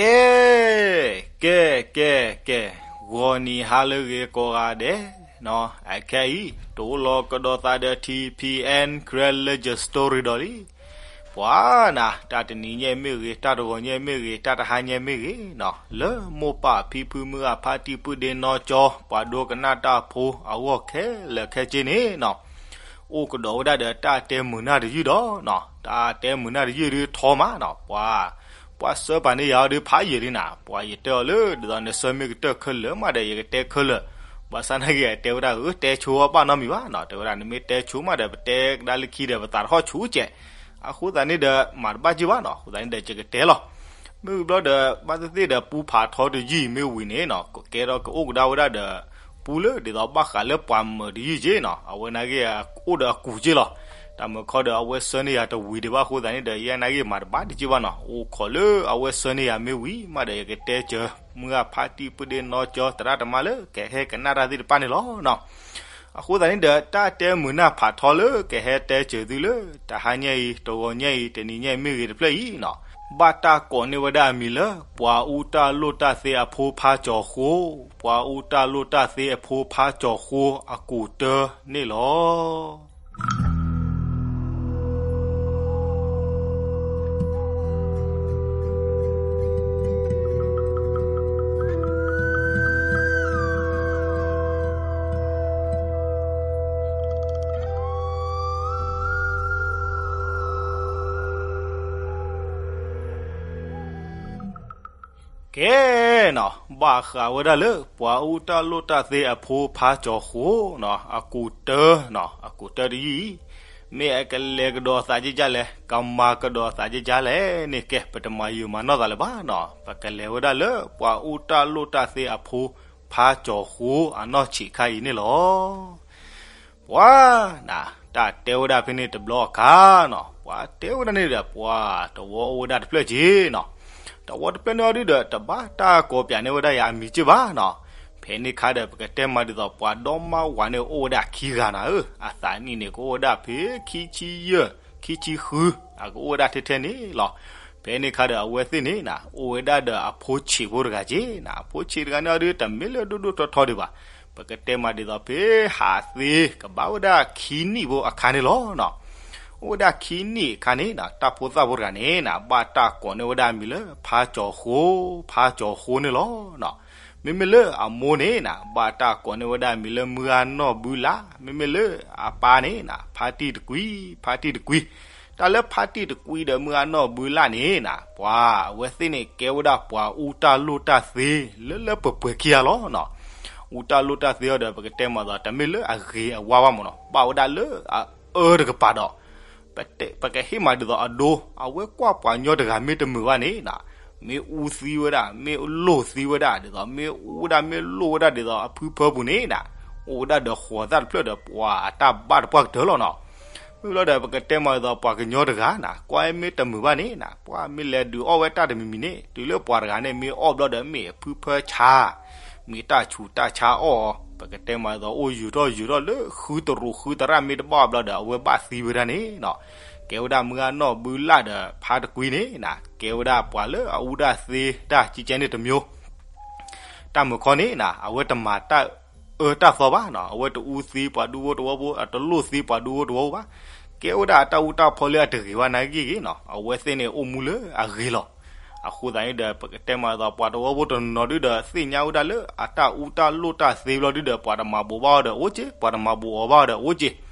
ကဲ, ကဲ, ကဲ, ကဲ, ဂီၤနံၤဟါလၢအဂ့ၤကိးဂၤဒဲးနီၤ, အခဲအံၤ တအိၣ်လီၤကဒီးသးဒီး ထံၣ်ဖံၣ်အဲၣ် Karen Legend Story ဒီးလံ. ပှၤနၤ တၢ်တနံၤညါမ့ၢ်ဂ့ၤ, တၢ်တဂီၤညါမ့ၢ်ဂ့ၤ, တၢ်တဟါညါမ့ၢ်ဂ့ၤနီၤ, လၢမိၢ်ပၢ်ဖံဖုမုၢ်ဂၤဖါတံၢ်ပုၢ်ဒ့နီၢ်ကၠီ ပှၤဒိကနၣ်တၢ်ဖိအဂီၢ်ခဲလၢာ်ခဲဆ့န့ၣ်နီၤ, အိၣ်ကဒီးဝဲဒၣ်ဒီးတၢ်တဲမုာ်နၢ်တယုၢ်ဒီးနီၤ, တၢ်တဲမုာ်နၢ်တယုၢ်ဒုးထီမးနီၤ, ပှၤ ပှၤဆှၢပာ်န့ၢ်ယၤအီၤဒုးဖးယံာ်လံနၤ, ပှၤယတဲအီၤလၢ ဒ်သိးနဆှၢမ့ၢ်ကတၢၢ်ခဲလၢာ်မးဒီး ယကတဲခဲလၢာ်, ဘၣ်ဆၣ်နာ်က့ အတဲဝဲဒၣ်ဧၢ တဲဆိအီၤဘၣ်နီတမံၤဘၣ်နီၤ, တဲဝဲဒၣ်နမ့ၢ်တဲဆိမးဒီး ပတဲကဒါလၢခံဒီး ပသးတဟီၣ်ဆူၣ်ကဲး, အဃိသတးန့ၣ်ဒီး မၤတဘၣ်က့ၤဘၣ်နီၤ, အဃိသတးန့ၣ်ဒီး ယကတဲလီၤ. မ့ၢ်ဝံၤဘျီဒီး ဘၣ်သ့ၣ်သ့ၣ်ဒီး ပူဖးထီတယုၢ်မ့ၢ်ဝံၤန့ၣ်နီၤ, ကကဲထီၣ်ကအိၣ်ကဒါဝဲဒၣ်ဒီး ပူလၢဒ်သိးဘၣ်ဃးလၢပှၤမုာ်တယုၢ်က့နီၤ, အဝဲနာ်က့ အိၣ်ဒီးအကူၣ်က့လီၤ. တၢ်မုာ်ခီဒီး အဝဲဆှၢန့ၢ်ယၤတဝံၤဒံးဘၣ်အဃိသတးန့ၣ်ဒီး ယဲနာ်က့မၤတဘၣ်တက့ၢ်ဘၣ်နီၤ, အိၣ်ခိးလၢအဝဲဆှၢန့ၢ်ယၤမ့ၢ်ဝံၤမးဒီး ယကတဲစၢၤ မုၢ်ဂၤဖါတံၢ်ပုၢ်ဒ့နီၢ်ကၠီ သရၣ်သမါလၢကဟဲကနၣ်တၢ်သ့ၣ်တဖၣ်န့ၣ်လီၤနီၤ. အဃိသတးန့ၣ်ဒီး တၢ်တဲမုာ်နၢ်ဖးထီလၢကဟဲတဲစၢၤသုလၢ တဟါညါအံၤ တဂီၤညါအံၤ တနံၤညါအံၤမ့ၢ်ဂ့ၤတဖျၢၣ်အံၤနီၤ, ဘၣ်တၢ်ကိးန့ၢ်ဝဲဒၣ်အမံၤလၢ ပှၤအူတၢ်လိၣ်တၢ်သ့အဖိဖါကၠီၤဃိ, ပှၤအူတၢ်လိၣ်တၢ်သ့အဖိဖါကၠီၤဃိအကူၣ်တၢန့ၣ်လီၤ. ကဲနီၤ, ဘၣ်ဃးဝဲဒၣ်လၢ ပှၤအူတၢ်လိၣ်တၢ်သ့အဖိဖါကၠီၤဃိနီၤ, အကူၣ်တၢနီၤ, အကူၣ်တၢတယုၢ်အံၤ, မ့ၢ်အကလဲၤကဒီးသးကကလဲၣ်, ကမၤကဒီးသးကကလဲၣ်န့ၣ် ကဲ ပတမၤယုာ်မၤနီၢ်သးလၢၤဘၣ်နီၤ, ပကလဲၤဝဲဒၣ်လၢ ပှၤအူတၢ်လိၣ်တၢ်သ့အဖိဖါကၠီၤဃိအနီၢ်ဆံးခါအံၤန့ၣ်လီၤ. ပှၤနၤ, တၢ်တဲဝဲဒၣ်ဖဲန့ၣ်တဘျီအခါနီၤ, ပှၤတဲဝဲဒၣ်န့ၣ်ဒီး ပှၤတဝီအိၣ်ဝဲဒၣ်တဖျၢၣ်က့နီၤ, တဝီတဖျၢၣ်န့ၣ်အီၤဒုဒီး တဘၣ်တၢ်ကိးပၠးန့ၢ်ဝဲဒၣ်ယၤအမံၤက့ၢ်ဘၣ်နီၤ, ဖဲန့ၣ်ခါဒီး ပကတဲမးဒ်သိး ပှၤဒီမါဝၤန့ၣ်အိၣ်ဝဲဒၣ်ခံဂၤနၤဧၢ, အသးနံၣ်န့ၣ် ကအိၣ်ဝဲဒၣ်ဖဲခံဆံယဲၢ် ခံဆံဃု, အကအိၣ်ဝဲဒၣ်ထဲထဲန့ၣ်လီၤ. ဖဲန့ၣ်ခါဒီး အဝဲသ့ၣ်န့ၣ်နၤ အိၣ်ဝဲဒၣ်ဒီးအဖိဆံးဖိတဂၤက့နၤ, အဖိဆံးတဂၤန့ၣ်အီၤဒု တမ့ၢ်လၢဒိၣ်ဒိၣ်ထီထီဒံးဘၣ်, ပကတဲမးဒ်သိး ဖဲဟးသ့ကဘၣ်ဝဲဒၣ်ခံနံၣ်ဖိအခါန့ၣ်လီၤနီၤ, အိၣ်ဝဲဒၣ်ခံနံၣ်အခါန့ၣ်နၤ တၢ်ဖိသၣ်ဖိတဂၤန့ၣ်နၤ ဘၣ်တၢ်ကိးန့ၢ်ဝဲဒၣ်အမံၤလၢ ဖါကၠီၤဃိ, ဖါကၠီၤဃိန့ၣ်လီၤနီၤ. မ့မ့ၢ်လၢအမိၢ်န့ၣ်နၤ ဘၣ်တၢ်ကိးန့ၢ်ဝဲဒၣ်အမံၤလၢ မုၢ်ဂၤနီၢ်ဘုလၣ်, မ့မ့ၢ်လၢအပၢ်န့ၣ်နၤ ဖါတံၢ်တကွံ, ဖါတံၢ်တကွံ. တၢ်လၢဖါတံၢ်တကွံဒီးမုၢ်ဂၤနီၢ်ဘုလၣ်န့ၣ်နၤ ပှၤအဝဲသ့ၣ်န့ၣ် ကဲဝဲဒၣ်ပှၤအူတၢ်လိၣ်တၢ်သ့ လၢလၢပှဲၤပှဲၤခံဂၤလီၤနီၤ. အူတၢ်လိၣ်တၢ်သ့အီၤဒီး ပကတဲမးဒ်သိး တမ့ၢ်လၢအဂ့ၤအဝါဘၣ်မးနီၤ, ဘၣ်ဝဲဒၣ်လၢအအၢတကပၤဒီး ပကဟ့ၣ်မးဒ်သိးအဒိ, အဝဲကွၢ်ပှၤကညီတဂၤမ့ၢ်တမုာ်ဘၣ်န့ၣ်နၤ, မ့ၢ်အူသံဝဲဒၣ်, မ့ၢ်လိၣ်သံဝဲဒၣ်, ဒ်သိးမ့ၢ်အူဝဲဒၣ်, မ့ၢ်လိၣ်ဝဲဒၣ်ဒ်သိး အဖုဖၢပူၤန့ၣ်နၤ, အိၣ်ဝဲဒၣ်ဒီးဃိးသၣ်တဖျၢၣ်ဒီး ပှၤအတၢ်ဘၣ်တပှၢ်ကတၢၢ်လီၤနီၤ. မ့ၢ်လီၤဒီး ပကတဲမးဒ်သိး ပှၤကညီတဂၤနၤ ကွၢ်မ့ၢ်တမုာ်ဘၣ်န့ၣ်နၤ, ပှၤမ့ၢ်လဲၤဒုးအီၣ်ဝဲတၢ်တမံၤမံၤန့ၣ် တုၤလၢပှၤတဂၤန့ၣ် မ့ၢ်အီၣ်ဘျီဒီး မ့ၢ်အဖုဖၢဆါ မ့ၢ်တၢ်ဆူးတၢ်ဆါအီၣ်အီၤ, ပကတဲမးဒ်သိး အိၣ်ယူၤထီၣ်ယူၤထီၣ်လၢ ဃုတရူးဃုတရၣ်မ့ၢ်တဘၣ်အီၤဘျီဒီး အဝဲဘၣ်သံဝဲဒၣ်န့ၣ်နီၤ. ကဲဝဲဒၣ်မုၢ်ဂၤနီၢ်ဘုလၣ်ဒီး ဖါတကွံန့ၣ်နၤ ကဲဝဲဒၣ်ပှၤလၢအအူတၢ်သ့တၢ်ကံကဲန့ၣ်တမျိုး. တၢ်မုာ်ခီန့ၣ်နၤ အဝဲတမၤတၢ်အၢတၢ်သီဘၣ်နီၤ, အဝဲတအူသံပှၤဒူဖိတဝီဖိ, အတလိၣ်သံပှၤဒူဖိတဝီဖိဘၣ်. ကဲဝဲဒၣ်အတၢ်အူတၢ်ဖီလၢအတဂ့ၤဘၣ်နာ်က့ဂ့ၤနီၤ, အဝဲသ့ၣ်န့ၣ်အိၣ်မူလၢအဂ့ၤလီၤ. အဃိသတးန့ၣ်ဒီး ပကတဲမးဒ်သိး ပှၤတဝီဖိတနီၤနီၤဒုဒီး သ့ၣ်ညါဝဲဒၣ်လၢအတၢ်အူတၢ်လိၣ်တၢ်သ့ဘျီဒုဒီး ပှၤတမၤဘိးဘၣ်အီၤဒီးအိၣ်က့, ပှၤတမၤဘိးအီၤဘၣ်အီၤဒီးအိၣ်က့.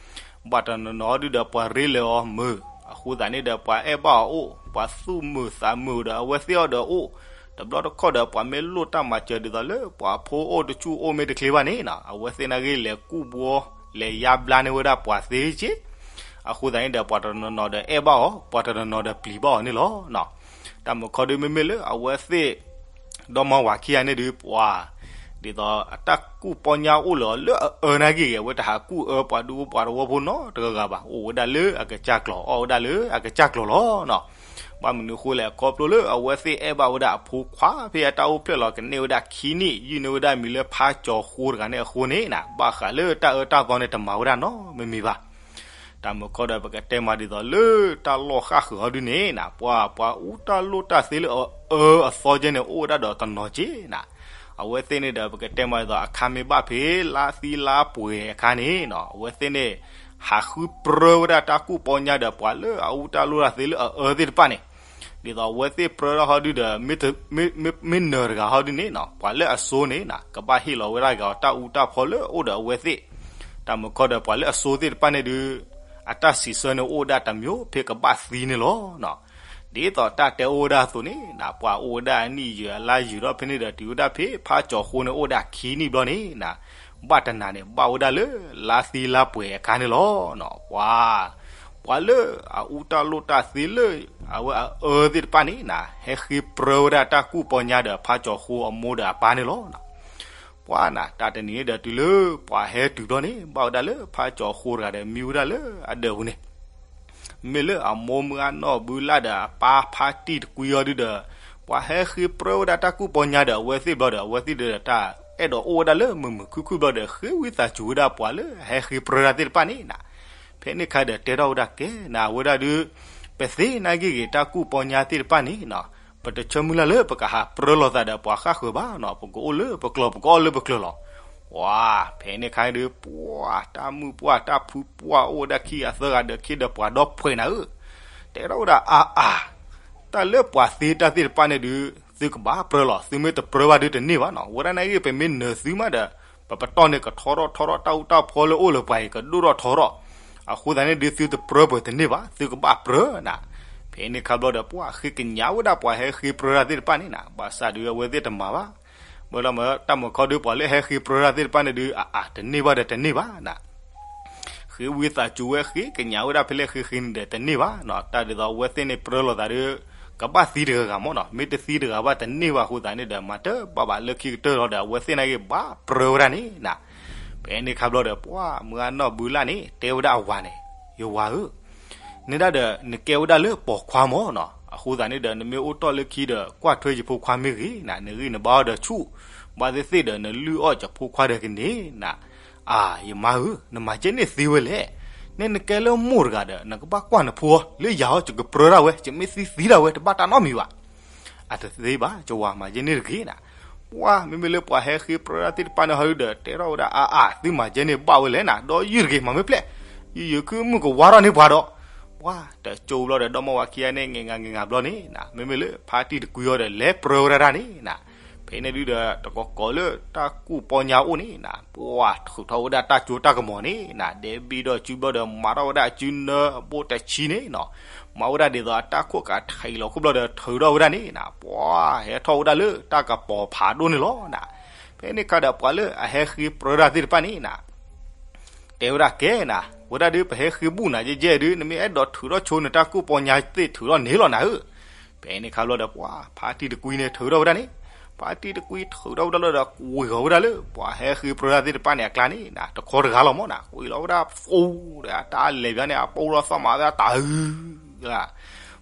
ဘၣ်တနီၤနီၤဒုဒီးပှၤရ့လဲၤအီၤမုာ်, အဃိသတးန့ၣ်ဒီး ပှၤအဲၣ်ဘၣ်အီၤအိၣ်, ပှၤသူၣ်မုာ်သးမုာ်ဒီးအဝဲသ့ၣ်အီၤဒီးအိၣ်. တဘျီတခီၣ်ဒီး ပှၤမ့ၢ်လိၣ်တၢ်မၤစၢၤဒ်သိးလၢ ပှၤဖိအိၣ်တဆူၣ်အိၣ်မ့ၢ်တချ့ဘၣ်န့ၣ်နၤ, အဝဲသ့ၣ်နာ်က့လဲၤကူၣ်ဘှီ လဲၤယါဘျါန့ၢ်ဝဲဒၣ်ပှၤသ့က့. အဃိသတးန့ၣ်ဒီး ပှၤတနီၤနီၤဒီးအဲၣ်ဘၣ်အီၤ, ပှၤတနီၤနီၤဒီးပျံၤဘၣ်အီၤန့ၣ်လီၤ. တၢ်မုာ်ခီဒုမ့မ့ၢ်လၢအဝဲသ့ၣ် ဒီမါဝၤခံဂၤန့ၣ်ဒုး ပှၤ ဒ်သိးအတၢ်ကူၣ်ပီညါအိၣ်လၢအီၤလၢအအၢနာ်က့ဂ့ၤ, အဝဲတဟးကူၣ်အၢပှၤဒူဖိပှၤတဝီဖိနီတဂၤဂၤဘၣ်, အိၣ်ဝဲဒၣ်လၢအကစၢ်ကျိာ်, အီၣ်ဝဲဒၣ်လၢအကစၢ်ကျိာ်လီၤနီၤ. ဘၣ်မနုၤအဃိလဲၣ်, ခီဖျိလၢအဝဲသ့ၣ်အဲၣ်ဘၣ်ဝဲဒၣ်အဖိခွါ ဖဲအတၢ်အိၣ်ဖျဲၣ်လီၤကန့ၢ်ဝဲဒၣ်ခံနံၣ် ယုၢ်န့ၢ်ဝဲဒၣ်မံၤလၢဖါကၠီၤဃိတဂၤန့ၣ်အဃိန့ၣ်နၤ, ဘၣ်ဃးလၢတၢ်အၢတၢ်သီန့ၣ် တမၤဝဲဒၣ်နီတမံၤဘၣ်. တၢ်မုၢ်ခီဒီး ပကတဲမးဒ်သိးလၢတၢ်လီၢ်ဃၣ်ဃုာ်ဟီဒုန့ၣ်နၤ, ပှၤ ပှၤအူတၢ်လိၣ်တၢ်သ့လၢအအၢအသီကဲန့ၣ် အိၣ်ဝဲဒၣ်ဒီးတနီၤက့နၤ. အဝဲသ့ၣ်န့ၣ်ဒီး ပကတဲမးဒ်သိး အခါမ့ၢ်ဘၣ်ဖဲလါသံလါပှဲၤအခါန့ၣ်နၤ, အဝဲသ့ၣ်န့ၣ် ဟးဃုပြၢဝဲဒၣ်တၢ်ကူၣ်ပီညါဒီး ပှၤလၢအအူတၢ်လိၣ်တၢ်သ့လၢအအၢသ့ၣ်တဖၣ်န့ၣ်, ဒ်သိးအဝဲသ့ၣ်ပြၢထီၣ်ဟီဒုဒီး မ့ၢ်နၢၤတဂၤဟီဒုန့ၣ်နၤ, ပှၤလၢအစိန့ၣ်နၤ ကဘၣ်ဟ့ၣ်လီၤဝဲဒၣ်က့ၤအီၤတၢ်အူတၢ်ဖီလၢအအိၣ်ဒီးအဝဲသ့ၣ်. တၢ်မုၢ်ခီဒီး ပှၤလၢအစိသ့ၣ်တဖၣ်န့ၣ်ဒုး အတၢ်စံးဆၢန့ၣ်အိၣ်ဝဲဒၣ်တမျိုး ဖဲကဘၣ်သံန့ၣ်လီၤ. ဒ်သိးတၢ်တဲအိၣ်ဝဲဒၣ်အသိးန့ၣ်နၤ, ပှၤအိၣ်ဝဲဒၣ်အနံၣ်ယဲၢ်အလါယဲၢ်ဒီး ဖဲန့ၣ်ဒီး တုၤဝဲဒၣ်ဖဲဖးကၠီၤဃိန့ၣ် အိၣ်ဝဲဒၣ်ခံနံၣ်ဘျီန့ၣ်နၤ, ဘၣ်တနၤန့ၣ် ဘၣ်ဝဲဒၣ်လၢလါသံလါပှဲၤအခါန့ၣ်လီၤ. ပှၤ ပှၤလၢအအူတၢ်လိၣ်တၢ်သ့လၢ အဝဲအအၢသ့ၣ်တဖၣ်န့ၣ်နၤ, ဟဲဃ့ပြၢဝဲဒၣ်တၢ်ကူၣ်ပီညါဒီး ဖးကၠီၤဃိအမိၢ်ဒီးအပၢ်န့ၣ်လီၤ. ပှၤနၤ တၢ်တနံၤန့ၣ်ဒီး တုၤလၢပှၤဟဲတုၤဘျီန့ၣ် ဘၣ်ဝဲဒၣ်လၢဖးကၠီၤဃိတဂၤဒီး မံဝဲဒၣ်လၢအဒၢးပူၤန့ၣ် မ့ၢ်လၢအမိၢ်မုၢ်အနီၢ်ဘုလၢ်ဒီးအပၢ်ဖါတံၢ်တကွံအီၤဒုဒီး, ပှၤဟဲဃ့ပြၢဝဲဒၣ်တၢ်ကူၣ်ပီညါဒီး အဝဲသ့ၣ်ဘျီဒီး အဝဲသ့ၣ်ဒီးတၢ်အဲၣ်ဒိးအိၣ်ဝဲဒၣ်လၢမုာ်မုာ်ခုၣ်ခုၣ်ဘျီဒီး ဃ့ဝံသးစူၤဝဲဒၣ်ပှၤလၢအဟဲဃ့ပြၢတၢ်သ့ၣ်တဖၣ်န့ၣ်နၤ. ဖဲန့ၣ်ခါဒီးတဲထီၣ်ဝဲဒၣ်ကဲနၤ အဝဲဒၣ်ဒုး ပသ့နာ်က့ဂ့ၤတၢ်ကူၣ်ပီညါသ့ၣ်တဖၣ်န့ၣ်နၤ, ပတဆၢမုၢ်လၢ်လၢပကဟးပြၢလိာ်သးဒီးပှၤဃၣ်ဃၢၤဘၣ်နၤ, ပကအိၣ်လၢပကျိၤ ပကအီၣ်လၢပကျိၤလီၤ. ပှၤ ဖဲန့ၣ်ခါဒုး ပှၤတၢ်မုၣ်ပှၢ်တၢ်ဖုပှၢ် အိၣ်ဝဲဒၣ်ခံဂၤသၢဂၤဒီး ခ့ဒီးပှၤဒီဖှဲးနၤဧၢ, တဲထီၣ်ဝဲဒၣ်အါအါ တၢ်လၢပှၤသ့တၢ်သ့ၣ်တဖၣ်န့ၣ်ဒုး သုကဘၣ်ပြၢလီၤ, သုမ့ၢ်တပြၢဘၣ်ဒုးတန့ၢ်ဘၣ်နၤ. ဝဲဒၣ်နာ်က့ ပမ့ၢ်နၢၤသုမးဒီး ပပတီၢ်န့ၣ်ကထီထီၣ်ထီထီၣ်, တၢ်အူတၢ်ဖီလၢအိၣ်လၢပှၤအံၤကဒိၣ်ထီၣ်ထီထီၣ်, အဃိသတးန့ၣ်ဒုး သုတပြၢပှဲၤတန့ၢ်ဘၣ်, သုကဘၣ်ပြၢနၤ. ဖဲန့ၣ်ခါဘျီဒီး ပှၤဃ့ကညးဝဲဒၣ်ပှၤဟဲဃ့ပြၢတၢ်သ့ၣ်တဖၣ်န့ၣ်နၤ, ဘၣ်ဆၣ်ဒုးအဝဲသ့ၣ်တမၤဘၣ်. ဝဲလီၤမ့ၢ်တၢ်မုၢ်ခီဒုး ပှၤလၢဟဲဃ့ပြၢတၢ်သ့ၣ်တဖၣ်န့ၣ်ဒုး အအါ တန့ၢ်ဘၣ်ဒီးတန့ၢ်ဘၣ်နၤ. ဃ့ဝံသးစူၤဝဲ ဃ့ကညးဝဲဒၣ်ဖဲလဲၣ်ဃ့ဃ့န့ၣ်ဒီးတန့ၢ်ဘၣ်နၤ. တၢ်ဒ်သိးအဝဲသ့ၣ်န့ၣ်ပြၢလိာ်သးဒီး ကဘၣ်သံတဂၤဂၤမ့ၢ်နၤ, မ့ၢ်တသံတဂၤဘၣ်တန့ၢ်ဘၣ်အဃိသတးန့ၣ်ဒီး မၤတဘၣ်ဘၣ်လၢခံကတၢၢ်လီၤဒီး အဝဲသ့ၣ်နာ်က့ဘၣ်ပြၢဝဲဒၣ်န့ၣ်နၤ. ဖဲန့ၣ်ခါဘျီဒီး ပှၤမုၢ်အနီၢ်ဘုလၢ်န့ၣ် တဲဝဲဒၣ်အဝၤန့ၣ်, ယဝၤဧၢ, န့ၣ်ဒၣ်ဒီး နကဲဝဲဒၣ်လၢပိာ်ခွါမ့ၢ်နၤ, အဃိသတးန့ၣ်ဒီး နမ့ၢ်အိၣ်တ့ၢ်လၢခံဒီး ကွၢ်ထွဲယဖိခွါမ့ၢ်ဂ့ၤနၤ, နဂံၢ်နဘါအီၤဒီးဆူၣ်, ဘၣ်သ့ၣ်သ့ၣ်ဒီး နလုၢ်အီၣ်ယဖိခွါဒီးကန့ၣ်နၤ. အါ ယမါဧၢ, နမၤကဲန့ၣ်သ့ဝဲလဲၣ်. န့ၣ်နကဲလၢမိၢ်တဂၤဒီး နကဘၣ်ကွၢ်နဖိအီၤ, လၢယၤအီၤ ယကပြၢဒၣ်ဝဲ, ယမ့ၢ်သံသံဒၣ်ဝဲ တဘၣ်တၢ်နီတမံၤဘၣ်. အတသ့ဘၣ်, ယဝၤမၤကဲန့ၣ်တဂ့ၤနၤ. ပှၤမ့မ့ၢ်လၢပှၤဟဲဃ့ပြၢတၢ်သ့ၣ်တဖၣ်န့ၣ်ဟီဒုဒီး တဲထီၣ်ဝဲဒၣ်အါအါ, သုမၤကဲန့ၣ်ဘၣ်ဝဲလဲၣ်နၤ, ဒီးယုၢ်တဂ့ၤ မၤမ့ၢ်ဖျဲၣ်, ယုၢ်ယုၢ်ခုမုၣ်ကဝါထီၣ်န့ၢ်ပှၤဒီး ပှၤတကၠိဘျီဒီး ဒီမါဝၤခံဂၤန့ၣ် ငဲၤငၤငဲၤငၤဘျီန့ၣ်နၤ, မ့မ့ၢ်လၢဖါတံၢ်တကွံအီၤဒီး လဲၤပြၢဝဲဒၣ်တၢ်န့ၣ်နၤ. ဖဲန့ၣ်ဒုဒီး တကီၢ်ကီၢ်လၢတၢ်ကူၣ်ပီညါအိၣ်န့ၣ်နၤ, ပှၤထုးထီၣ်ဝဲဒၣ်တၢ်ကၠိတၢ်ကမီၤန့ၣ်နၤ, ဒဲဘံၣ်ဒီးစုဘျီဒီး မၤထီၣ်ဝဲဒၣ်စုနၢအဘိတဆံန့ၣ်နၤ, မၤဝဲဒၣ်ဒ်သိးအတၢ်ခိၣ်ကးထံးလီၤခိၣ်ဘျီဒီး ထုးထီၣ်ဝဲဒၣ်န့ၣ်နၤ, ပှၤဟဲထီၣ်ဝဲဒၣ်လၢတၢ်ကပီၤဖးဒိၣ်န့ၣ်လီၤနၤ. ဖဲန့ၣ်ခါဒီး ပှၤလၢအဟဲဃ့ပြၢတၢ်သ့ၣ်တဖၣ်န့ၣ်နၤ တဲဝဲဒၣ်ကဲနၤ, ဝဲဒၣ်ဒုး ပဟဲဃ့ဘူၣ်နၤယဲၢ်ယဲၢ်ဒုး နမ့ၢ်အဲၣ်ဒိးထုးထီၣ်ဆိနတၢ်ကူၣ်ပီညါသ့ၣ် ထုးထီၣ်န့ၣ်လီၤနၤဧၢ. ဖဲန့ၣ်ခါဘျီဒီး ပှၤဖါတံၢ်တကွံန့ၣ် ထုးထီၣ်ဝဲဒၣ်န့ၣ်, ဖါတံၢ်တကွံထုးထီၣ်ဝဲဒၣ်လီၤဒီး ကွံာ်လီၤဝဲဒၣ်လၢ ပှၤဟဲဃ့ပြၢတၢ်သ့ၣ်တဖၣ်န့ၣ်အကျါန့ၣ်နၤ, တခီတဂၤလီၤမ့ၢ်နၤ, ကွံာ်လီၤဝဲဒၣ် ဖိဒီးအတၢ်လဲၤဘၣ်န့ၣ် အပိၢ်လီၤသီၣ်မးဝဲဒၣ်တၢ်အုၣ်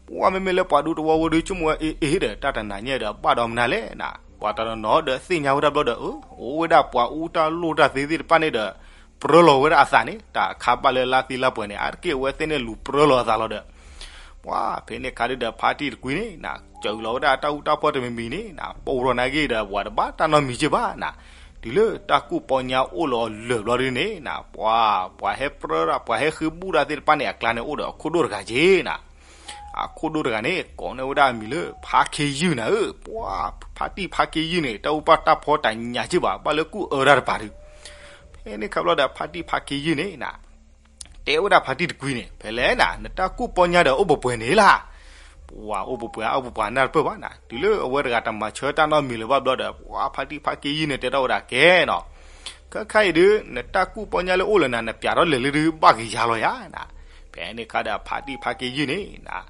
ပှၤမ့မ့ၢ်လၢပှၤဒူတဝီဝဲဒုး ဆိကမိၣ်ဝဲအ့ၣ်အ့ၣ်ဒီး တၢ်တနၤညါဒီး ဘၣ်ဒီးမနုၤလဲၣ်နၤ, ပှၤတနီၤနီၤဒီးသ့ၣ်ညါဝဲဒၣ်ဘျီဒီး အၢ အိၣ်ဝဲဒၣ်ပှၤအူတၢ်လိၣ်တၢ်သ့သ့ၣ်တဖၣ်န့ၣ်ဒီး ပြၢလီၤဝဲဒၣ်အသးန့ၣ် တၢ်အခါဘၣ်လၢလါသံလါပှဲၤန့ၣ် အါတက့ၢ်အဝဲသ့ၣ်န့ၣ်လူၤပြၢလီၤအသးလီၤဒီး ပှၤဖဲန့ၣ်ခါဒုဒီး ဖါတံၢ်တကွံန့ၣ်နၤ စၢၤလီၤဝဲဒၣ်တၢ်အူတၢ်ဖီၣ်တမံၤမံၤန့ၣ်နၤ, ပိၢ်ထီၣ်နာ်က့ဒီး ပှၤတဘၣ်တၢ်နီတမံၤက့ဘၣ်နၤ, တုၤလၢတၢ်ကူၣ်ပီညါအိၣ်လီၤအလၢာ်ဘျီဒုန့ၣ်နၤ, ပှၤ ပှၤဟဲပြၢတၢ် ပှၤဟဲဃ့ဘူၣ်တၢ်သ့ၣ်တဖၣ်န့ၣ် အကျါန့ၣ်အိၣ်ဒီးအခိၣ်ဒိၣ်တဂၤက့နၤ, အခိၣ်ဒိၣ်တဂၤန့ၣ် ကိးန့ၢ်ဝဲဒၣ်အမံၤလၢ ဖါခ့ယုၢ်နၤဧၢ, ပှၤ ဖါတံၢ်ဖါခ့ယုၢ်န့ၣ် တၢ်အူတၢ်ဖီၣ်တနံၤက့ဘၣ် ဘၣ်လၢကူၣ်အၢတၢ်တပၤဒုး ဖဲန့ၣ်ခါဘျီဒီး ဖါတံၢ်ဖါခ့ယုၢ်န့ၣ်နၤ တဲဝဲဒၣ်ဖါတံၢ်တကွံန့ၣ် ဖဲလဲၣ်နၤ နတၢ်ကူၣ်ပီညါဒီးအိၣ်ပှဲၤပှဲၤန့ၣ်လၢ်, ပှၤအိၣ်ပှဲၤပှဲၤ အိၣ်ပှဲၤပှဲၤနၢ်တပၢၢ်ဘၣ်နၤ, တုၤလၢအဝဲတဂၤတမၤဆၢတၢ်နီတမံၤလၢၤဘၣ်ဘျီဒီး ပှၤဖါတံၢ်ဖါခ့ယုၢ်န့ၣ် တဲထီၣ်ဝဲဒၣ်ကဲနၤ, ခဲခါအံၤဒုး နတၢ်ကူၣ်ပီညါလၢအိၣ်လၢနၤ နပျးထီၣ်လဲၤလၢဒုးဘၣ်က့ၤယၤလီၤယၤနၤ, ဖဲန့ၣ်ခါဒီးဖါတံၢ်ဖါခ့ယုၢ်န့ၣ်နၤ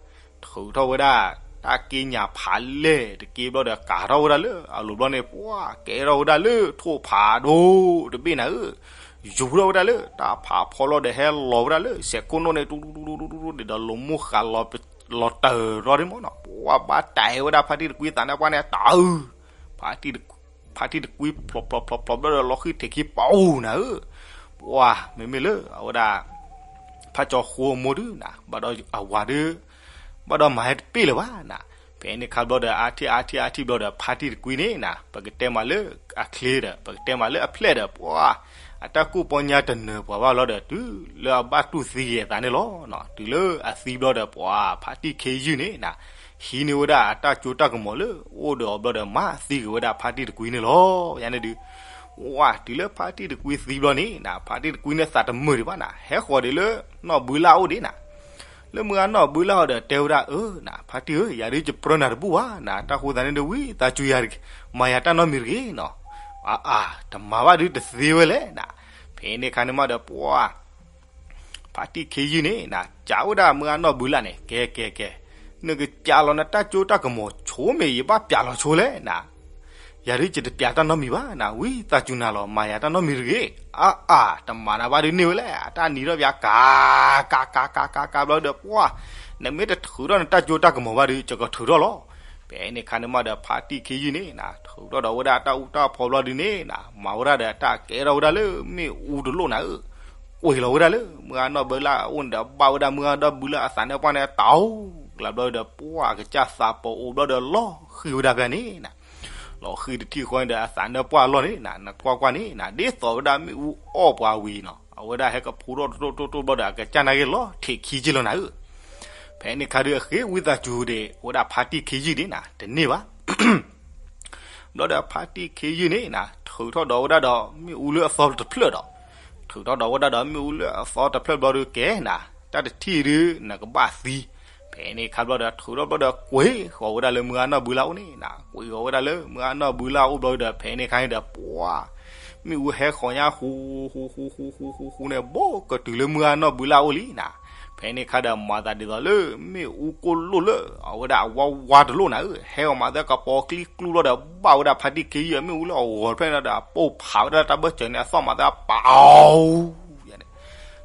ထုးထီၣ်ဝဲဒၣ် တၢ်က့ညၣ်ဖးလဲၢ်တက့ဘျီဒီး ကၤထီၣ်ဝဲဒၣ်လၢအလိၤဘျီန့ၣ် ပှၤကဲထီၣ်ဝဲဒၣ်လၢထိၣ်ဖးဒိၣ်တဘ့ၣ်နၤဧၢ, ယူၤထီၣ်ဝဲဒၣ်လၢတၢ်ဖးဖီလီၤဒီး ဟဲလီၤဝဲဒၣ်လၢစဲးခိၣ်နိၣ်န့ၣ် တူတူတူတူတူတူဒီး လီၤမိၢ်ဃးလီၤတၢၤထီၣ်ဒ်မ့ၢ်နၤ, ပှၤဘၣ်တၢ်ဝဲဒၣ်ဖါတံၢ်တကွံသးန့ၣ်ပှၤန့ၣ် တၢ်အုၣ်, ဖါတံၢ်တကွံဖျိးဖျိးဖျိးဖျိးဘျီဒီး လီၤဃံၢ်ထံးခံပူၤနၤဧၢ, ပှၤမ့မ့ၢ်လၢအဝဲဒၣ် အဝဲဒၣ်ကၠီဃိအမိၢ်ဒုးနၤ ဘၣ်ဒီးအဝၤဒုး ဘၣ်ဒီးမၤဟဲတပ့ၢ်လၢၤဘၣ်နၤ. ဖဲန့ၣ်ခါဘျီဒီး အါထံၣ်အါထံၣ်အါထံၣ်ဘျီဒီး ဖါတံၢ်တကွံန့ၣ်နၤ ပကတဲမးလၢအချ့ဒီး ပကတဲမးလၢအဖျဲၣ်ဒီး ပှၤ အတၢ်ကူၣ်ပီညါတနၢၤပှၤဘၣ်ဘျီဒီး တုၤလၢအဘၣ်တူၢ်သံက့ၤအသးန့ၣ်လီၤ. တုၤလၢအသံဘျီဒီး ပှၤဖါတံၢ်ခ့ယုၢ်န့ၣ်နၤ ဟံးန့ၢ်ဝဲဒၣ်အတၢ်ကၠိတၢ်ကမီၤလၢအိၣ်ဒီးအီၤဘျီဒီး မၤသံက့ၤဝဲဒၣ်ဖါတံၢ်တကွံန့ၣ်လီၤ. ယန့ၣ်ဒုး ဝၤ တုၤလၢဖါတံၢ်တကွံသံဘျီန့ၣ်နၤ ဖါတံၢ်တကွံန့ၣ်သးတမုာ်ဒံးဘၣ်နၤ ဟဲဃီၤဒံးလၢနီၢ်ဘုလၢ်အိၣ်ဒံးနၤ. လၢမုၢ်ဂၤနီၢ်ဘုလၢ်အိၣ်ဒီးတဲဝဲဒၣ် အၢ နၤ ဖါတံၢ်ဧၢ, ယၤဒုးယပြၢနၤတဘူၣ်ဘၣ်နၤ, တၢ်ဃိသးန့ၣ်ဒီး ဝံသးစူၤယၤတဂ့ၤ, မၤယၤတၢ်နီတမံၤတဂ့ၤနီၤ. အါအါ တမၤဘၣ်ဒုးတသ့ဝဲလဲၣ်နၤ. ဖဲန့ၣ်ခါန့ၣ်မးဒီး ပှၤ ဖါတံၢ်ခ့ယုၢ်န့ၣ်နၤ ကးဝဲဒၣ်မုၢ်ဂၤနီၢ်ဘုလၢ်န့ၣ် ကဲကဲကဲ, နကပျးလီၤနတၢ်ကၠိတၢ်ကမီၤဆိမ့ၢ် ယဘၣ်ပျးလီၤဆိလဲၣ်နၤ. ယၤဒုးယတပျးတၢ်နီတမံၤဘၣ်နၤ, ဝံသးစူၤနၤလီၤ, မၤယၤတၢ်နီတမံၤတဂ့ၤ. အါအါ တမၤနၤဘၣ်ဒုးန့ၢ်ဝဲလဲၣ်, အတၢ်နံၤထီၣ်ပၠး ကး ကး ကး ကး ကး ကး ဘျီဒီး ပှၤ နမ့ၢ်တထုးထီၣ်နတၢ်ကၠိတၢ်ကမီၤဘၣ်ဒုး ယကထုးထီၣ်လီၤ. ဖဲန့ၣ်ခါန့ၣ်မးဒီး ဖါတံၢ်ခ့ယုၢ်န့ၣ်နၤ ထုးထီၣ်ဒီးဝဲဒၣ်တၢ်အူတၢ်ဖီဘျီဒုးန့ၣ်နၤ မၤဝဲဒၣ်ဒီးတၢ်ကဲထီၣ်ဝဲဒၣ်လၢမ့ၣ်အူတလိၣ်နၤဧၢ, ကွံာ်လီၤဝဲဒၣ်လၢမုၢ်ဂၤနီၢ်ဘုလၢ်အအိၣ်န့ၣ်ဒီး ဘၣ်ဝဲဒၣ်မုၢ်ဂၤနီၢ်ဘုလၢ်အသးနၢပှၢ်န့ၣ် တၢ်အူကလးဘျီဒီး ပှၤအကစၢ်သးပီၤအိၣ်ဘျီဒီး လီၤဃံၤဝဲဒၣ်ဖဲန့ၣ်နၤ. လီၤဃံၤတထံၣ်ဃီန့ၣ်ဒီး အသးနၢပှၢ်အလီၢ်န့ၣ်နၤ နကွၢ်ကွၢ်န့ၣ်နၤ ဒ်သိးဝဲဒၣ်မ့ၣ်အူအီၣ်ပှၤဝံၤနီၤ, အဝဲဒၣ်ဟဲကဖူထီၣ်တိၢ်တိၢ်တိၢ်ဘျီဒီး အကစၢ်နာ်က့ၤလီၤထံးခံက့လီၤနၤဧၢ. ဖဲန့ၣ်ခါဒုးအဃ့ဝံသးစူၤဒံး အဝဲဒၣ်ဖါတံၢ်ခ့ယုၢ်န့ၣ်နၤ တန့ၢ်ဘၣ် ဘျီဒီးဖါတံၢ်ခ့ယုၢ်န့ၣ်နၤ ထုးထီၣ်ဒီးဝဲဒၣ်ဒီးမ့ၣ်အူလၢအသီတဖျၢၣ်ဒီး, ထုးထီၣ်ဒီးဝဲဒၣ်ဒီးမ့ၣ်အူလၢအသီတဖျၢၣ်ဘျီဒီးကဲနၤ, တၢ်တထံၣ်ဒုးနကဘၣ်သံ. ဖဲန့ၣ်ခါဘျီဒီး ထုးထီၣ်ဘျီဒီးကွံာ်ဃီၤဝဲဒၣ်လၢမုၢ်ဂၤနီၢ်ဘုလၢ်အိၣ်န့ၣ်နၤ, ကွံာ်ဃီၤဝဲဒၣ်လၢမုၢ်ဂၤနီၢ်ဘုလၢ်အိၣ်ဘျီဒီး ဖဲန့ၣ်ခါန့ၣ်ဒီး ပှၤ မ့ၣ်အူဟဲဃီၤညါဃူ ဃူဃူဃူဃူဃူဃူန့ၣ် ဘိးကတုၤလၢမုၢ်ဂၤနီၢ်ဘုလၢ်အိၣ်လံနၤ. ဖဲန့ၣ်ခါဒီးမၤသးဒ်သိးလၢ မ့ၣ်အူကိၢ်လိၣ်လၢ အဝဲဒၣ်အဝါဝါတလိၣ်နၤဧၢ, ဟဲအီၤမၤသးကပီၤကျံကျူလီၤဒီး ဘၣ်ဝဲဒၣ်ဖါတံၢ်ခ့ယုၢ်အမ့ၣ်အူလၢအဂီၤတဖျၢၣ်န့ၣ်ဒီး အပိာ်ဖးဝဲဒၣ်လၢတၢ်ဘၢၣ်စၢၤန့ၣ် အသီၣ်မၤသးပာ်အူ ယန့ၣ်,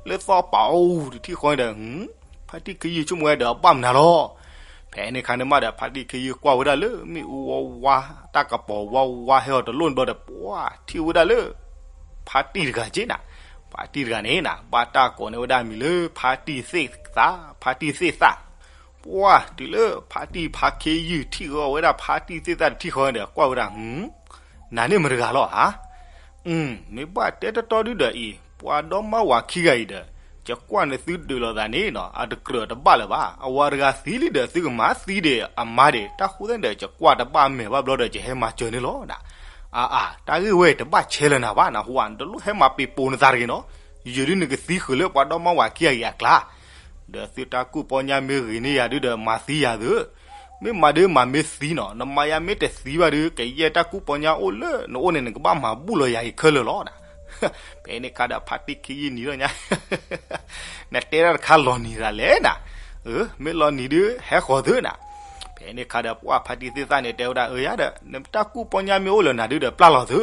လၢသီၣ်ပာ်အူတထံၣ်ဃီန့ၣ်ဒီး ဖါတံၢ်ခ့ယုၢ်ဆိကမိၣ်ဝဲဒီးအဘၣ်မနုၤလီၤ. ဖဲန့ၣ်ခါန့ၣ်မးဒီး ဖါတံၢ်ခ့ယုၢ်ကွၢ်ဝဲဒၣ်လၢမ့ၣ်အူဝါဝါ တၢ်ကပီၤဝါဝါဟဲအီၤတလိၣ်န့ၣ်ဘျီဒီး ပှၤထံၣ်ဝဲဒၣ်လၢ ဖါတံၢ်တဂၤက့နၤ, ဖါတံၢ်တဂၤန့ၣ်နၤ ဘၣ်တၢ်ကိးန့ၢ်ဝဲဒၣ်မံၤလၢ ဖါတံၢ်သ့ၣ်သၣ်, ဖါတံၢ်သ့ၣ်သၣ်. ပှၤတုၤလၢဖါတံၢ်ဖါခ့ယုၢ်ထံၣ်ဃီၤဝဲဒၣ်ဖါတံၢ်သ့ၣ်သၣ်တထံၣ်ဃီန့ၣ်ဒီး ကွၢ်ဝဲဒၣ် နၤန့ၣ်မတၤတဂၤလီၤဧါ. မ့ၢ်ဘၣ်တဲတတီဒုဒီးအံၤ ပှၤဒီမါဝၤခံဂၤအံၤဒီး ယကွၢ်န့ၣ်သုဒုးလိာ်သးန့ၣ်နီၤ အတကြၢးတဘၣ်လၢၤဘၣ်. အဝၤတဂၤသံလံဒီး သုကမၤသံဒံးအမါဒံး တၢ်ဃိသတးန့ၣ်ဒီး ယကွၢ်တဘၣ်မဲာ်ဘၣ်ဘျီဒီး ယဟဲမၤစၢၤန့ၣ်လီၤ. အါအါ တၢ်ဂ့ၢ်ဝဲတဘၣ်ဆဲးလၢၤနၤဘၣ်နဟူဧါ, နတလိၣ်ဟဲမၤပ့ၤပိာ်နသးတဂ့ၤနီၤ. ယုၤဒုးနကသံဃုာ်လၢပှၤဒီမါဝၤခံဂၤအံၤအကျါ ဒီးသုတၢ်ကူၣ်ပီညါမ့ၢ်ဂ့ၤန့ၢ်ယၤဒုဒီး မၤသံယၤသု, မ့ၢ်မၤဒုးမၤမ့ၢ်သံနီၤ, နမၤယၤမ့ၢ်တသံဘၣ်ဒုး ကယဲၢ်တၢ်ကူၣ်ပီညါအိၣ်လၢနအိၣ်န့ၣ် နကဘၣ်မၤဘူၣ်လီၤယၤအံၤခဲလၢာ်လီၤနၤ. ဖဲန့ၣ်ခါဒီးဖါတံၢ်ခ့ယုၢ်နံၤထီၣ်ညါ နတဲဒၣ်တခါလီၤနံၤဒၣ်လဲၣ်နၤ, မ့ၢ်လီၤနံၤဒုးဟဲဃီၤသုနၤ. ဖဲန့ၣ်ခါဒီးပှၤဖါတံၢ်သ့ၣ်သၣ်န့ၣ် တဲဝဲဒၣ် အၢယၤဒီး နတၢ်ကူၣ်ပီညါမ့ၢ်အိၣ်လၢနၤဒုဒီးပျၢ်လီၤသု,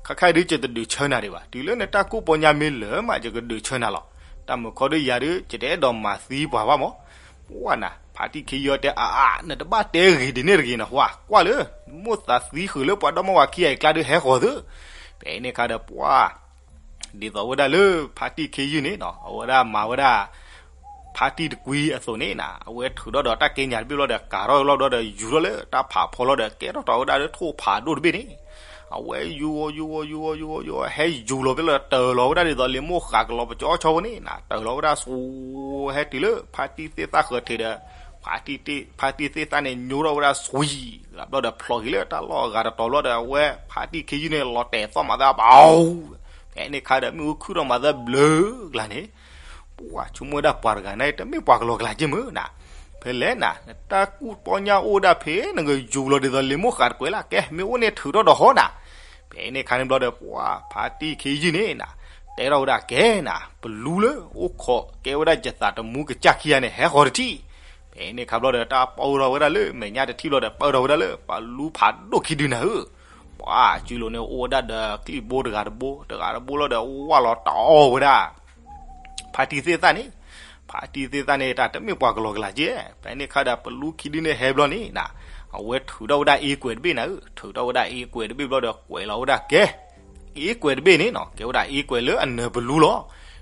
ခဲခါဒုးယတဒုးဆၢနၤဒံးဘၣ်, တုၤလၢနတၢ်ကူၣ်ပီညါမ့ၢ်လၢာ်မး ယကဒုးဆၢနၤလီၤ. တၢ်မုာ်ခီဒုးယၤဒုး ယတအဲၣ်ဒိးမၤသံပှၤဘၣ်မး. ပှၤနၤ ဖါတံၢ်ခ့ယုၢ်တဲအါအါ နတဘၣ်တဲဂ့ၤဒ်န့ၣ်တဂ့ၤနဟူဧါ, ကွၢ်လၢ မိၣ်သးသံဃုာ်လၢပှၤဒီမါဝၤခံဂၤအံၤအကျါဒုးဟဲဃီၤသု. ဖဲန့ၣ်ခါဒီးပှၤ ဒ်သိးဝဲဒၣ်လၢ ဖါတံၢ်ခ့ယုၢ်န့ၣ်နီၤ အဝဲဒၣ်မၤဝဲဒၣ် ဖါတံၢ်တကွံအသိးန့ၣ်နၤ အဝဲထုးထီၣ်ဒီးတၢ်ကဲညါတဘ့ၣ်ဘျီဒီး ကၤထီၣ်လီၤဘျီဒီး ယူၤထီၣ်လၢတၢ်ဖးဖီလီၤဒီး ကဲထီၣ်ထီၣ်ဝဲဒၣ်လၢထိၣ်ဖးဒိၣ်တဘ့ၣ်န့ၣ် အဝဲယူၤအီၤ ယူၤအီၤ ယူၤအီၤ ယူၤအီၤ ယူၤအီၤ ဟဲယူၤလီၤဖဲလီၤဒီး တၢၤလီၤဝဲဒၣ်ဒ်သိးလံာ်မိၢ်ဃးကလီၤပကၠီဆီဖိန့ၣ်နၤ တၢၤလီၤဝဲဒၣ်ဆူ ဟဲတုၤလၢ ဖါတံၢ်သ့ၣ်သၣ်ဃၢၤထံးဒီး ဖါတံၢ်သ့ၣ်သၣ်န့ၣ် ညိထီၣ်ဝဲဒၣ်ဆှံ ဘျီဒီးဖျိးက့ၤလၢတၢ်လီၢ်အဂၤတတီၤဘျီဒီး အဝဲ ဖါတံၢ်ခ့ယုၢ်န့ၣ် လီၤတဲာ်သီၣ်မၤသးပာ် ဖဲန့ၣ်ခါဒီး မ့ၣ်အူခုၣ်ထီၣ်မၤသးဘျုးကျါန့ၣ် ပှၤဆိကမိၣ်ဝဲဒၣ်ပှၤတဂၤန့ၣ် တမ့ၢ်ပှၤကလီၤကလၤက့မ့ၢ်နၤ, ဖဲလဲၣ်နၤ နတၢ်ကူၣ်ပီညါအိၣ်ဒၣ်ဖဲ နကယူၤလီၤဒ်သိးလံာ်မိၢ်ဃးတကွဲးလၢ် ကဲ မ့ၢ်အိၣ်န့ၣ်ထုးထီၣ်ဒီးဟီနၤ. ဖဲန့ၣ်ခါန့ၣ်ဘျီဒီး ပှၤဖါတံၢ်ခ့ယုၢ်န့ၣ်နၤ တဲထီၣ်ဝဲဒၣ်ကဲနၤ ပလူလၢအိၣ်ခိးကဲဝဲဒၣ်ယသးတမူကစၢ်ခံဂၤန့ၣ် ဟဲဃီၤတထံၣ်. ဖဲန့ၣ်ခါဘျီဒီး တၢ်ပၢၢ်ထီၣ်ဝဲဒၣ်လၢမဲာ်ညါတထံၣ်ဘျီဒီး ပၢၢ်ထီၣ်ဝဲဒၣ်လၢ ပလူဖးဒိၣ်ခံဒုနၤဧၢ ပှၤစုလိၤန့ၣ် အိၣ်ဝဲဒၣ်ဒီးကျံၣ်ဘိတဂၤတဘိ တဂၤတဘိလီၤဒီး ဝၢ်လီၤတအီၣ်ဝဲဒၣ် ဖါတံၢ်သ့ၣ်သၣ်န့ၣ်, ဖါတံၢ်သ့ၣ်သၣ်န့ၣ် တၢ်တမ့ၢ်ပှၤကလီၤကလၤက့, ဖဲန့ၣ်ခါဒီး ပလူခံဒုန့ၣ်ဟဲဘျီန့ၣ်နၤ, အဝဲထုးထီၣ်ဝဲဒၣ်အ့ကွဲးတဘ့ၣ်နၤဧၢ, ထုးထီၣ်ဝဲဒၣ်အ့ကွဲးတဘ့ၣ်ဘျီဒီး ကွဲးလီၤဝဲဒၣ်ကဲ, အ့ကွဲးတဘ့ၣ်န့ၣ်နီၤ ကဲဝဲဒၣ်အ့ကွဲးလၢအနၢၤပလူလီၤ.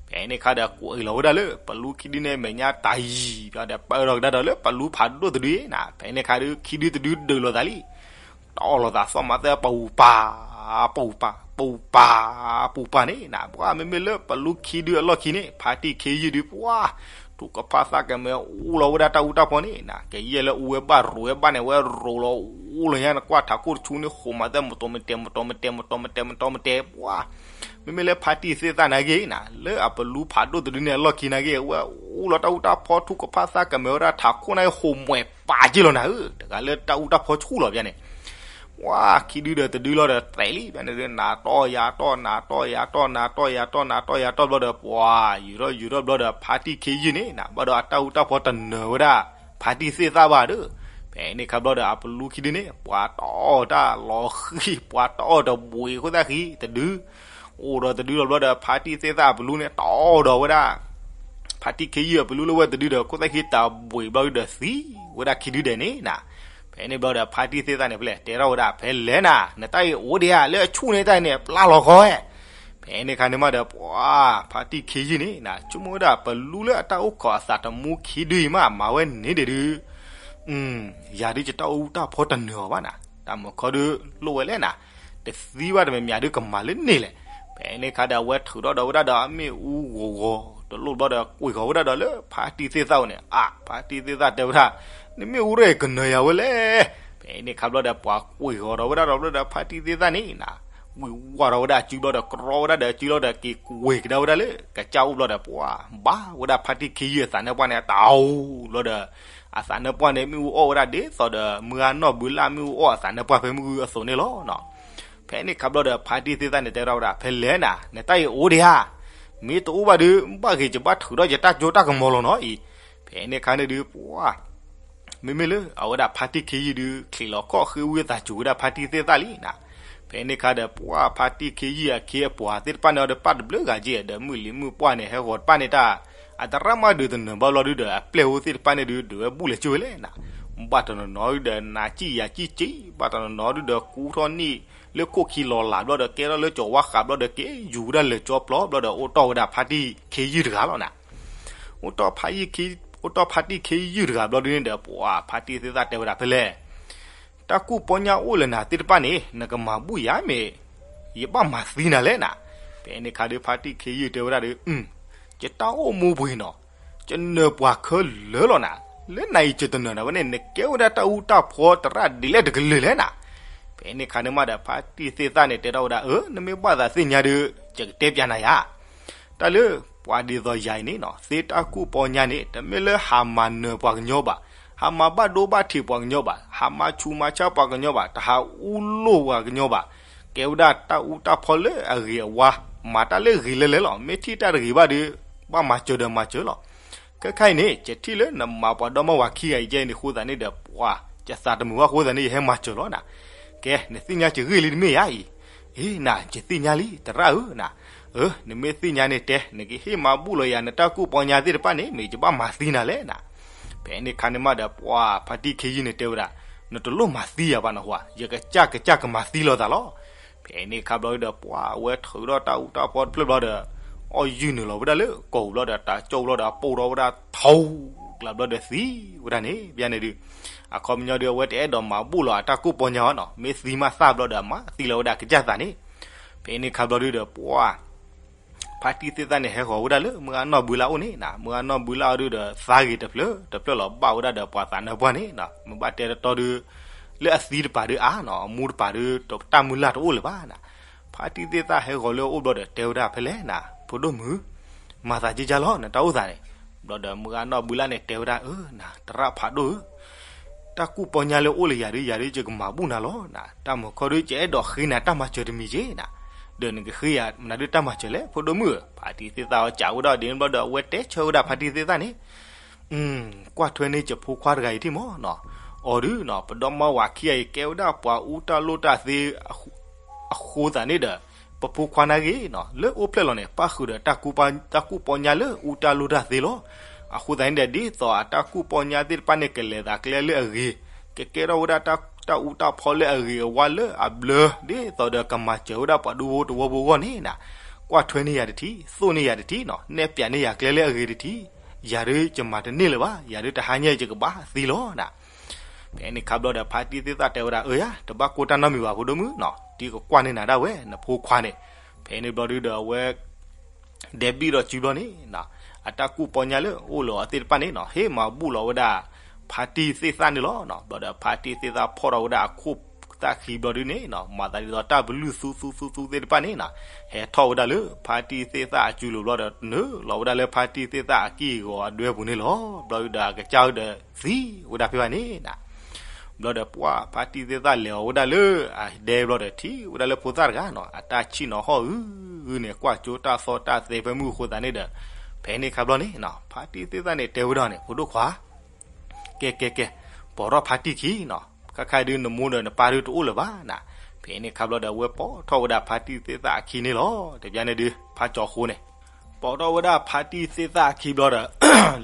ဖဲ ဖဲန့ၣ်ခါဒီးကွံာ်လီၤဝဲဒၣ်လၢ ပလူခံဒုန့ၣ်အမဲာ်ညါတၢ်ယံၤ ဒီးပာ်ဒီးကဒါဒီးလၢပလူဖးဒိၣ်တဒုအံၤနၤ, ဖဲန့ၣ်ခါဒီး ခံဒုတဒုဒုးလိာ်သးလံ တီၢ်လိာ်သးသီၣ်မၤသၢ ပူၤပာ် ပူၤပာ် ပူၤပာ် ပူၤပာ်န့ၣ်နၤ, ပှၤမ့မ့ၢ်လၢပလူခံဒုအလီၢ်ခံန့ၣ် ဖါတံၢ်ခ့ယုၢ်ဒုးပှၤ ထူၣ်ကဖၣ်သၣ်ကမဲအူလီၤဝဲဒၣ်တၢ်အူတၢ်ဖီန့ၣ်နၤ, ကယဲၢ်လၢအူဝဲဘၣ်ရိးဝဲဘၣ်န့ၣ် ဝဲရိးလီၤအူလီၤညါ နကွၢ်ထးခိၣ်တဆူန့ၣ် ဟိးမၤသၢ မတီၤမတဲာ် မတီၤမတဲာ် မတီၤမတဲာ် မတီၤမတဲာ် မတီၤမတဲာ် ပှၤ မ့မ့ၢ်လၢဖါတံၢ်သ့ၣ်သၣ်နာ်က့နၤ လၢအပလူဖးဒိၣ်တဒုန့ၣ်အလီၢ်ခံနာ်က့ ဝဲအူလီၤတၢ်အူတၢ်ဖီ ထူၣ်ကဖၣ်သၣ်ကမဲဝဲဒၣ် ထးခိၣ်နာ်က့ ဟိးမွဲၢ်ပာ်က့ၢ်လီၤနၤဧၢ, တဂၤလၢတၢ်အူတၢ်ဖီဆူၣ်လီၤပျါန့ၣ် ပှၤခံဒုဒီးတဒုလီၤဒီး တဲာ်လံပျါန့ၣ် နၤတီၢ်ယၤတီၢ် နၤတီၢ်ယၤတီၢ် နၤတီၢ်ယၤတီၢ် နၤတီၢ်ယၤတီၢ်ဘျီဒီး ပှၤယူၤထီၣ်ယူၤထီၣ်ဘျီဒီး ဖါတံၢ်ခ့ယုၢ်န့ၣ်နၤ ဘၣ်ဒီးအတၢ်အူတၢ်ဖီတနၢၤဝဲဒၣ် ဖါတံၢ်သ့ၣ်သၣ်ဘၣ်ဒီး ဖဲန့ၣ်ခါဘျီဒီး အပလူခံဒုန့ၣ် ပှၤတီၢ်တၢ်လီၤဃံၤ ပှၤတီၢ်တဘှံးအဃိသတးဃံ တဒု အိၣ်ဒီးတဒုလီၤဘျီဒီး ဖါတံၢ်သ့ၣ်သၣ်အပလူန့ၣ် တီၢ်ဒီးဝဲဒၣ် ဖါတံၢ်ခ့ယုၢ်အပလူလၢဝဲတဒုဒီး ခိၣ်သၣ်ဃံတဘှံးဘျီဒုဒီးသံဝဲဒၣ်ခံဒုဒဲးန့ၣ်နၤ, ဖဲန့ၣ်ဘျီဒီး ဖါတံၢ်သ့ၣ်သၣ်န့ၣ်ဖဲလဲၣ် တဲထီၣ်ဝဲဒၣ် ဖဲလဲၣ်နၤ နတၢ်အံၤအိၣ်ဒံးဧါ လၢအဆူၣ်န့ၢ်တၢ်အံၤန့ၣ် ပျၢ်လီၤဃီဧဲ ဖဲန့ၣ်ခါန့ၣ်မးဒီး ပှၤ ဖါတံၢ်ခ့ယုၢ်န့ၣ်နၤ ဆိကမိၣ်ဝဲဒၣ် ပလူလၢအတၢ်အိၣ်ခိးအသးတမူခံဒုအံၤမး မၤဝဲန့ၣ်ဒဲးဒုး ယၤဒုးယတၢ်အူတၢ်ဖီတနၢၤအီၤဘၣ်နၤ, တၢ်မုာ်ခီဒုးလိၣ်ဝဲလဲၣ်နၤ, တသံဘၣ်တမံၤမံၤဒုးကမၤလၢန့ၣ်လဲၣ်. ဖဲန့ၣ်ခါဒီး အဝဲထုးထီၣ်ဒီးဝဲဒၣ်ဒီးအမ့ၣ်အူဂီၤဂီၤ တလိၣ်ဘျီဒီး ကွံာ်ဃီၤဝဲဒၣ်ဒီးလၢဖါတံၢ်သ့ၣ်သၣ်အအိၣ်န့ၣ်, အါ ဖါတံၢ်သ့ၣ်သၣ်တဲဝဲဒၣ်, နမ့ၣ်အူရဲၣ်ကနၢၤယၤဝဲလဲၣ်. ဖဲန့ၣ်ခါဘျီဒီး ပှၤကွံာ်ဃီၤဒီးဝဲဒၣ်ဒီး ဘျီဒီးဖါတံၢ်သ့ၣ်သၣ်န့ၣ်နၤ, ဝံၤဝါဒီးဝဲဒၣ်အစုဘျီဒီး ကြီဝဲဒၣ်ဒီးအစုလီၤဒီး က့ၤကွံာ်ကဒါဝဲဒၣ်လၢ ကစၢ်အိၣ်ဘျီဒီး ပှၤဘၣ်ဝဲဒၣ်ဖါတံၢ်ခ့ယုၢ်အသးနါပှၢ်န့ၣ် တၢ်အိၣ်ဘျီဒီး အသးနါပှၢ်န့ၣ် မ့ၣ်အူအီၣ်ဝဲဒၣ်ဒ်သိးဒီး မုၢ်ဂၤနီၢ်ဘုလၢ်မ့ၣ်အူအီၣ်အသးနါပှၢ်ဖဲမုၢ်ဂုၢ်အသိးန့ၣ်လီၤ. ဖဲန့ၣ်ခါဘျီဒီး ဖါတံၢ်သ့ၣ်သၣ်န့ၣ် တဲဝဲဒၣ် ဖဲလဲၣ်နၤ နတၢ်အံၤအိၣ်ဒံးဧါ. မ့ၢ်တအိၣ်ဘၣ်ဒီး ဘၣ်ဂ့ၤယဘၣ်ထုးထီၣ်ယတၢ်စိတၢ်ကမီၤလီၤနီၤအံၤ. ဖဲန့ၣ်ခါန့ၣ်ဒုး ပှၤ မ့မ့ၢ်လၢအဝဲဒၣ်ဖါတံၢ်ခ့ယုၢ်ဒုး ချံးလီၤခီၣ်ဃ့ဝံသးစူၤဝဲဒၣ်ဖါတံၢ်သ့ၣ်သၣ်လံနၤ. ဖဲန့ၣ်ခါဒီး ပှၤဖါတံၢ်ခ့ယုၢ်အခ့အပှၤသ့ၣ်တဖၣ်န့ၣ်ဒီး ပာ်တဘျုးဂၤက့ ဒီးမုၢ်လံၤမုၢ်ပှၢ်န့ၣ် ဟဲဂီၤတဖၣ်န့ၣ်တၢ် အတရၣ်မးဒုးတနၢၤဘၣ်ဘျီဒုးဒီး အပျဲၢ်အိၣ်သ့ၣ်တဖၣ်န့ၣ်ဒုး ဒုးဝဲဘူၣ်လဲၤကၢဝဲလဲၣ်နၤ. ဘၣ်တနီၤနီၤဒုးဒီး နၤစံၣ်ယၤစံၣ်က့ ဘၣ်တနီၤနီၤဒုးဒီး ကူထီၣ်နံၣ်လၢခိၣ်ခံလီၤလးဘျီဒီး ကဲထီၣ်လၢကၠီၤဝါဃးဘျီဒီး က့ၤယူၤဝဲဒၣ်လၢာ်ကၠီပျီဘျီဒီး အိၣ်တီၢ်ဝဲဒၣ်ဖါတံၢ်ခ့ယုၢ်တဂၤလီၤနၤ. အိၣ်တီၢ်ဖါတံၢ်ခ့ယုၢ်တဂၤဘျီဒုးန့ၣ်ဒီး ပှၤဖါတံၢ်သ့ၣ်သၣ်တဲဝဲဒၣ်ဖဲလဲၣ် တၢ်ကူၣ်ပီညါအိၣ်လၢနၤသ့ၣ်တဖၣ်န့ၣ် နကမၤဘူၣ်ယၤမ့ၢ် ယဘၣ်မၤသံနၤလဲၣ်နၤ. ဖဲန့ၣ်ခါဒုး ဖါတံၢ်ခ့ယုၢ်တဲဝဲဒၣ်ဒီး ယတၢ်အိၣ်မူပှ့ၤနီၤ ယနၢၤပှၤခဲလၢာ်လီၤနၤ. လၢနၤအံၤယတနၢၤနၤဝဲန့ၣ် နကဲဝဲဒၣ်တၢ်အူတၢ်ဖီတရၣ်ဒ်လဲၣ်တကလုာ်လဲၣ်နၤ. ဖဲန့ၣ်ခါန့ၣ်မးဒီး ဖါတံၢ်သ့ၣ်သၣ်န့ၣ် တဲထီၣ်ဝဲဒၣ် အၢ နမ့ၢ်ဘၣ်သးသ့ၣ်ညါဒီး ယကတဲပျးနၤယၤ တၢ်လၢပှၤဒ်သိးယၤအံၤန့ၣ်နီၤ သ့တၢ်ကူၣ်ပီညါန့ၣ် တမ့ၢ်လၢဟးမၤနၢၤပှၤကညီဘၣ်, ဟးမၤဘၣ်ဒိဘၣ်ထံးပှၤကညီဘၣ်, ဟးမၤဆူးမၤဆါပှၤကညီဘၣ်, တဟးအူလိၢ်ပှၤကညီဘၣ်, ကဲဝဲဒၣ်တၢ်အူတၢ်ဖီလၢအဂ့ၤအဝါ, မၤတၢ်လၢဂ့ၤလၢလဲၣ်လီၤ. မ့ၢ်ထံၣ်တၢ်တဂ့ၤဘၣ်ဒီး ဘၣ်မၤစၢၤဒီးမၤစၢၤလီၤ. ခဲခါအံၤန့ၣ် ယထံၣ်လၢနမၤပှၤဒီမါဝၤခံဂၤအံၤကဲအံၤန့ၣ်အဃိသတးန့ၣ်ဒီး ပှၤ ယသးတမုာ်ဘၣ်အဃိသတးန့ၣ် ယဟဲမၤစၢၤလီၤနၤ. ကဲ နသ့ၣ်ညါစှၤဂ့ၢ်လံတမ့ၢ်ဧါအံၤ. အ့ နၤ ယသ့ၣ်ညါလံ တရၣ်ဧၢနၤ. အၢ နမ့ၢ်သ့ၣ်ညါန့ၣ်တဲ နကဟ့ၣ်မၤဘူၣ်လီၤယၤ နတၢ်ကူၣ်ပီညါသ့ၣ်တဖၣ်န့ၣ် မ့ၢ်ယဘၣ်မၤသံနၤလဲၣ်နၤ. ဖဲန့ၣ်ခါန့ၣ်မးဒီး ပှၤဖါတံၢ်ခ့ယုၢ်န့ၣ်တဲဝဲဒၣ်, နတလိၣ်မၤသံယၤဘၣ်နဟူဧါ, ယကစၢ်ကစၢ်ကမၤသံလိာ်သးလီၤ. ဖဲန့ၣ်ခါဘျီဒီး ပှၤအဝဲထုးထီၣ်တၢ်အူတၢ်ဖီတဖျၢၣ်ဘျီဒီး အီၣ်ယုၢ်နုာ်လီၤဝဲဒၣ်လၢကီၢ်ပူၤဘျီဒီး တၢ်ကၠီၣ်ဘျီဒီး အပိၢ်ထီၣ်ဝဲဒၣ်ထီ ကျါဘျီဒီးသံဝဲဒၣ်န့ၣ် ဘၣ်န့ၣ်ဒုး အခီပညီဒီး အဝဲတအဲၣ်ဒိးမၤဘူၣ်လီၤအတၢ်ကူၣ်ပီညါအီၤနီၤ, မ့ၢ်သံမးသၣ်ဘျီဒီး မၤသံလီၤဝဲဒၣ်ကစၢ်သးန့ၣ်. ဖဲန့ၣ်ခါဘျီဒုးဒီး ပှၤ ဖါတံၢ်သ့ၣ်သၣ်န့ၣ် ဟဲဃီၤဝဲဒၣ်လၢမုၢ်ဂၤနီၢ်ဘုလၢ်အအိၣ်န့ၣ်နၤ, မုၢ်ဂၤနီၢ်ဘုလၢ်အအိၣ်ဒုးဒီး သါဂ့ၤတဖျၢၣ်တဖျၢၣ်လီၤ ဘၣ်ဝဲဒၣ်ဒီးပှၤသးနါပှၢ်န့ၣ်နၤ, မ့ၢ်ဘၣ်တဲတတီဒုး လၢအသံတပၤဒုးအါနီၤ, အမူတပၤဒုး တၢ်မုၢ်လၢ်တအိၣ်လၢၤဘၣ်နၤ. ဖါတံၢ်သ့ၣ်သၣ်ဟဲဃီၤလၢအအိၣ်ဘျီဒီး တဲဝဲဒၣ်ဖဲလဲၣ်နၤ, ဖိဒိၣ်မုၣ် မၤသးက့ကါလီၤ နတၢ်အိၣ်သးန့ၣ်. ဘျီဒီးမုၢ်ဂၤနီၢ်ဘုလၢ်န့ၣ် တဲဝဲဒၣ် အၢ နၤ တရၣ်ဖးဒိၣ်ဧၢ, တၢ်ကူၣ်ပီညါလၢအိၣ်လၢယၤဒုး ယၤဒုးယကမၤဘူၣ်နၤလီၤနၤ, တၢ်မုာ်ခီဒုး ယအဲၣ်ဒိးဃ့နၤတၢ်မၤစၢၤတမံၤက့နၤ, ဒီးနကဃ့ယၤမနုၤဒုးတၢ်မၤစၢၤလဲၣ် ဖိဒိၣ်မုၣ်ဧၢ. ဖါတံၢ်သ့ၣ်သၣ်အီၤစံးဝဲဒၣ်ဒ်န့ၣ်ဘျီဒီး အဝဲတဲဆၢဝဲဒၣ်ဖါတံၢ်သ့ၣ်သၣ်န့ၣ် ကွၢ်ထွဲန့ၢ်ယဖိခွါတဂၤအံၤထံၣ်မးနီၤ, အီၤဒုးနီၤ ပဒီမါဝၤခံဂၤအံၤ ကဲဝဲဒၣ်ပှၤအူတၢ်လိၣ်တၢ်သ့ အဃိသတးန့ၣ်ဒီး ပဖိခွါနာ်ဂ့ၤနီၤ လၢအိၣ်ဖျဲၣ်လီၤန့ၣ် ပၣ်ဃုာ်ဒီးတၢ်ကူၣ်ပီညါလၢအူတၢ်လိၣ်တၢ်သ့လီၤ. အဃိသတးန့ၣ်ဒီး ဒ်သိးအတၢ်ကူၣ်ပီညါသ့ၣ်တဖၣ်န့ၣ် ကလဲၤသးကျဲလၢအဂ့ၤ, ကကဲထီၣ်ဝဲဒၣ်တၢ်အူတၢ်ဖီလၢအဂ့ၤအဝါလၢအဘျၢ ဒ်သိးဒီးကမၤစၢၤဝဲဒၣ်ပှၤဒူဖိတဝီဖိအဂီၢ်န့ၣ်နၤ, ပှၢ်ထွဲန့ၢ်ယၤတထံၣ်, သိၣ်န့ၢ်ယၤတထံၣ်နီၤ, နဲၣ်ပၠးန့ၢ်ယၤကျဲလၢအဂ့ၤတထံၣ်, ယၤဒုးယမၤတန့ၢ်လၢၤဘၣ်, ယၤဒုးတဟါညါအံၤယကဘၣ်သံလီၤနၤ. ဖဲန့ၣ်ခါဘျီဒီး ဖါတံၢ်သ့ၣ်သၣ်တဲဝဲဒၣ် အၢယၤ တဘၣ်ကိၢ်တၢ်နီတမံၤဘၣ် ဖိဒိၣ်မုၣ်နီၤ, တံၤကကွၢ်န့ၢ်နၤဒၣ်ဝဲ နဖိခွါန့ၣ်. ဖဲန့ၣ်ဘျီဒုဒီးအဝဲ ဒဲးဘံၣ်ဒီးစုဘျီန့ၣ် အတၢ်ကူၣ်ပီညါလၢအိၣ်လၢအီၤသ့ၣ်တဖၣ်န့ၣ်နီၤ ဟ့ၣ်မၤဘူၣ်လီၤဝဲဒၣ် ဖါတံၢ်သ့ၣ်သၣ်န့ၣ်လီၤ. ဘျီဒီးဖါတံၢ်သ့ၣ်သၣ်ဖီၣ်ထီၣ်ဝဲဒၣ်အခိၣ်သၣ်ခံဘျီဒုန့ၣ်နီၤ မၤသးဒ်သိးတၢ်ပလုၢ်သူသူသူသူသ့ၣ်တဖၣ်န့ၣ်နီၤ ဟဲထီၣ်ဝဲဒၣ်လၢ ဖါတံၢ်သ့ၣ်သၣ်အစုလိၤဘျီဒီး နုာ်လီၤဝဲဒၣ်လၢဖါတံၢ်သ့ၣ်သၣ်အကံၢ်အဂီၤအဒွဲပူၤန့ၣ်လီၤ. ဘျီဒုဒီးအကစၢ်ဒုဒီးသံဝဲဒၣ်ဖဲဘၣ်န့ၣ်နီၤ. ဘျီဒီးပှၢ် ဖါတံၢ်သ့ၣ်သၣ်လဲၤအီၤဝဲဒၣ်လၢအဒဲဘျီဒီး ထံၣ်ဝဲဒၣ်လၢဖိသၣ်တဂၤနီၤ အတၢ်ဆံၣ်နီၤဟီၣ်အုးအုးန့ၣ် ကွၢ်ကၠိတၢ်သီတၢ်သဲဖဲမုၢ်အဃိသတးန့ၣ်ဒီး ဖဲန့ၣ်ခါဘျီန့ၣ်နီၤ ဖါတံၢ်သ့ၣ်သၣ်န့ၣ်တဲဝဲဒၣ်န့ၣ် ဖိဒိၣ်ခွါ ကဲကဲကဲ, ပိာ်ထီၣ်ဖါတံၢ်ခံနီၤ, ခါခါဒုးနမိၢ်ဒီးနပၢ်ဒုးတအိၣ်လၢၤဘၣ်နၤ. ဖဲန့ၣ်ခါဘျီဒီး အဝဲပိာ်ထီၣ်ဝဲဒၣ်ဖါတံၢ်သ့ၣ်သၣ်အခံန့ၣ်လီၤ. တဘျီန့ၣ်ဒုး ဖါကၠီၤဃိန့ၣ် ပိာ်ထီၣ်ဝဲဒၣ်ဖါတံၢ်သ့ၣ်သၣ်အခံဘျီဒီး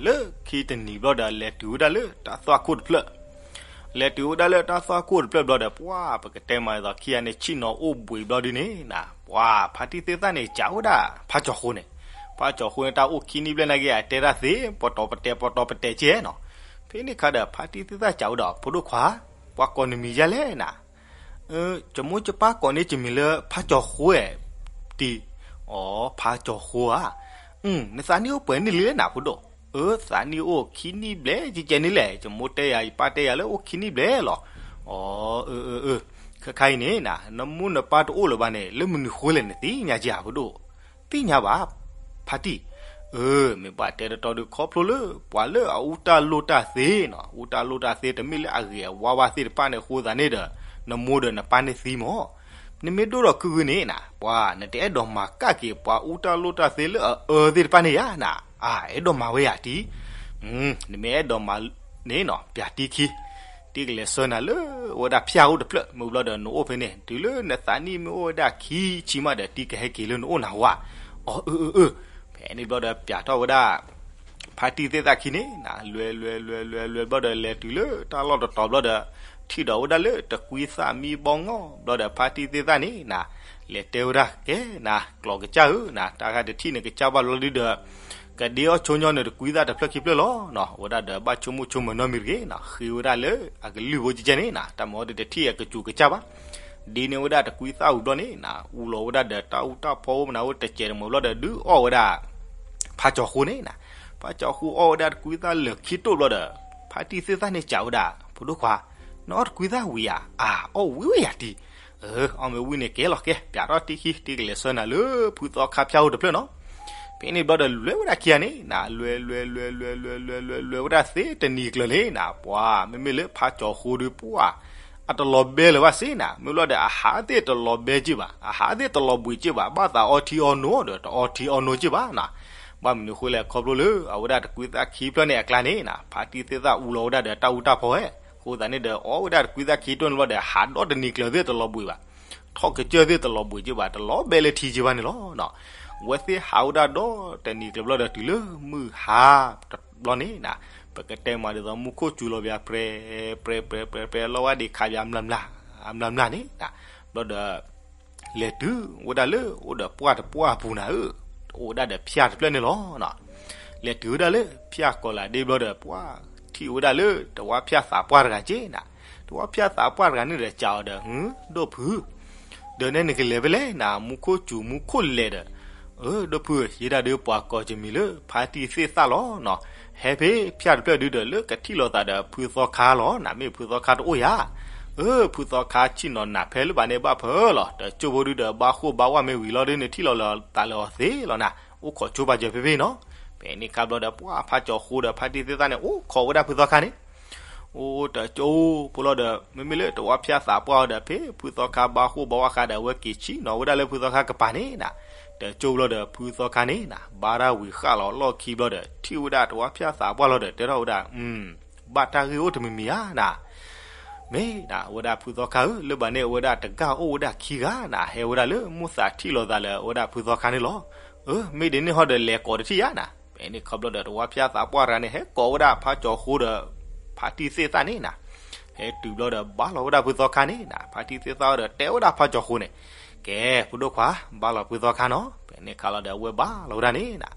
လၢခံတနံၤဘျီဒီး လဲၤတုၤဝဲဒၣ်လၢတၢ်သွၣ်ခိၣ်တဖျၢၣ် လဲၤတုၤဝဲဒၣ်လၢတၢ်သွၣ်ခိၣ်တဖျၢၣ်ဘျီဒီး ပှၢ် ပကတဲမးဒ်သိးခံဂၤန့ၣ် ဆံၣ်နီၤအိၣ်ဘှံးဘျီဒုန့ၣ်နၤ, ပှၢ် ဖါတံၢ်သ့ၣ်သၣ်န့ၣ် စံးဝဲဒၣ် ဖါကၠီၤဃိန့ၣ်, ဖါကၠီၤဃိန့ၣ် တၢ်အိၣ်ခံနံၣ်ဘျဲၣ်နာ်က့ အတဲတၢ်သ့ ပတီၢ်ပတဲာ် ပတီၢ်ပတဲာ်ကဲနီၤ. ဖဲန့ၣ်ခါဒီး ဖါတံၢ်သ့ၣ်သၣ်စံးဝဲဒီး ဖိဒိၣ်ခွါ, ပှၤကိးနမံၤယၤလဲၣ်နၤ. ယမိၢ်ယပၢ်ကိးန့ၢ်ယမံၤလၢဖါကၠီၤဃိဧါ, တံၤ, အိ ဖါကၠီၤဃိဧါ, နသးနံၣ်အိၣ်ပှဲၤနံၣ်လံလဲၣ်နၤ ဖိဒိၣ်. အၢ သးနံၣ်အိၣ်ခံနံၣ်ဘျဲၣ်ကဲကဲန့ၣ်လဲၣ်, ယမိၢ်တဲယၤ ယပၢ်တဲယၤလၢအိၣ်ခံနံၣ်ဘျဲၣ်လီၤ. အိ အၢ အၢ အၢ, ခဲခါအံၤန့ၣ်နၤ နမိၢ်နပၢ်တအိၣ်လၢၤဘၣ်န့ၣ် လၢမနုၤဃိလဲၣ် နသ့ၣ်ညါဧါ ဖိဒိၣ်. သ့ၣ်ညါဘၣ် ဖါတံၢ်, အၢ မ့ၢ်ဘၣ်တဲတတီဒုး ခီဖျိလၢပှၤလၢအအူတၢ်လိၣ်တၢ်သ့နီၤ, အူတၢ်လိၣ်တၢ်သ့ တမ့ၢ်လၢအဂ့ၤအဝါဘၣ်သ့ၣ်တဖၣ်န့ၣ်အဃိသတးန့ၣ်ဒီး နမိၢ်ဒီးနပၢ်န့ၣ်သံမး. နမ့ၢ်ဒိၣ်ထီၣ်ခုဂုန့ၣ်နၤ ပှၤ နတအဲၣ်ဒိးမၤကၣ်က့ၤပှၤအူတၢ်လိၣ်တၢ်သ့လၢအအၢသ့ၣ်တဖၣ်န့ၣ်ဧါနၤ, အါ အဲၣ်ဒိးမၤဝဲယၤတံၤ. နမ့ၢ်အဲၣ်ဒိးမၤန့ၣ်နီၤ ပၠးတံၤခံ, တံၤကလဲၤဆှၢနၤလၢဝဲဒၣ်ဖၠၣ်အိၣ်တဖျၢၣ်, မ့ၢ်ဘျီဒီးနအိၣ်ဖဲန့ၣ် တုၤလၢနသးနံၣ်မ့ၢ်အိၣ်ဝဲဒၣ်ခံဆံမးဒီး တံၤကဟဲက့ၤလၢနအိၣ်နၤဝါ. အိ အၢ အၢ အၢ, ဖဲန့ၣ်ဘျီဒီးပၠးထီၣ်ဝဲဒၣ် ဖါတံၢ်သ့ၣ်သၣ်ခံန့ၣ်နၤ လဲၤလဲၤလဲၤလဲၤလဲၤလဲၤဘျီဒီး လဲၤတုၤလၢတၢ်လီၢ်တတီၤဘျီဒီး ထံၣ်ဒီးဝဲဒၣ်လၢတကွံသၣ်မံဘီငီၢ်ဘျီဒီး ဖါတံၢ်သ့ၣ်သၣ်န့ၣ်နၤ လဲၤတဲဝဲဒၣ် ကဲနၤ ကျီၤကစၢ်ဧၢနၤ, တၢ်ဂၤတထံၣ်န့ၣ်ကစၢ်ဘၣ်ဘျီဒုဒီး ကဒ့အီၣ်ဆိညီနုၤတကွံသၣ်တဖျၢၣ်ခံဖျၢၣ်လီၤနီၤ, အဝဲဒၣ်ဒီးဘၣ်ဆိကမိၣ်ဆိကမးနီတမံၤတဂ့ၤနီၤ, ဃ့ဝဲဒၣ်လၢအကလုၢ်ဖိကဲကဲန့ၣ်နၤ, တၢ်မၤအီၤဒုတထံၣ်အကစူၤကစၢ်ဘၣ်. ဒ်န့ၣ်ဝဲဒၣ်တကွံသၣ်ဝံၤဘျီန့ၣ်နၤ အူလီၤဝဲဒၣ်ဒီးတၢ်အူတၢ်ဖီအိၣ်မနုၤအိၣ်တစဲးတမှဲၤဘျီဒီး ဒုးအီၣ်ဝဲဒၣ် ဖါကၠီၤဃိန့ၣ်နၤ, ဖါကၠီၤဃိအီၣ်ဝဲဒၣ်တကွံသၣ်လၢာ်ခံတိၣ်ဘျီဒီး ဖါတံၢ်သ့ၣ်သၣ်န့ၣ်စံးဝဲဒၣ် ဖိဒိၣ်ခွါ, နအီၣ်တကွံသၣ်ဝံၤဧါ, အါ အီၣ်ဝံၤဝဲယၤတံၤ. အၢ အီၣ်မ့ၢ်ဝံၤန့ၣ်ကဲလီၤ ကဲ ပၠးထီၣ်တံၤခံ တံၤကလဲၤဆှၢနၤလၢဖုသီခါဖၠၣ်အိၣ်တဖျၢၣ်နီၤ. ဖဲန့ၣ်ဘျီဒီးလဲၤဝဲဒၣ်ခံဂၤန့ၣ်နၤ လဲၤလဲၤလဲၤလဲၤလဲၤလဲၤလဲၤလဲၤဝဲဒၣ်သ့တနံၤကျၢၤလံနၤ, ပှၤ မ့မ့ၢ်လၢဖါကၠီၤဃိဒုးပှၢ် အတလီၤဘဲလၢၤဘၣ်စ့နၤ, မ့ၢ်ဘျီဒီးအဟးသ့ၣ်တလီၤဘဲက့ၢ်ဘၣ်, အဟးသ့ၣ်တလီၤဘှံးက့ၢ်ဘၣ်, ဘၣ်သးအီထံအီနိဒီး တအီထံအီနိက့ၢ်ဘၣ်နၤ. ဘၣ်မနုၤဃိလဲၣ် ခီဖျိလၢအဝဲဒၣ်တကွံသၣ်ခံဖျၢၣ်န့ၣ်အကျါန့ၣ်နၤ ဖါတံၢ်သ့ၣ်သၣ်အူလီၤဝဲဒၣ်ဒီးတၢ်အူတၢ်ဖီဝဲ, အဃိသတးန့ၣ်ဒီး အီၣ်ဝဲဒၣ်တကွံသၣ်ခံတိၢ်န့ၣ်ဘျီဒီး ဟးဒီတနံၤကျၢၤသ့ၣ်တလီၤဘှံးဘၣ်, ထီၣ်ကစၢၢ်သ့ၣ်တလီၤဘှံးက့ၢ်ဘၣ်, တလီၤဘဲလၢထံက့ၢ်ဘၣ်န့ၣ်လီၤ. ဝဲသ့ၣ်ဟးဝဲဒၣ်ဒီတနံၤကျၢၤဘျီဒီး တုၤလၢမုၢ်ဟါတဘျီန့ၣ်နၤ, ပကတဲမးဒ်သိးမူခိၣ်စူၤလီၤပၠး ပြဲ ပြဲ ပြဲ ပြဲ ပြဲ လီၤဝဲဒၣ်ခးပၠး မျၢ်မျၢ် အမျၢ်မျၢ်န့ၣ်နၤ, ဘျီဒီး လဲၤတုၤဝဲဒၣ်လၢအိၣ်ဒီးပှၢ်တပှၢ်အပူၤနၤဧၢ, အိၣ်ဝဲဒၣ်ဒီးဖၠၣ်တဖျၢၣ်န့ၣ်လီၤ. လဲၤတုၤဝဲဒၣ်လၢဖၠၣ်ကီၤလၤဒ့ဘျီဒီး ပှၢ်ထံၣ်ဝဲဒၣ်လၢတဝါဖၠၣ်သးပှၢ်တဂၤက့ၢ်နၤ, တဝါဖၠၣ်သးပှၢ်တဂၤန့ၣ်ဒီးစံးအီၤဒီး ဒိၣ်ဖု ဒီးနဲနကလဲၤဖဲလဲၣ်နၤ, မူခိၣ်စူၤမူခိၣ်လဲၤဒီး, အၢ ဒိၣ်ဖု ယဲဒၣ်ဒုးပှၤကိးယမံၤလၢ ဖါတံၢ်သ့ၣ်သၣ်လီၤနီၤ, ဟဲဖဲဖၠၣ်တဖျၢၣ်ဒုဒီး လၢကထံၣ်လိာ်သးဒီးဖုသီခါလီၤ, နမ့ၢ်ဖုသီခါတအိၣ်ယၤ, အၢ ဖုသီခါဆံၣ်နီၤနးဖဲလၢဘၣ်န့ၣ်ဘၣ်ဖၢလီၤ, တကၠိဖိဒုဒီးဘၣ်ဃိၣ်ဘၣ်ဝၣ်မ့ၢ်ဝံၤလီၤဒုန့ၣ် ထံၣ်လိာ်လၢသးလၢအီၤသ့လီၤနၤ, အိၣ်ခိးဆိပာ်စၢၤဖဲဖဲနီၤ. ဖဲန့ၣ်ခါဘျီဒီး ပှၢ်ဖါကၠီၤဃိဒီးဖါတံၢ်သ့ၣ်သၣ်န့ၣ် အိၣ်ခိးဝဲဒၣ်ဖုသီခါန့ၣ် အိၣ်တကၠိဖိလီၤဒီး မ့မ့ၢ်လၢတဝါဖၠၣ်သးပှၢ်အီၤဒီး ဖဲဖုသီခါဘၣ်ဃိၣ်ဘၣ်ဝၣ်ဃါဒီး အဝဲက့ၤဆံၣ်နီၤဝဲဒၣ်လၢဖုသီခါကပၤန့ၣ်နၤ, တကၠိဖိလီၤဒီး ဖုသီခါန့ၣ်နၤ ဘါတၢ်ဝံၤဃၣ်လီၤလီၢ်ခံဘျီဒီး ထံၣ်ဝဲဒၣ်တဝါဖၠၣ်သးပှၢ်လီၤဒီး တဲထီၣ်ဝဲဒၣ် ဘၣ်တၢ်ဂ့ၢ်အိၣ်တမံၤမံၤဧါနၤ, မ့ၢ်ဒၣ်ဝဲဒၣ်ဖုသီခါဧၢ, လၢဘၣ်န့ၣ်အဝဲဒၣ်တဂၤအိၣ်ဝဲဒၣ်ခံဂၤနၤ, ဟဲဝဲဒၣ်လၢမိၢ်သးထံၣ်လိာ်သးလၢအဝဲဒၣ်ဖုသီခါန့ၣ်လီၤ. အၢ မ့ၢ်ဒ်န့ၣ်ဟီဒီးလဲၤကိးတထံၣ်ယါနၤ. ဖဲန့ၣ်ခီဘျီဒီး တဝါဖၠၣ်သးပှၢ်တဂၤန့ၣ် ဟဲကိးဝဲဒၣ်ဖါကၠီၤဃိဒီး ဖါတံၢ်သ့ၣ်သၣ်န့ၣ်နၤ, ဟဲတုၤဘျီဒီး ဘါလီၤဝဲဒၣ်ဖုသီခါန့ၣ်နၤ, ဖါတံၢ်သ့ၣ်သၣ်ဒီး တဲဝဲဒၣ်ဖါကၠီၤဃိန့ၣ်, ကဲ ဖိဒိၣ်ခွါ ဘါလီၤဖုသီခါနီၤ. ဖဲ ဖဲန့ၣ်ခါလီၤဒီး အဝဲဘါလီၤဝဲဒၣ်န့ၣ်နၤ,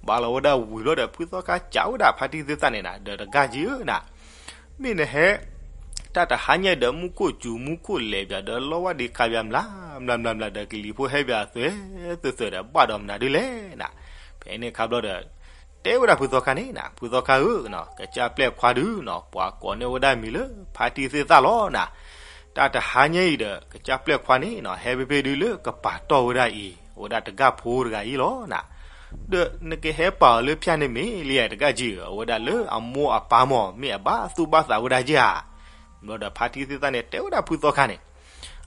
ဘါလီၤဝဲဒၣ်ဝံၤဘျီဒီး ဖုသီခါစံးဝဲဒၣ်ဖါတံၢ်သ့ၣ်သၣ်န့ၣ်နၤ ဒီးတဂၤက့ဧၢနၤ, မ့ၢ်နဟဲ တၢ်တဟါညါအံၤဒီးမူခိၣ်စူၤ မူခိၣ်လဲၤဘၣ်ဒီး လီဝါဒံးခးဘၣ်မျးမျးမျးမျးဒီး ကလံၤဖိဟဲဘၣ်သွဲၣ်သွဲၣ်သွဲၣ်ဒီး ဘၣ်ဒီးမနုၤဒုလဲၣ်နၤ. ဖဲန့ၣ်ခါဘျီဒီး တဲဝဲဒၣ်ဖုသီခါန့ၣ်နၤ, ဖုသီခါဧၢ, ကစၢ်ပျဲၢ်ခွါဒုနီၤ ပှၤကိးန့ၢ်ဝဲဒၣ်မံၤလၢ ဖါတံၢ်သ့ၣ်သၣ်လီၤနၤ. တၢ်တဟါညါအံၤဒီး ကစၢ်ပျဲၢ်ခွါန့ၣ်နၤ ဟဲဖဲဖဲဒုလၢကပာ်တီၢ်ဝဲဒၣ်အံၤ အဝဲဒၣ်တဂၤဖိတဂၤအံၤလီၤနၤ. ဒီးနကဟဲပာ်အီၤလၢဖၠၣ်န့ၣ်မ့ၢ်လံဧါ တဂၤက့ဧၢ, အဝဲဒၣ်လၢအမိၢ်အပၢ်မ့ၢ် မ့ၢ်အဘၣ်သူၣ်ဘၣ်သးဝဲဒၣ်က့ဧါ. ဘျီဒီးဖါတံၢ်သ့ၣ်သၣ်န့ၣ် တဲဝဲဒၣ်ဖုသီခါန့ၣ်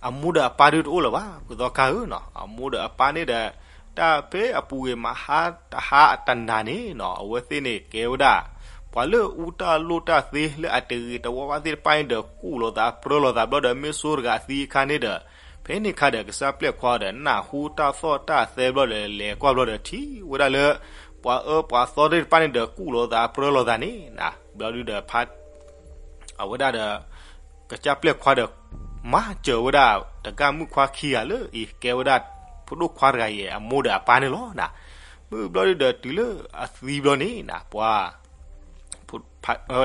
အမိၢ်ဒီးအပၢ်ဒုတအိၣ်လၢၤဘၣ် ဖုသီခါဧၢနီၤ. အမိၢ်ဒီးအပၢ်န့ၣ်ဒီး တၢ်ဖဲအပူၤကွံာ်မဟါတဟါအတနၤန့ၣ်နီၤ အဝဲသ့ၣ်န့ၣ်ကဲဝဲဒၣ် ပှၤလၢအူတၢ်လိၣ်တၢ်သ့လၢအတဂ့ၤတဝါဘၣ်သ့ၣ်တဖၣ်န့ၣ်ဒီး ကူၣ်လိာ်သးပြၢလိာ်သးဘျီဒီး မ့ၢ်စိတဂၤသံအခါန့ၣ်ဒီး ဖဲန့ၣ်ခါဒီး ကစၢ်ပျဲၢ်ခွါဒီးနၢ်ဟူတၢ်သီၣ်တၢ်သဲဘျီဒီး လဲၤကွၢ်ဘျီဒီးထံၣ်ဝဲဒၣ်လၢ ပှၤအၢပှၤသီသ့ၣ်တဖၣ်န့ၣ်ဒီး ကူၣ်လိာ်သးပြၢလိာ်သးန့ၣ်နၤ. ဘျီဒုဒီး အဝဲဒၣ်ဒီး ကစၢ်ပျဲၢ်ခွါဒီး မၤစၢၤဝဲဒၣ် တဂၤမုၣ်ခွါခံဂၤလၢအံၤ ကဲဝဲဒၣ် ဖိဒိၣ်ခွါတဂၤအံၤ အမိၢ်ဒီးအပၢ်န့ၣ်လီၤနၤ. မုၢ်ဘျီဒုဒီးတုၤလၢအသံဘျီန့ၣ်နၤ ပှၤ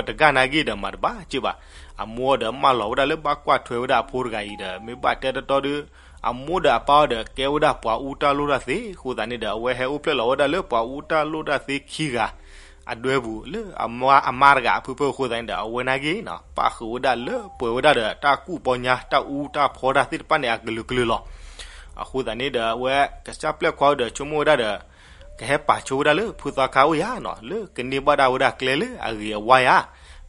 တဂၤနာ်က့ဒီးမၤတဘၣ်စ့ၢ်ဘၣ်. အမိၢ်ဒီးမၢလီၤဝဲဒၣ်လၢဘၣ်ကွၢ်ထွဲဝဲဒၣ်အဖိတဂၤအံၤဒီး မ့ၢ်ဘၣ်တဲတီတီဒီး အမိၢ်ဒီးအပၢ်အီၤဒီးကဲဝဲဒၣ်ပှၤအူတၢ်လိၣ်တၢ်သ့အဃိသတးန့ၣ်ဒီး အဝဲဟဲအိၣ်ဖျဲၣ်လီၤဝဲဒၣ်လၢပှၤအူတၢ်လိၣ်တၢ်သ့ခံဂၤ အဒွဲပူၤလၢအမါတဂၤအဖုဖုအဃိသတးန့ၣ်ဒီး အဝဲနာ်က့နီၤ ပာ်ဃုာ်ဝဲဒၣ်လၢပှဲၤဝဲဒၣ်ဒီး တၢ်ကူၣ်ပီညါ တၢ်အူတၢ်ဖီတၢ်သ့ၣ်တဖၣ်န့ၣ် အကလုာ်ကလုာ်လီၤ. အဃိသတးန့ၣ်ဒီး အဝဲကစၢ်ပျဲၢ်ခွါဒီးဆိကမိၣ်ဝဲဒၣ်ဒီး ကဟဲပာ်ဆိဝဲဒၣ်လၢဖုသီခါအိၣ်ယၤနီၤ လၢကန့ၢ်ဘၣ်ဒၣ်ဝဲဒၣ်ကျဲလၢအဂ့ၤအဝါယၤ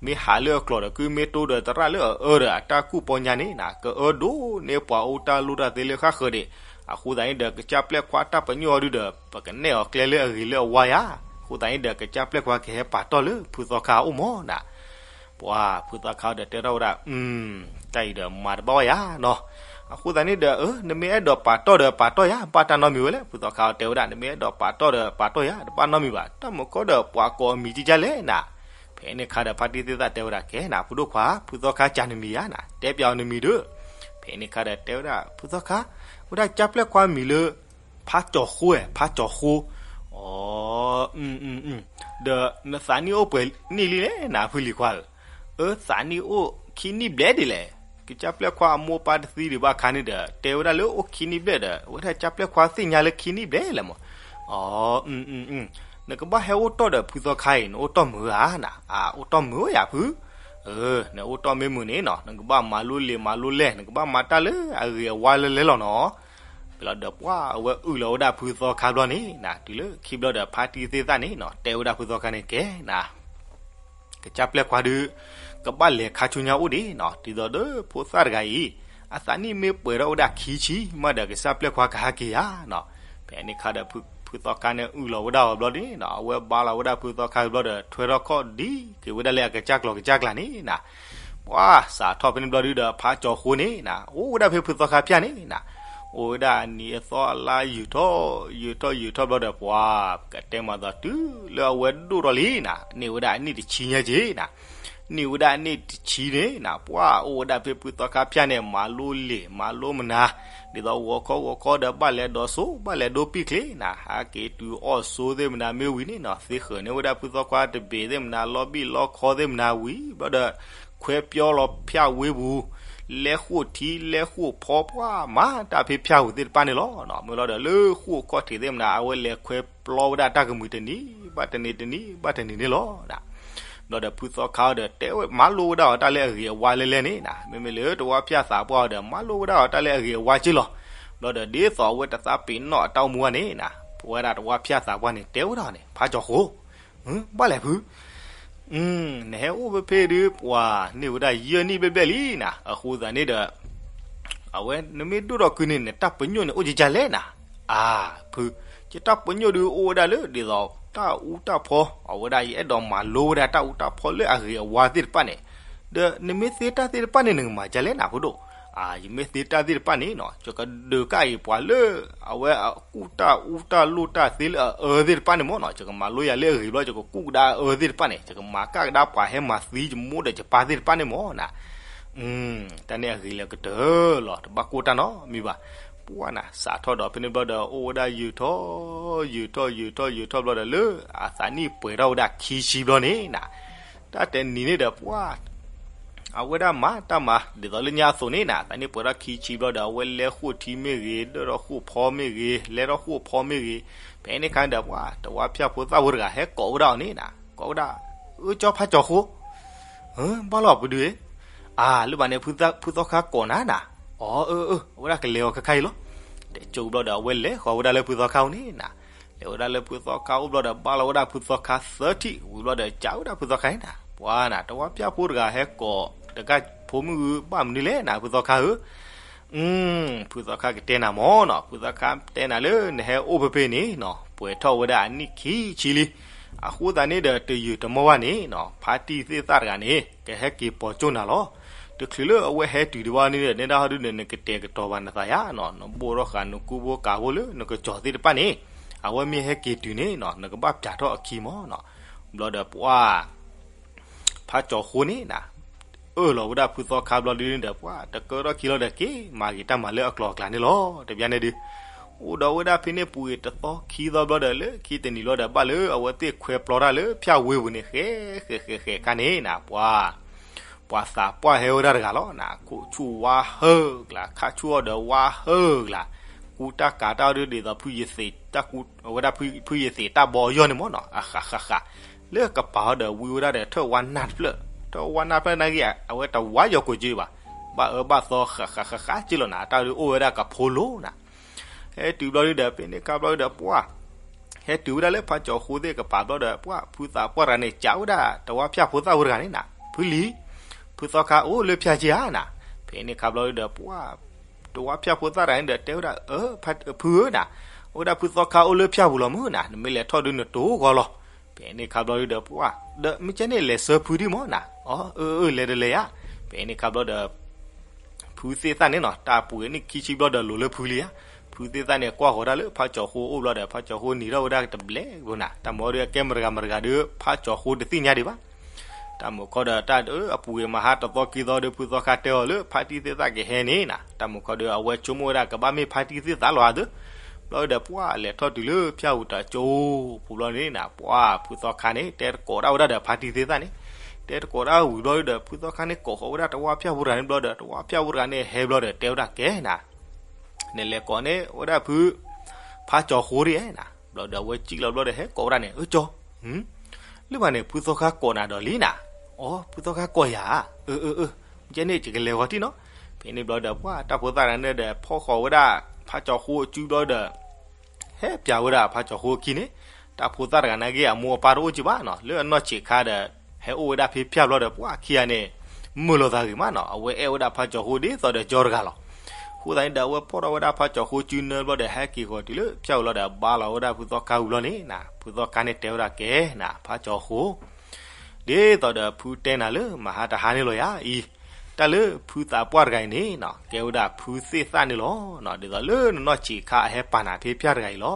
မ့ၢ်ဟးလၢအကျိၤဒီး ကုမ့ၢ်တိဒီးသရၣ်လၢအအၢဒီးအတၢ်ကူၣ်ပီညါန့ၣ်နၤ ကအၢဒိၣ်န့ၢ်ပှၤအူတၢ်လိၣ်တၢ်သ့လၢဃၣ်ဃၢၤဒံး. အဃိသတးန့ၣ်ဒီး ကစၢ်ပျဲၢ်ခွါတၢ်ပညိၣ်အီၤဒုဒီး ပကနဲၣ်အီၤကျဲလၢအဂ့ၤလၢအဝါယၤ. အဃိသတးန့ၣ်ဒီး ကစၢ်ပျဲၢ်ခွါကဟဲပာ်တီၢ်လၢဖုသီခါအအိၣ်မးနၤ. ပှၤဖုသီခါဒီးတဲထီၣ်ဝဲဒၣ် တၢ်အံၤဒီးမၤတဘၣ်ဝဲယၤနီၤ. အဃိသတးန့ၣ်ဒီး နမ့ၢ်အဲၣ်ဒိးပာ်တီၢ်ဒီးပာ်တီၢ်ယၤ ဘၣ်တၢ်နီတမံၤဝဲလဲၣ်. ဖုသီခါတဲဝဲဒၣ် နမ့ၢ်အဲၣ်ဒိးပာ်တီၢ်ဒီးပာ်တီၢ်ယၤ တဘၣ်နီတမံၤဘၣ်. တၢ်မုၢ်ကီၢ်ဒီးပှၤကိးအမံၤကကလဲၣ်နၤ. ဖဲန့ၣ်ခါဒီး ဖါတံၢ်သ့ၣ်သၣ်တဲဝဲဒၣ် ကဲနၤ ဖုဒိၣ်ခွါ ဖုသီခါစံးနမံၤယၤနၤ တဲပျးအီၤနမံၤဒီး. ဖဲန့ၣ်ခါဒီးတဲဝဲဒၣ် ဖုသီခါ ဝဲဒၣ်ကစၢ်ပျဲၢ်ခွါမံၤလၢ ဖးကၠီၤဃိဧါ ဖးကၠီၤဃိ. အိ ဒီးနသးနံၣ်အိၣ်ပှဲၤနံၣ်လံလဲၣ်နၤ ဖုလံၤခွါဧၢ. အၢ သးနံၣ်အိၣ်ခံနံၣ်ဘျဲၣ်ဒ်လဲၣ်. ကစၢ်ပျဲၢ်ခွါအမိၢ်ပၢ်တသံဒံးဘၣ်အခါန့ၣ်ဒီး တဲဝဲဒၣ်လၢအိၣ်ခံနံၣ်ဘျဲၣ်ဒီး အဝဲဒၣ်ကစၢ်ပျဲၢ်ခွါသ့ၣ်ညါလၢခံနံၣ်ဘျဲၣ်လဲၣ်မး. အိ နကဘၣ်ဟဲအိၣ်တီၢ်ဒီးဖုသီခါအံၤ နအိၣ်တီၢ်မုာ်ဧါနၤ. အၢ အိၣ်တီၢ်မုာ်ဧါဖု. အၢ နအိၣ်တီၢ်မ့ၢ်မုာ်န့ၣ်နီၤ နကဘၣ်မၤလိလံာ်မၤလိလဲၢ် နကဘၣ်မၤတၢ်လၢအဂ့ၤအဝါလၢလဲၢ်လီၤနီၤ. ဖဲလီၤဒီးပှၢ်အဝဲအုၣ်လီၤဝဲဒၣ်ဖုသီခါဘျီန့ၣ်နၤ တုၤလၢခံဘျီဒီး ဖါတံၢ်သ့ၣ်သၣ်န့ၣ်နီၤ တဲဝဲဒၣ်ဖုသီခါန့ၣ် ကဲနၤ ကစၢ်ပျဲၢ်ခွါဒု ကဘၣ်လဲၤခါဆူညါအိၣ်ဒံးနီၤ ဒ်သိးဒီးဖိသၣ်တဂၤအံၤ အသးနံၣ်မ့ၢ်ပှဲၤထီၣ်ဝဲဒၣ်ခံဆံမးဒီး ကစၢ်ပျဲၢ်ခွါကဟဲက့ၤယၤနီၤ. ဖဲန့ၣ်ခါဒီး ဖုသီခါန့ၣ်အုၣ်လီၤဝဲဒၣ်အီၤဘျီန့ၣ်နီၤ အဝဲဘါလီၤဝဲဒၣ်ဖုသီခါဘျီဒီး ထွဲထီၣ်ခီၣ်ဒံက့ၤဝဲဒၣ်လၢအကစၢ်ကျိၤကစၢ်ကျါန့ၣ်နၤ. ပှၢ်စးထီၣ်ဖဲန့ၣ်ဘျီဒုဒီး ဖးကၠီၤဃိန့ၣ်နၤ အိၣ်ဝဲဒၣ်ဖဲဖုသီခါဖၠၣ်န့ၣ်နၤ အိၣ်ဝဲဒၣ်အနံၤအသီအလါယုာ်ထီၣ် ယုာ်ထီၣ်ယုာ်ထီၣ်ဘျီဒီး ပှၢ်ကတဲမၤသးတုၤလၢအဝဲဒိၣ်ထီၣ်လံနၤ န့ၢ်ဝဲဒၣ်အနံၣ်တဆံညါက့ၤနၤ. န့ၢ်ဝဲဒၣ်အနံၣ်တဆံန့ၣ်နၤ ပှၢ်အိၣ်ဝဲဒၣ်ဖဲဖုသီခါဖၠၣ်န့ၣ် မၤလိလံာ်မၤလိမနၤ ဒ်သိးဂီၤခီဂီၤခီဒီး ဘၣ်လဲၤဒိးစိ ဘၣ်လဲၤဒိပံၣ်ချ့နၤ ဟးက့ၤတုၤအီၣ်ဆိသ့ၣ်မနၤမ့ၢ်ဝံၤန့ၣ်နီၤ သ့ဃၢၤန့ၢ်ဝဲဒၣ်ဖုသီခါတဘ့ၣ်သ့ၣ်မနၤ လီၤဘံၣ်လီၤခီသ့ၣ်မနၤဝံၤဘျီဒီး ခွဲးပျီလီၤဖၠၣ်ဝ့ပူၤ လဲဃိာ်ထံလဲဃိာ်ဖီ ပှၢ်မၤတၢ်ဖဲဖၠၣ်ပူၤသ့ၣ်တဖၣ်န့ၣ်လီၤ. မ့ၢ်လီၤဒီးလၢဃိာ်ခီၣ်ထံးသ့ၣ်မနၤ အဝဲလဲၤခွဲးပျီဝဲဒၣ်တၢ်ကမှံၤတနံၤဘၣ်တနံၤ တနံၤဘၣ်တနံၤန့ၣ်လီၤ. ဘျီဒီးဖုသီခါဒီး တဲဝဲမၤလိဝဲဒၣ်အီၤတၢ်လၢအဂ့ၤအဝါလဲၢ်လဲၢ်န့ၣ်နၤ မ့မ့ၢ်လၢတဝါဖၠၣ်သးပှၢ်အီၤဒီး မၤလိဝဲဒၣ်အီၤတၢ်လၢအဂ့ၤအဝါက့လီၤ. ဘျီဒီးဒ်သိးအဝဲတသးပ့ၤနီၣ်အတၢ်အိၣ်မူဘၣ်န့ၣ်နၤ ပဝဲဒၣ်တဝါဖၠၣ်သးပှၢ်န့ၣ် တဲဝဲဒၣ်န့ၣ် ဖးကၠီၤဃိ ဘၣ်လဲၣ်ဖု နဟဲအိၣ်ဖဲဖဲဒုး ပှၤန့ၢ်ဝဲဒၣ်ယဲၢ်နံၣ်ဘျဲၣ်ဘျဲၣ်လံနၤ အဃိသတးန့ၣ်ဒီး အဝဲနမ့ၢ်ဒိၣ်ထီၣ်ကုန့ၣ် နတၢ်ပညိၣ်န့ၣ် အိၣ်ကကလဲၣ်နၤ. အါ ဖု ယတၢ်ပညိၣ်ဒုးအိၣ်ဝဲဒၣ်လၢ ဒ်သိးတၢ်အူတၢ်ဖီ အဝဲဒၣ်ယအဲၣ်ဒိးမၤလိဝဲဒၣ်တၢ်အူတၢ်ဖီလၢအဂ့ၤအဝါသ့ၣ်တဖၣ်န့ၣ်, ဒီးနမ့ၢ်သ့တၢ်သ့ၣ်တဖၣ်န့ၣ် နကမၤကလဲၣ်နၤ ဖိဒိၣ်. ယမ့ၢ်သ့တၢ်သ့ၣ်တဖၣ်န့ၣ်နီၤ ယကဒုးကၣ်အံၤပှၤလၢ အဝဲအကူၣ်တၢ်အူတၢ်လိၣ်တၢ်သ့လၢအအၢသ့ၣ်တဖၣ်န့ၣ်မ့ၢ်နီၤ ယကမၤလိယၤလၢအဂ့ၤဘျီ ယကကူၣ်ကဒါအအၢသ့ၣ်တဖၣ်န့ၣ် ယကမၤကၣ်ကဒါပှၤဟဲမၤသံယမိၢ်ဒီးယပၢ်သ့ၣ်တဖၣ်န့ၣ်မ့ၢ်နီၤ. တၢ်န့ၣ်အဂ့ၤလၢကတၢၢ်လီၤ တဘၣ်ကိၢ်တၢ်နီတမံၤဘၣ်. ပှၢ်နၤ စးထီၣ်ဒီးဖဲန့ၣ်ဘျီဒီး အိၣ်ဝဲဒၣ်ယုာ်ထီၣ် ယုာ်ထီၣ် ယုာ်ထီၣ် ယုာ်ထီၣ်ဘျီဒီး လၢအသးနံၣ်ပှဲၤထီၣ်ဝဲဒၣ်ခံဆံဘျီန့ၣ်နၤ, တၢ်တနံၤန့ၣ်ဒီး ပှၢ် အဝဲဒၣ်မၤတၢ်မၤ ဒ်သိးလၢညါအသိးန့ၣ်နၤ, သးနံၣ်ပှဲၤထီၣ်ခံဆံဘျီဒီး အဝဲလဲၤဃိာ်ထံမ့ၢ်ဂ့ၤ, ဒၢၣ်ထီၣ်ဃိာ်ဖီမ့ၢ်ဂ့ၤ, လဲၤထီၣ်ဃိာ်ဖီမ့ၢ်ဂ့ၤ, ဖဲန့ၣ်အခါဒီး ပှၢ် တဝါဖၠၣ်ဖိသၣ်ဖိတဂၤ ဟဲကိးဝဲဒၣ်အီၤန့ၣ်နၤ, ကိးဝဲဒၣ်, အၢ ကၠီဖးကၠီၤဃိ, ဘၣ်လီၤပဒုး, အၢ လၢဘၣ်န့ၣ် ဖုသီခါကိးနၤနၤ, အီ အၢ အၢ အဝဲဒၣ်ကလဲၤအီၤခဲခါအံၤလီၤ, တဲကၠိဘျီဒီး အဝဲလဲၤဃီၤဝဲဒၣ်လၢဖုသီခါအိၣ်န့ၣ်နၤ, လဲၤဝဲဒၣ်လၢဖုသီခါအိၣ်ဘျီဒီး ဘၣ်လီၤဝဲဒၣ်ဖုသီခါသၢထံၣ် ဝံၤဘျီဒီး ကးဝဲဒၣ်ဖုသီခါန့ၣ်နၤ, ပှၢ်နၤ တဝါဖၠၣ်ဖိတဂၤဟဲကိး တကးဖိမုၣ်ဂုၢ် ဘၣ်မနုၤလဲၣ်နၤ ဖုသီခါဧၢ, ဖုသီခါကတဲနၤမၢ်နီၤ, ဖုသီခါတဲနၤလၢနဟဲအိၣ်ဖဲဖဲန့ၣ်နီၤ, ပှဲၤထီၣ်ဝဲဒၣ်အနံၣ်ခံဆံလံ, အဃိသတးန့ၣ်ဒီး တယုၢ်တမီၢ်ဘၣ်န့ၣ်နီၤ, ဖါတံၢ်သ့ၣ်သၣ်တဂၤန့ၣ် ကဟဲက့ၤပိာ်ကၠိနၤလီၤ, တချုးလၢအဝဲဟဲတုၤဒံးဘၣ်န့ၣ်ဒီး နဲဒၣ်ဟီဒုန့ၣ် နကတဲာ်ကတီၤဘၣ်နသးယါနီၤ, နဘိၣ်ထီၣ်ဃာ်နကူဘိကးဘိလၢနကစီၤသ့ၣ်တဖၣ်န့ၣ်, အဝဲမ့ၢ်ဟဲက့ၤတုၤန့ၣ်နီၤ နကဘၣ်ပျၢ်ထီၣ်အခံမၢ်နီၤ, ဘျီဒီးပှၢ် ဖါကၠီၤဃိန့ၣ်နၤ, အၢၣ်လီၤဝဲဒၣ်ဖုသီခါဘျီဒုန့ၣ်ဒီး ပှၢ် တကၢထီၣ်ခံလီၤဒီး က့ၤမၤက့ၤတၢ်မၤလၢအကျိၤအကျဲန့ၣ်လီၤ, တဘျီန့ၣ်ဒုး, အိၣ်ဒီးဝဲဒၣ်ဖဲန့ၣ်ပူၤဂ့ၤတသီခံသီဘျီဒီး လၢခံတနံၤဘျီဒီး ဘၣ်လၢအဝဲသ့ၣ်ခွဲပျီတၢ်လၢဖၠၣ်ဝ့ပူၤန့ၣ် ဃဲးဃဲးဃဲးဃဲးခါန့ၣ်နၤ, ပှၢ် ပှၤသးပှၢ်ဟဲဝဲဒၣ်တဂၤလီၤနၤ, ခိးဆူၣ်ဝါဟၢၣ်ကျါ ခးဆူၣ်အီၤဒီးဝါဟၢၣ်ကျါ, ကူတၢ်ကးတၢ်အီၤဒုး ဒ်သိးဖုယသံးတၢ်ကူ အဝဲဒၣ်ဖုယသံးတၢ်ဘီအယီၢ်န့ၣ်မၢ်နီၤ, အဃးဃးဃး, လၢကပၤအီၤဒီးဝံဝဲဒၣ်ဒီးထၢၣ်ဝါနၢ်တဖျၢၣ်, ထၢၣ်ဝါနၢ်တဖျၢၣ်နာ်က့ အဝဲတဝါယီၤကွံာ်က့ဘၣ်, ဘၣ်အၢဘၣ်သီဃးဃးဃးဃးက့လီၤနၤ, တၢ်ဒုးအိၣ်ဝဲဒၣ်ကဖိလိၤနၤ, ဟဲတုၤဘျီဒုဒီး ဖဲန့ၣ်ခါဘျီဒုဒီး ပှၢ် ဟဲတုၤဝဲဒၣ်လၢဖါကၠီၤဃိသ့ၣ်ကပၤဘျီဒီး ပှၢ် ဖုသးပှၢ်တဂၤန့ၣ် ကးဝဲဒၣ်တဝါဖၠၣ်ဖိသၣ်ဖိတဂၤန့ၣ်နၤ, ဖုလံၤ, ဖုသီခါအိၣ်လၢဖၠၣ်က့ဧါနၤ, ဖဲန့ၣ်ခါဘျီဒုဒီး ပှၢ် တဝါဖၠၣ်ဖိသၣ်တဂၤန့ၣ်ဒီး တဲဝဲဒၣ် ဖုဧၢနၤ, အိၣ်ဝဲဒၣ်ဖုသီခါအိၣ်လၢဖၠၣ်ပူၤလီၤမုၢ်နၤ, နမ့ၢ်လဲၤထီၣ်ဒုးနတိၤဂီၤလီၤ, ဖဲန့ၣ်ခါဘျီဒုဒီး ပှၢ် ဒီးမ့ၢ်ကဲန့ၣ်လဲၤဆှၢဖုဒံးမၢ်နၤ, အီ အၢ အၢ လဲၤဒီးလဲၤယါ, ဖဲန့ၣ်ခါဘျီဒီး ဖုသ့ၣ်သၣ်န့ၣ်နီၤ တၢ်ပူၤဂ့ၤနံၣ်ခံဆံဘျီဒီးလိၤလၢဖုလံဧါ, ဖုသ့ၣ်သၣ်န့ၣ် ကွၢ်ဃီၤဒၣ်လၢဖါကၠီၤဃိအိၣ်ဘျီဒီး ဖါကၠီၤဃိနံၤထီၣ်ဝဲဒၣ်တဘျဲးဘၣ်နၤ, တၢ်မၤဒုးအကဲမတၤဂၤမတၤဂၤဒီး ဖါကၠီၤဃိတသ့ၣ်ညါဒံးဘၣ်, တၢ်မုၢ်ခီဒီးတၢ်အပူၤဂ့ၤမဟါတသီခံသီဒီး ဖုသီခါတဲအီၤလၢဖါတံၢ်သ့ၣ်သၣ်ကဟဲန့ၣ်နၤ, တၢ်မုၢ်ခီဒီးအဝဲဆိကမိၣ်ဝဲဒၣ်ကဘၣ်မ့ၢ်ဖါတံၢ်သ့ၣ်သၣ်လီၤဧါသ့, ဘျီဒီးပှၢ်လဲၤထီၣ်တုၤလၢဖၠၣ်ပူၤတၢ်ကၠိပူၤဘျီန့ၣ်နၤ, ပှၢ်ဖုသီခါန့ၣ် တဲတကိးဒၣ်ဝဲဒၣ်ဒီးဖါတံၢ်သ့ၣ်သၣ်န့ၣ်, တဲတကိးဒၣ်ဝံၤဘျီဒီး ဖုသီခါန့ၣ် ကိးဃီၤဝဲဒၣ်တဝါဖၠၣ်ဖိတဂၤန့ၣ်ဘျီဒီး တဝါဖၠၣ်ဖိတဂၤန့ၣ် ဟဲဘျီဒီးတဲဝဲဒၣ်ကဲနၤ နလဲၤကိးန့ၢ်ဝဲဒၣ်ဖု ဖါကၠီၤဃိဒ်ဧါနၤ, ဘျီဒီးအဝဲစံၣ်လီၤဘျီဒီး ဟဲကိးဝဲဒၣ်န့ၣ် အၢကၠီ, လၢဘၣ်န့ၣ် ဖုသီခါကိးနၤဒီးလံနၤ, အီ ဖုသီခါကိးယၤ, အၢ အၢ အၢ မ့ၢ်ကဲန့ၣ် ယကလဲၤဂီၤတံၢ်နီၤ, ဖဲန့ၣ်ဘျီဒီး ပှၢ်တၢ်ဖိသၣ်တဂၤန့ၣ်ဒီး ဖီၣ်ဃီၤဝဲဒၣ် ဖါကၠီၤဃိအစုဘျီဒီး ဟဲပၠးဝဲဒၣ်ဖါကၠီၤဃိအခံန့ၣ်, တၢ်ဖိသၣ်တဂၤနာ်က့ အမိၢ်အပၢ်တအိၣ်က့ဘၣ်နီၤ, လၢအနီၢ်ဆံးခါဒီး ဟဲအိၣ်ဝဲဒၣ်ဖဲဖၠၣ်ဘျီဒီး ပှၢ်ခံဂၤန့ၣ် မုာ်လိာ်သးဂ့ၤမးနီၤ, အဝဲအဲၣ်ဝဲဒၣ်ဖါကၠီၤဃိဒ်သိးဒီးကၠီတဂၤလီၤ. အဃိသတးန့ၣ်ဒီး အဝဲဖီၣ်ထီၣ်ဝဲဒၣ်ဖါကၠီၤဃိစုနၢဘျီဒီး ဟဲက့ၤဃီၤတုၤလၢဖၠၣ်ဝံၤလီၤဒီး ဘါလီၤဝဲဒၣ်ဖုသီခါဝံၤလီၤန့ၣ်နၤ, ဖုသီခါန့ၣ်တဲဝဲဒၣ်ကဲနၤ ဖါကၠီၤဃိ ဒ်သိးဒီးဖုတဲနၤလၢမဟါတဟါန့ၣ်လီၤယၤအံၤ, တၢ်လၢဖုသးပှၢ်တဂၤအံၤန့ၣ်နီၤ ကဲဝဲဒၣ်ဖုသ့ၣ်သၣ်န့ၣ်လီၤ. ဒ်သိးလၢနနီၢ်ဆံးခါအဟဲပာ်နၤဖဲဖၠၣ်တဂၤအံၤလီၤ.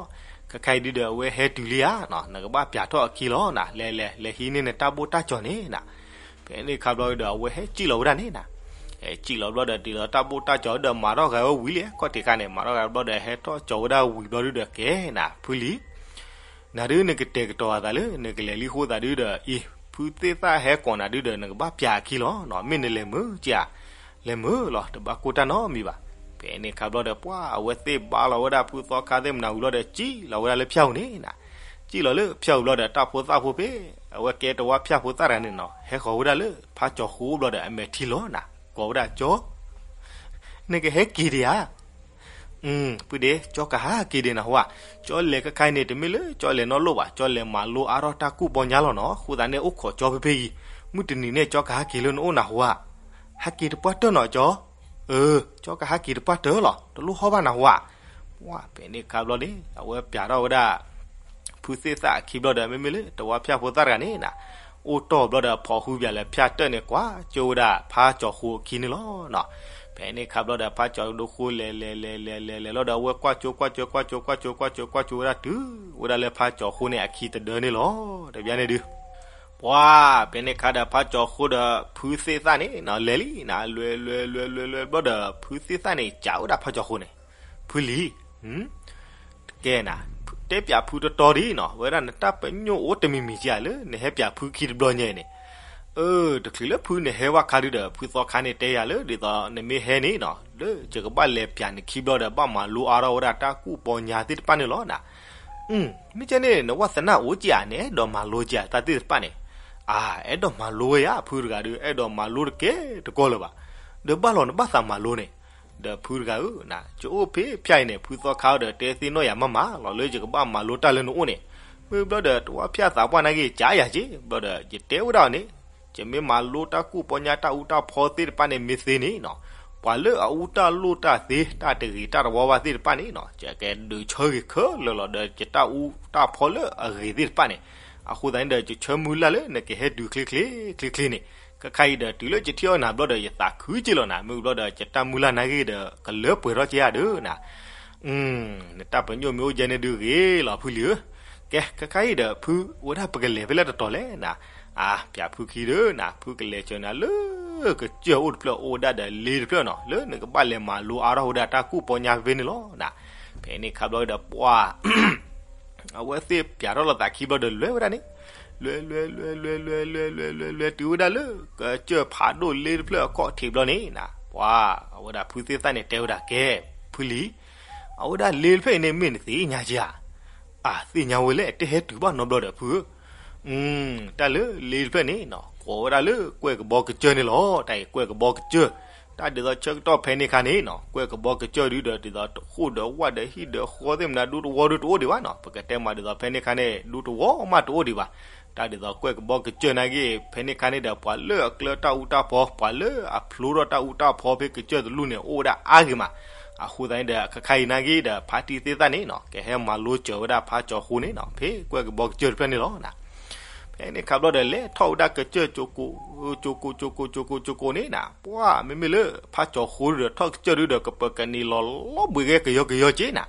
ခဲခါအံၤဒုဒီးအဝဲဟဲတုၤလံဧါနီၤ, နကဘၣ်ပျးထီၣ်အခံလီၤနၤ, လဲၤလဲၤ လဲၤဟံးန့ၢ်နတၢ်ဘိၣ်တၢ်ကၠီၤန့ၣ်နၤ. ဖဲန့ၣ်ခါဘျီဒုဒီး အဝဲဟဲစံၣ်လီၤဝဲဒၣ်န့ၣ်နၤ. ဟဲစံၣ်လီၤဘျီဒီး တုၤလီၤတၢ်ဘိၣ်တၢ်ကၠီၤဒီး မၤထီၣ်ဂဲၤဝဲဝံၤလံ ခီၣ်ထံးခါန့ၣ် မၤထီၣ်ဂဲၤဘျီဒီး ဟဲထီၣ်ကၠီၤဝဲဒၣ်ဝံၤဘျီဒုဒီး ကဲနၤ ဖုလံၤ နၤဒုးနကတဲာ်ကတီၤအသးလၢ နကလဲၤလံအဃိသတးဒုဒီး အံၤ ဖုသ့ၣ်သၣ်ဟဲကိးနၤဒုဒီး နကဘၣ်ပျးအခံလီၤနီၤ, မ့ၢ်နလဲၤမုာ်ကဧါ, လဲၤမုာ်လီၤ တဘၣ်ကိၢ်တၢ်နီတမံၤဘၣ်. ဖဲန့ၣ်ခါဘျီဒီး ပှၤအဝဲသ့ၣ်ဘါလီၤဝဲဒၣ်ဖုသီခါသ့ၣ်မနၤဝံၤဘျီဒီး စံၣ်လီၤဝဲဒၣ်လၢဖၠၣ်ပူၤန့ၣ်နၤ. စံၣ်လီၤလၢဖၠၣ်ပူၤဘျီဒီး တၢ်ဖိသၣ်ဖိဖဲ အဝဲကဲတဝါဖၠၣ်ဖိသၣ်တဂၤန့ၣ်နီၤ ဟဲဃီၤဝဲဒၣ်လၢဖါကၠီၤဃိဘျီဒီး အမဲာ်ထံလီၤနၤ, ကိးဝဲဒၣ်ကၠီ နကဟဲက့ၤဒံးဧါ. ဖုဒ့ ကၠီကဟးက့ၤဒံးနဟူဧါ. ကၠီလဲၤခဲခါအံၤန့ၣ် တမ့ၢ်လၢကၠီလဲၤနီတလိၣ်ဘၣ်, ကၠီလဲၤမၤလိအါထီၣ်တၢ်ကူၣ်ပီညါလီၤနီၤ, အဃိသတးန့ၣ် အိၣ်ခိးကၠီဖဲဖဲအံၤ, မုၢ်တနံၤန့ၣ် ကၠီကဟးက့ၤလၢနအိၣ်နဟူဧါ. ဟးက့ၤတပှၢ်တၢၢ်နီၤကၠီ. အၢ ကၠီကဟးက့ၤတပှၢ်တၢၢ်လီၤ, တလိၣ်ဟီၣ်ဘၣ်နဟူဧါ. ပှၤဖဲန့ၣ်ခါဘျီန့ၣ် အဝဲပျးထီၣ်ဝဲဒၣ် ဖုသ့ၣ်သၣ်အခံဘျီဒီး မ့မ့ၢ်လၢတဝါဖၠၣ်ဖိသၣ်တဂၤန့ၣ်နၤ, အိၣ်တီၢ်ဘျီဒီး ဖီၣ်ဃုဘၣ်လၢဖၠၣ်တၢၢ်န့ၣ် ကွၢ်ကၠိဝဲဒၣ်ဖါကၠီၤဃိအခံန့ၣ်လီၤနီၤ. ဖဲန့ၣ်ခါဘျီဒီး ဖါကၠီၤဃိလဲၤလဲၤလဲၤလဲၤလဲၤလဲၤလီၤဒီး အဝဲကွၢ်ကၠိ ကွၢ်ကၠိ ကွၢ်ကၠိ ကွၢ်ကၠိ ကွၢ်ကၠိဝဲဒၣ်တုၤဝဲဒၣ်လၢဖါကၠီၤဃိန့ၣ် အခံတဒၢန့ၣ်လီၤ. တဘျီန့ၣ်ဒုး ပှၤဖဲန့ၣ်ခါဒီး ဖါကၠီၤဃိဒီးဖုသ့ၣ်သၣ်န့ၣ်နီၤ လဲၤလံနၤ လဲၤလဲၤလဲၤလဲၤလဲၤဘျီဒီး ဖုသ့ၣ်သၣ်န့ၣ် ကးဝဲဒၣ်ဖါကၠီၤဃိန့ၣ် ဖုလံၤ, ကဲနၤ, တဲပၠးဖုတတီၤဒ်နီၤ, ဝဲဒၣ်နတၢ်ပညိၣ်အိၣ်တမံၤမံၤဧါလၢ နဟဲပၠးဖုခံတဘျီညါအံၤန့ၣ်, အၢ တချုးလၢဖုနဟဲဝဲခါဒုဒီး ဖုသီခါန့ၣ်တဲယၤလၢ ဒ်သိးနမ့ၢ်ဟဲန့ၣ်နီၤ လၢယကဘၣ်လဲၤပၠးနခံဘျီဒီး ဘၣ်မၤလိအါထီၣ်ဝဲဒၣ်တၢ်ကူၣ်ပီညါသ့ၣ်တဖၣ်န့ၣ်လီၤနၤ. မ့ၢ်ကဲန့ၣ် နဝသနၢ်အိၣ်က့ၤဧါ, နအဲၣ်ဒိးမၤလိက့ၤဧါ တၢ်သ့ၣ်တဖၣ်န့ၣ်. အၢ အဲၣ်ဒိးမၤလိဝဲယါ ဖုတဂၤဒီး အဲၣ်ဒိးမၤလိတကဲတကီလၢၤဘၣ်. ဒီးဘၣ်လီၤနဘၣ်သးမၤလိန့ၣ်. ဒီးဖုတဂၤဧၢ, ယအိၣ်ဖဲဖၠၣ်အံၤန့ၣ် ဖုသီခါဒီး တဲသ့ၣ်နီၣ်ယၤမးမးလီၤ လၢယကဘၣ်မၤလိတၢ်လၢနအိၣ်န့ၣ်. မ့ၢ်ဘျီဒီး တဝါဖၠၣ်သးပှၢ်နာ်က့ၤ ကးယၤက့ၤ ဘျီဒီး ယတဲဝဲဒၣ်အီၤန့ၣ်, ယမ့ၢ်မၤလိတၢ်ကူၣ်ပီညါ တၢ်အူတၢ်ဖီသ့ၣ်တဖၣ်န့ၣ် မ့ၢ်သ့န့ၣ်နီၤ, ပှၤလၢအအူတၢ်လိၣ်တၢ်သ့ တၢ်တဂ့ၤတၢ်တဝါဘၣ်သ့ၣ်တဖၣ်န့ၣ်နီၤ, ယကဒုးဆၢဂ့ၤခဲလၢာ်လီၤ. ဒီးယတၢ်အူတၢ်ဖီလၢအဂ့ၤသ့ၣ်တဖၣ်န့ၣ်, အဃိသတးန့ၣ်ဒီး ယဆၢမုၢ်လၢ်လၢနကဟဲတုၤချ့ချ့ချ့ချ့န့ၣ်. ခဲခါအံၤဒီး တုၤလၢယထံၣ်အီၣ်နၤဘျီဒီး ယသးခုက့ၤလီၤနၤ. မ့ၢ်ဘျီဒီး ယတၢ်မုၢ်လၢ်နာ်က့ၤဒီး ကလၢပှဲၤထီၣ်က့ၤဧါဒီးနၤ. နတၢ်ပညိၣ်မ့ၢ်အိၣ်ကဲန့ၣ်ဒုးဂ့ၤလီၤ ဖုလံၤဧၢ. ကဲ ခဲခါအံၤဒီး ဖုအိၣ်ဒၣ်ပကလဲၤဖဲလဲၣ်တတီၤလဲၣ်နၤ. အၢ ပၠးဖုခံဒီးနၤ, ဖုကလဲၤစၢၤနၤလၢ ကစၢၢ်အိၣ်တဖျၢၣ် အိၣ်ဝဲဒၣ်ဒီးလ့တဖျၢၣ်နီၤ, လၢနကဘၣ်လဲၤမၤလိအါထီၣ်ဝဲဒၣ်တၢ်ကူၣ်ပီညါဖဲန့ၣ်လီၤနၤ. ဖဲန့ၣ်ခါဘျီဒီး ပှၤ အဝဲသ့ၣ်ပၠးထီၣ်လိာ်သးခံဘျီဒီး လဲၤဝဲဒၣ်န့ၣ်, လဲၤလဲၤလဲၤလဲၤလဲၤလဲၤလဲၤလဲၤ တုၤဝဲဒၣ်လၢ ကစၢၢ်ဖးဒိၣ်လ့တဖျၢၣ်အခီၣ်ထံးဘျီန့ၣ်နၤ, ပှၤ အဝဲဒၣ်ဖုသ့ၣ်သၣ်န့ၣ်တဲဝဲဒၣ် ကဲ ဖုလံၤ, အဝဲဒၣ်လ့တဖျၢၣ်အံၤန့ၣ် မ့ၢ်နသ့ၣ်ညါဧါ. အၢ သ့ၣ်ညါဝဲလဲၣ်, တဟဲတုၤဘၣ်နီတဘျီဒီးဖုဧၢ. တၢ်လၢလ့တဖျၢၣ်န့ၣ်နီၤ ကိးဝဲဒၣ်လၢ ကွဲၢ်ကဘီကစၢၢ်န့ၣ်လီၤ. တၢ်အံၤကွဲၢ်ကဘီကစၢၢ်, တၢ်ဒ်သိးဆၢကတီၢ်ဖဲန့ၣ်ခါန့ၣ်နီၤ ကွဲၢ်ကဘီကစၢၢ်ဒုဒီး ဒ်သိးတဃိၣ်ဒီးဝၣ်ဒီးဟံၣ်ဒီးဃီသ့ၣ်မနၤ ဒူတဝီဒုတအိၣ်ဒံးဘၣ်နီၤ. ပကတဲမးဒ်သိးဖဲန့ၣ်ခါန့ၣ် ဒူတဝီမးတအိၣ်ဒံးဘၣ်. တၢ်ဒ်သိးကွဲၢ်ကဘီကစၢၢ်နာ်က့ၤ ဖဲန့ၣ်ခါန့ၣ်ဒီး ပှၤလၢအကျၢတၢ်အူတၢ်ဖီ ပှၤလၢအဖျိထီၣ်တၢ်အူတၢ်ဖီဖဲကစၢၢ်တလူၢ်န့ၣ် အိၣ်ဝဲဒၣ်အါဂ့ၤမး. အဃိသတးန့ၣ်ဒီး ခဲခါအံၤနာ်က့ၤဒီး ဖါတံၢ်သ့ၣ်သၣ်န့ၣ်နီၤ ကဟဲမၤလိစၢၤဝဲဒၣ်ဖါကၠီၤဃိန့ၣ်နီၤ ဖဲကွဲၢ်ကဘီကစၢၢ်တဖျၢၣ်န့ၣ်လီၤနၤ. ဖဲန့ၣ်ခါဘျီဒီး လဲၤထီၣ်ဝဲဒၣ်ကစၢၢ် ကၠိကိး ကၠိကိး ကၠိကိး ကၠိကိး ကၠိကိးန့ၣ်နၤ ပှၤ မ့မ့ၢ်လၢဖါကၠီၤဃိဒုဒီး ထီၣ်ကစၢၢ်ဒုဒီး ကပၢၤကန့ၢ်လီၤလီၤဘှံးဂဲၤကယီကယီက့ၤနၤ.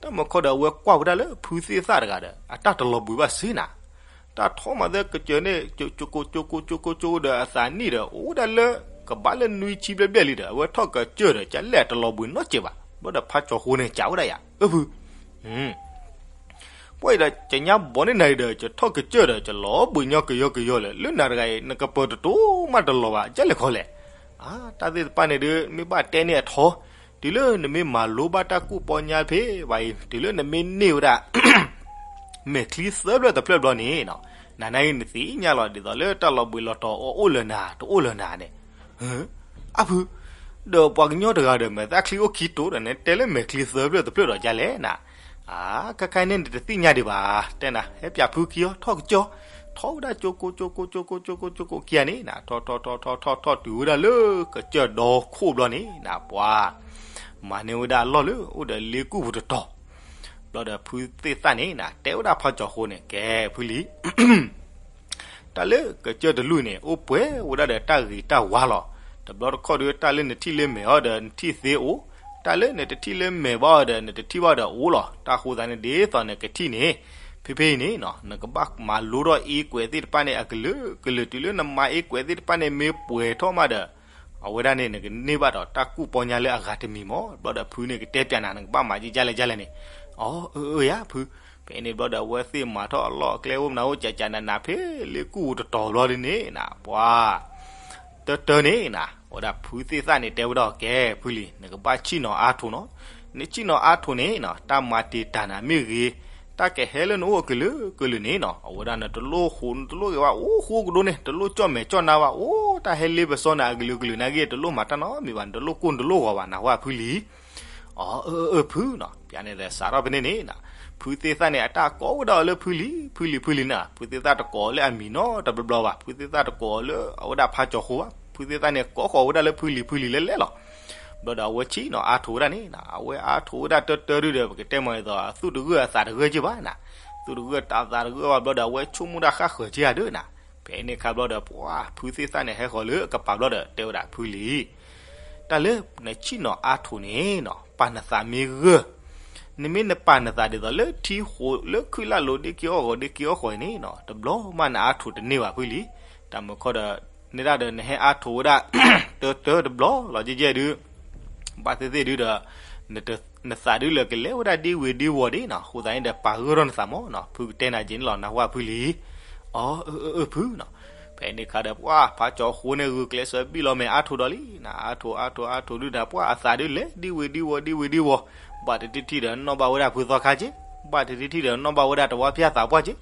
တၢ်မုၢ်ခီဒီး အဝဲကွၢ်ဝဲဒၣ်လၢဖုသ့ၣ်သၣ်တဂၤဒီး အတၢ်တလီၤဘှံးဘၣ်စ့နၤ. တၢ်ထီမးသ့ကစၢၢ်န့ၣ် ကၠိကိး ကၠိကိး ကၠိကိး ကၠိဒီး အသးနံၣ်ဒီး အိၣ်ဝဲဒၣ်လၢ ကဘၣ်လၢနွံဆံဘျဲၣ်ဘျဲၣ်လံဒီး အဝဲထီၣ်ကစၢၢ်ဒီး ကလဲၣ်တလီၤဘှံးနီတစဲးဘၣ်. ဘျီဒီးဖါကၠီၤဃိန့ၣ် ကးဝဲဒၣ်ယၤ အၢ ဖု ပှၤအံၤဒီး ကညါဘီန့ၢ်နၤအံၤဒီး ကထီၣ်ကစၢၢ်ဒီး ကလီၤဘှံးညီကယီကယီလၢာ် လၢနၤတဂၤအံၤ နကပၢၤတတိၤမးတလီၤဘၣ် ကလဲၣ်ခီလဲၣ်. အၢ တၢ်သ့ၣ်တဖၣ်န့ၣ်ဒီး မ့ၢ်ဘၣ်တဲန့ၢ်အထီ, တုၤလၢနမ့ၢ်မၤလိဘၣ်တၢ်ကူၣ်ပီညါဖဲဘၣ်အံၤ တုၤလၢနမ့ၢ်န့ၢ်ဝဲဒၣ် မဲာ်ချံသၢဖျၢၣ်တဖျၢၣ်ဘျီန့ၣ်နီၤ, နၤနာ်က့ၤနသ့ၣ်ညါလီၤ ဒ်သိးလၢတၢ်လီၤဘှံးလီၤတီၤအိၣ်လၢနၤ တအိၣ်လၢနၤန့ၣ်. အၢ ဖု ဒီးပှၤကညီတဂၤဒီး မဲာ်သၣ်ချံအိၣ်ခံတိၤဒီး နတဲလၢမဲာ်ချံသၢဖျၢၣ်တဖျၢၣ်ဒီးဒ်လဲၣ်နၤ. အၢ ခဲခါန့ၣ် နတသ့ၣ်ညါဒံးဘၣ် တဲနၤ ဟဲပၠးဖုခံအီၤ ထီၣ်ကစၢၢ်, ထီၣ်ဝဲဒၣ်ကၠိကိး ကၠိကိး ကၠိကိး ကၠိကိးခံဂၤန့ၣ်နၤ ထီၣ်ထီၣ်ထီၣ်ထီၣ်ထီၣ်ထီၣ်တုၤဝဲဒၣ်လၢကစၢၢ်ဒီခိၣ်ဘျီန့ၣ်နၤ ပှၤ မၤန့ၢ်ဝဲဒၣ်အလီၢ်လၢအိၣ်ဒီးလ့ကူၣ်ပူၤတတီၤ ဘျီဒီးဖုသ့ၣ်သၣ်န့ၣ်နၤ တဲဝဲဒၣ်ဖါကၠီၤဃိန့ၣ် ကဲ ဖုလံၤ တၢ်လၢကစၢၢ်တလူၢ်န့ၣ် အိၣ်ပှဲၤဝဲဒၣ်ဒီးတၢ်ဂ့ၤတၢ်ဝါလီၤ. တဘျီတခီၣ်ဒီး တၢ်လၢနထံၣ်လၢမဲာ်အီၤဒီးနထံၣ်သ့အိၣ်, တၢ်လၢနတထံၣ်လၢမဲာ်ဘၣ်အီၤဒီး နတထံၣ်ဘၣ်ဒီးအိၣ်လီၤ. တၢ်ဃိသးန့ၣ် ဒ်သိးနကထံၣ်န့ၣ် ဖဲဖဲအံၤန့ၣ် နကဘၣ်မၤလိထီၣ်အ့ကွဲးသ့ၣ်တဖၣ်န့ၣ် အကလုာ်ကလုာ် တုၤလၢနမၤအ့ကွဲးသ့ၣ်တဖၣ်န့ၣ် မ့ၢ်ပှဲၤထီၣ်မးဒီး အဝဲဒၣ်န့ၣ် နကန့ၢ်ဘၣ်ဒီးတၢ်ကူၣ်ပီညါလၢအဂၤတမံၤမး. ဘျီဒီးဖုန့ၣ်ကတဲပၠးနၤ နကဘၣ်မၤဒ်လဲၣ်ဒ်လဲၣ်န့ၣ်. အၢ အၢ အၢ ယၤ ဖု. ဖဲန့ၣ်ဘျီဒီး အဝဲသ့ၣ်မၤထီၣ်အလီၢ်အကျဲအိၣ်မနုၤအိၣ် ကကနးနး ဖဲလ့ကူၣ်တတီၤဘျီဒ်န့ၣ်နၤ ပှၤ တၢတၢန့ၣ်နၤ အဝဲဒၣ်ဖုသ့ၣ်သၣ်န့ၣ် တဲဝဲဒၣ် ကဲ ဖုလံၤ နကဘၣ်ဆ့ၣ်နီၤအါထိးနီၤ. နဆ့ၣ်နီၤအါထိးန့ၣ်နၤ တၢ်မၤတံာ်တာ်နၤမ့ၢ်ဂ့ၤ, တၢ်ကဟဲလၢနအိၣ်အကလုာ်ကလုာ်န့ၣ်နၤ အဝဲဒၣ်နတလိၣ်ဃိ နတလိၣ်ဂ့ၤဘၣ် အိၣ်ဃိကဒိန့ၣ် တလိၣ်ကၠီၣ်မဲာ်ကၠီၣ်နါဘၣ် အိၣ်တၢ်ဟဲလ့ပစီနၤအကလုာ်ကလုာ်နာ်က့ တလိၣ်မၤတၢ်နီတမံၤဘၣ် နတလိၣ်ကိၢ်နတလိၣ်ဂီၤဘၣ် နၢ်ဟူဧါ ဖုလံၤ. အၢ အၢ အၢ ဖုနီၤ ပျးန့ၣ်ဒီးစးထီၣ်ဖဲန့ၣ်န့ၣ်နၤ ဖုသ့ၣ်သၣ်န့ၣ် အတၢ်ကိးဝဲဒၣ်အီၤလၢဖုလံၤ ဖုလံၤ ဖုလံၤနၤ ဖုသ့ၣ်သၣ်တကိးအီၤလၢအမံၤနီတဘျီဘျီဘၣ် ဖုသ့ၣ်သၣ်တကိးအီၤလၢအဝဲဒၣ်ဖါကၠီၤဃိဘၣ် ဖုသ့ၣ်သၣ်န့ၣ် ကိးဃီၤဝဲဒၣ်လၢဖုလံၤ ဖုလံၤလဲၤလဲၤလီၤ. ဘျီဒီးအဝဲဆ့ၣ်နီၤအါထိးဝဲဒၣ်န့ၣ်နၤ အဝဲအါထိးဝဲဒၣ်တၢတၢဒုဒီး ပကတဲမးဒ်သိး အသူၣ်တဂၢၢ်အသးတဂၢၢ်က့ဘၣ်နၤ သူၣ်တဂၢၢ်တၢ်သးတဂၢၢ်ဘၣ် ဘျီဒီးအဝဲဆိကမိၣ်တၢ်ဃၣ်ဃၢၤက့ဧါဒုနၤ ဖဲန့ၣ်ခါဘျီဒီး ပှၤဖုသ့ၣ်သၣ်န့ၣ် ဟဲဃီၤလၢအကပၤဘျီဒီး တဲဝဲဒၣ်ဖုလံၤ တၢ်လၢနဆ့ၣ်နီၤအါထိးန့ၣ်နၤ ပာ်နသးမ့ၢ်ဂၢၢ်, နမ့ၢ်နပာ်နသးဒ်သိးလၢထံဃိးလၢခုၣ်လၢ်လိၤ ဒ့ခံအီၣ်ဂီၤဒ့ခံအီၣ်ဃီန့ၣ်နၤ တဘျီမးနအါထိးတန့ၢ်ဘၣ်ဖုလံၤ. တၢ်မုၢ်ခီဒီး နဲဒၣ်ဒီးနဟဲအါထိးဝဲဒၣ် တၢတၢတဘျီလီၤ ကဲကဲဒု ဘၣ်သ့ၣ်သ့ၣ်ဒုဒီး နတ နသးဒုးလၢကလဲၤဝဲဒၣ်ဒ့ဝ့ၤဒ့ဝီၤဒ့နီၤ, အဃိသတးန့ၣ်ဒီး ပာ်ဂၢၢ်ထီၣ်နသးမၢ်နီၤ, ဖုကတဲနၤက့ၤန့ၣ်လီၤ, နၢ်ဟူဝဲဖုလံ, အၢ အၢ အၢ အၢ ဖုနီၤ. ဖဲန့ၣ်အခါဒီး ပှၢ် ဖးကၠီၤဃိန့ၣ်ဂုာ်ကျဲးစၢးဘံၣ်လီၤမဲာ်အါထိးဒီးလံနီၤ, အါထိး အါထိး အါထိးဒုးဒီး ပှၢ် အသးဒုးလဲၤဒ့ဝ့ၤဒ့ဝီၤ ဒ့ဝ့ၤဒ့ဝီၤ, ဘၣ်တထံၣ်ထံၣ်ဒီးနီၣ်ဘၣ်ဝဲဒၣ်ဖုသီခါက့, ဘၣ်တထံၣ်ထံၣ်ဒီးနီၣ်ဘၣ်ဝဲဒၣ်တဝါဖၠၣ်သးပှၢ်က့,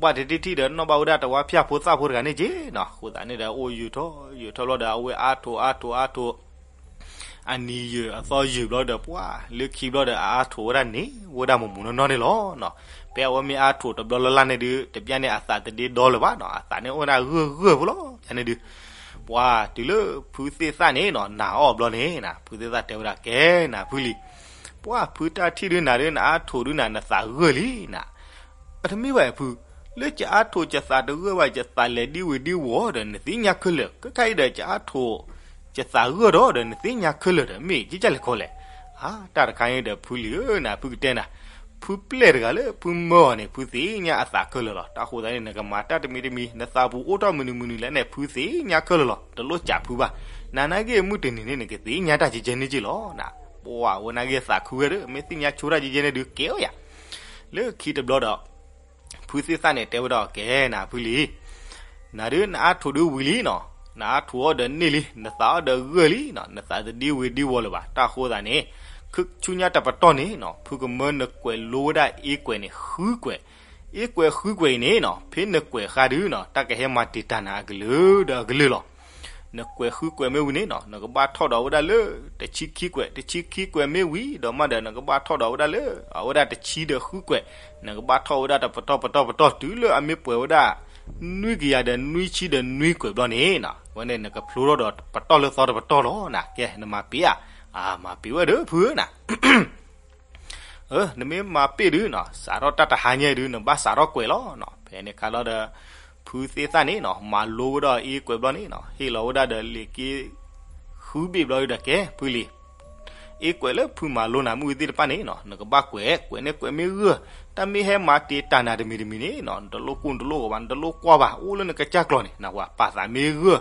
ဘၣ်တထံၣ်ထံၣ်ဒီးနီၣ်ဘၣ်ဝဲဒၣ်တဝါဖၠၣ်ဖိသၣ်ဖိတဂၤန့ၣ်က့နီၤ, အဃိသတးန့ၣ်ဒီး အိၣ်ယုာ်ထီၣ်ယုာ်ထီၣ်ဘျီဒီး အဝဲအါထိးအါထိးအါထိး အနံၤယုာ်အသီယုာ်ဘျီဒီး ပှၢ် လၢခံဘျီဒီး အအါထိးဝဲဒၣ်န့ၣ် အိၣ်ဝဲဒၣ်မိၢ်မိၢ်နီၢ်နီၢ်န့ၣ်လီၤနီၤ. ဖဲအဝဲမ့ၢ်အါထိးတဘျီလၢ်လၢ်န့ၣ်ဒုး တဘျီန့ၣ်အသးတဒ့ဒီလၢၤဘၣ်နီၤ, အသးန့ၣ်အိၣ်ဝဲဒၣ်ဂၢၢ်ဂၢၢ်ဖိလီၤ, ယၤန့ၣ်ဒုး ပှၢ် တုၤလၢဖုသ့ၣ်သၣ်န့ၣ်နီၤ နာ်အီၤဘျီန့ၣ်နီၤ, ဖုသ့ၣ်သၣ်တဲဝဲဒၣ် ကဲနၤဖုလံ, ပှၢ် ဖုတၢ်ထံၣ်ဒုးနၤဒုး နအါထိးဒုးနၤ နသးဂၢၢ်လံနီၤ. အတမ့ၢ်ဘၣ်ဖု, လၢယအါထိးယသးတဂၢၢ်ဘၣ် ယသးလဲၤဒ့ဝ့ၤဒ့ဝီၤဒီး နသ့ၣ်ညါခဲလၢာ်, ခဲခါအံၤဒီး ယအါထိး ယသးဂၢၢ်ဒီး နသ့ၣ်ညါခဲလၢာ်ဒီး မ့ၢ်ကဲကၢ်လဲၣ်ခီလဲၣ်. အါ တၢ်တခါန့ၣ်ဒီး ဖုလံဧၢနၤ ဖုကတဲနၤ, ဖုပျဲၢ်တဂၤလၢဖုမၢအီၤန့ၣ် ဖုသ့ၣ်ညါအသးခဲလၢာ်လီၤ. တၢ်အဃိသတးန့ၣ် နကမၤတၢ်တမံၤတမံၤ နသးပူၤအိၣ်ထီၣ်မနုၤမနုၤလဲၣ်န့ၣ် ဖုသ့ၣ်ညါခဲလၢာ်လီၤ. တလိၣ်စံးဖုဘၣ်, နနာ်က့မုၢ်တနံၤန့ၣ် နကသ့ၣ်ညါတၢ်ကဲကဲန့ၣ်က့လီၤနၤ. ပှၢ် ဝဲနာ်က့သးခုဝဲဒီး မ့ၢ်သ့ၣ်ညါဆိတၢ်ကဲကဲန့ၣ်ဒုး ကဲဝဲယၤ လၢခံတဘျီဒီး ဖုသ့ၣ်သၣ်န့ၣ် တဲဝဲဒၣ် ကဲနၤဖုလံ, နၤဒုးနအါထိးဒုးဝံၤလံနီၤ, နအါထိးအီၤဒီးန့ၢ်လံ, နသးအီၤဒီးဂၢၢ်လံနီၤ, နသးတဒ့ဝံၤဒ့ဝီၤလၢၤဘၣ်. တၢ်အဃိသတးန့ၣ် ခုဆူညါတပတီၢ်န့ၣ်နီၤ ဖုကမၢနကွဲးလိဝဲဒၣ်အ့ကွဲးန့ၣ် ဃုကွဲး, အ့ကွဲးဃုကွဲးအံၤန့ၣ်နီၤ ဖဲနကွဲးဃါဒုးနီၤ တၢ်ကဟဲမၤတံာ်တာ်နၤအကလုာ်ဒီးအကလုာ်လီၤ. နကွဲးဃုကွဲးမ့ၢ်ဝံၤန့ၣ်နီၤ နကဘၣ်ထီၣ်ဒီးဝဲဒၣ်လၢ တဆံခံကွဲး, တဆံခံကွဲးမ့ၢ်ဝံၤဒီးမးဒီး နကဘၣ်ထီၣ်ဒီးဝဲဒၣ်လၢ အဝဲဒၣ်တဆံဒီးဃုကွဲး, နကဘၣ်ထီၣ်ဝဲဒၣ်တပတီၢ်ပတီၢ်ပတီၢ် တုၤလၢအမ့ၢ်ပှဲၤဝဲဒၣ် နွံကယၤဒီးနွံဆံဒီးနွံကွဲးဘျီန့ၣ်နီၤ အဝဲန့ၣ် နကဖျိထီၣ်ဒီးပတီၢ်လၢသီတပတီၢ်လီၤနၤ. ကဲ နမၤပ့ၤဧါ, အါ မၤပ့ၤဝဲဒီးဖုဧၢနၤ နမ့ၢ်မၤပ့ၤဒုးနီၤ စးထီၣ်တၢ်တဟါညါဒုး နဘၣ်စးထီၣ်ကွဲးလီၤနီၤ. ဖဲန့ၣ်ခါလီၤဒီး ဖုသ့ၣ်သၣ်န့ၣ်နီၤ မၤလိဝဲဒီးအ့ကွဲးဘျီန့ၣ်နီၤ ဟ့ၣ်လီၤဝဲဒၣ်ဒီးလံာ်က့ ဃုဘ့ၣ်ဘျီဒီး ကဲဖုလံ, အ့ကွဲးလၢဖုမၤလိနၤမုၢ်သ့ၣ်တဖၣ်န့ၣ်နီၤ နကဘၣ်ကွဲး, ကွဲးန့ၣ်ကွဲးမ့ၢ်ဂၢၢ်, တၢ်မ့ၢ်ဟဲမၤတံာ်တာ်နၤတမံၤတမံၤန့ၣ်နီၤ နတလိၣ်ကိၢ်နတလိၣ်ဂီၤဘၣ်, နတလိၣ်ကွၢ်ဘၣ်, အိၣ်လၢနကစၢ်ကျီၤန့ၣ် နဝၤ ပာ်သးမ့ၢ်ဂၢၢ်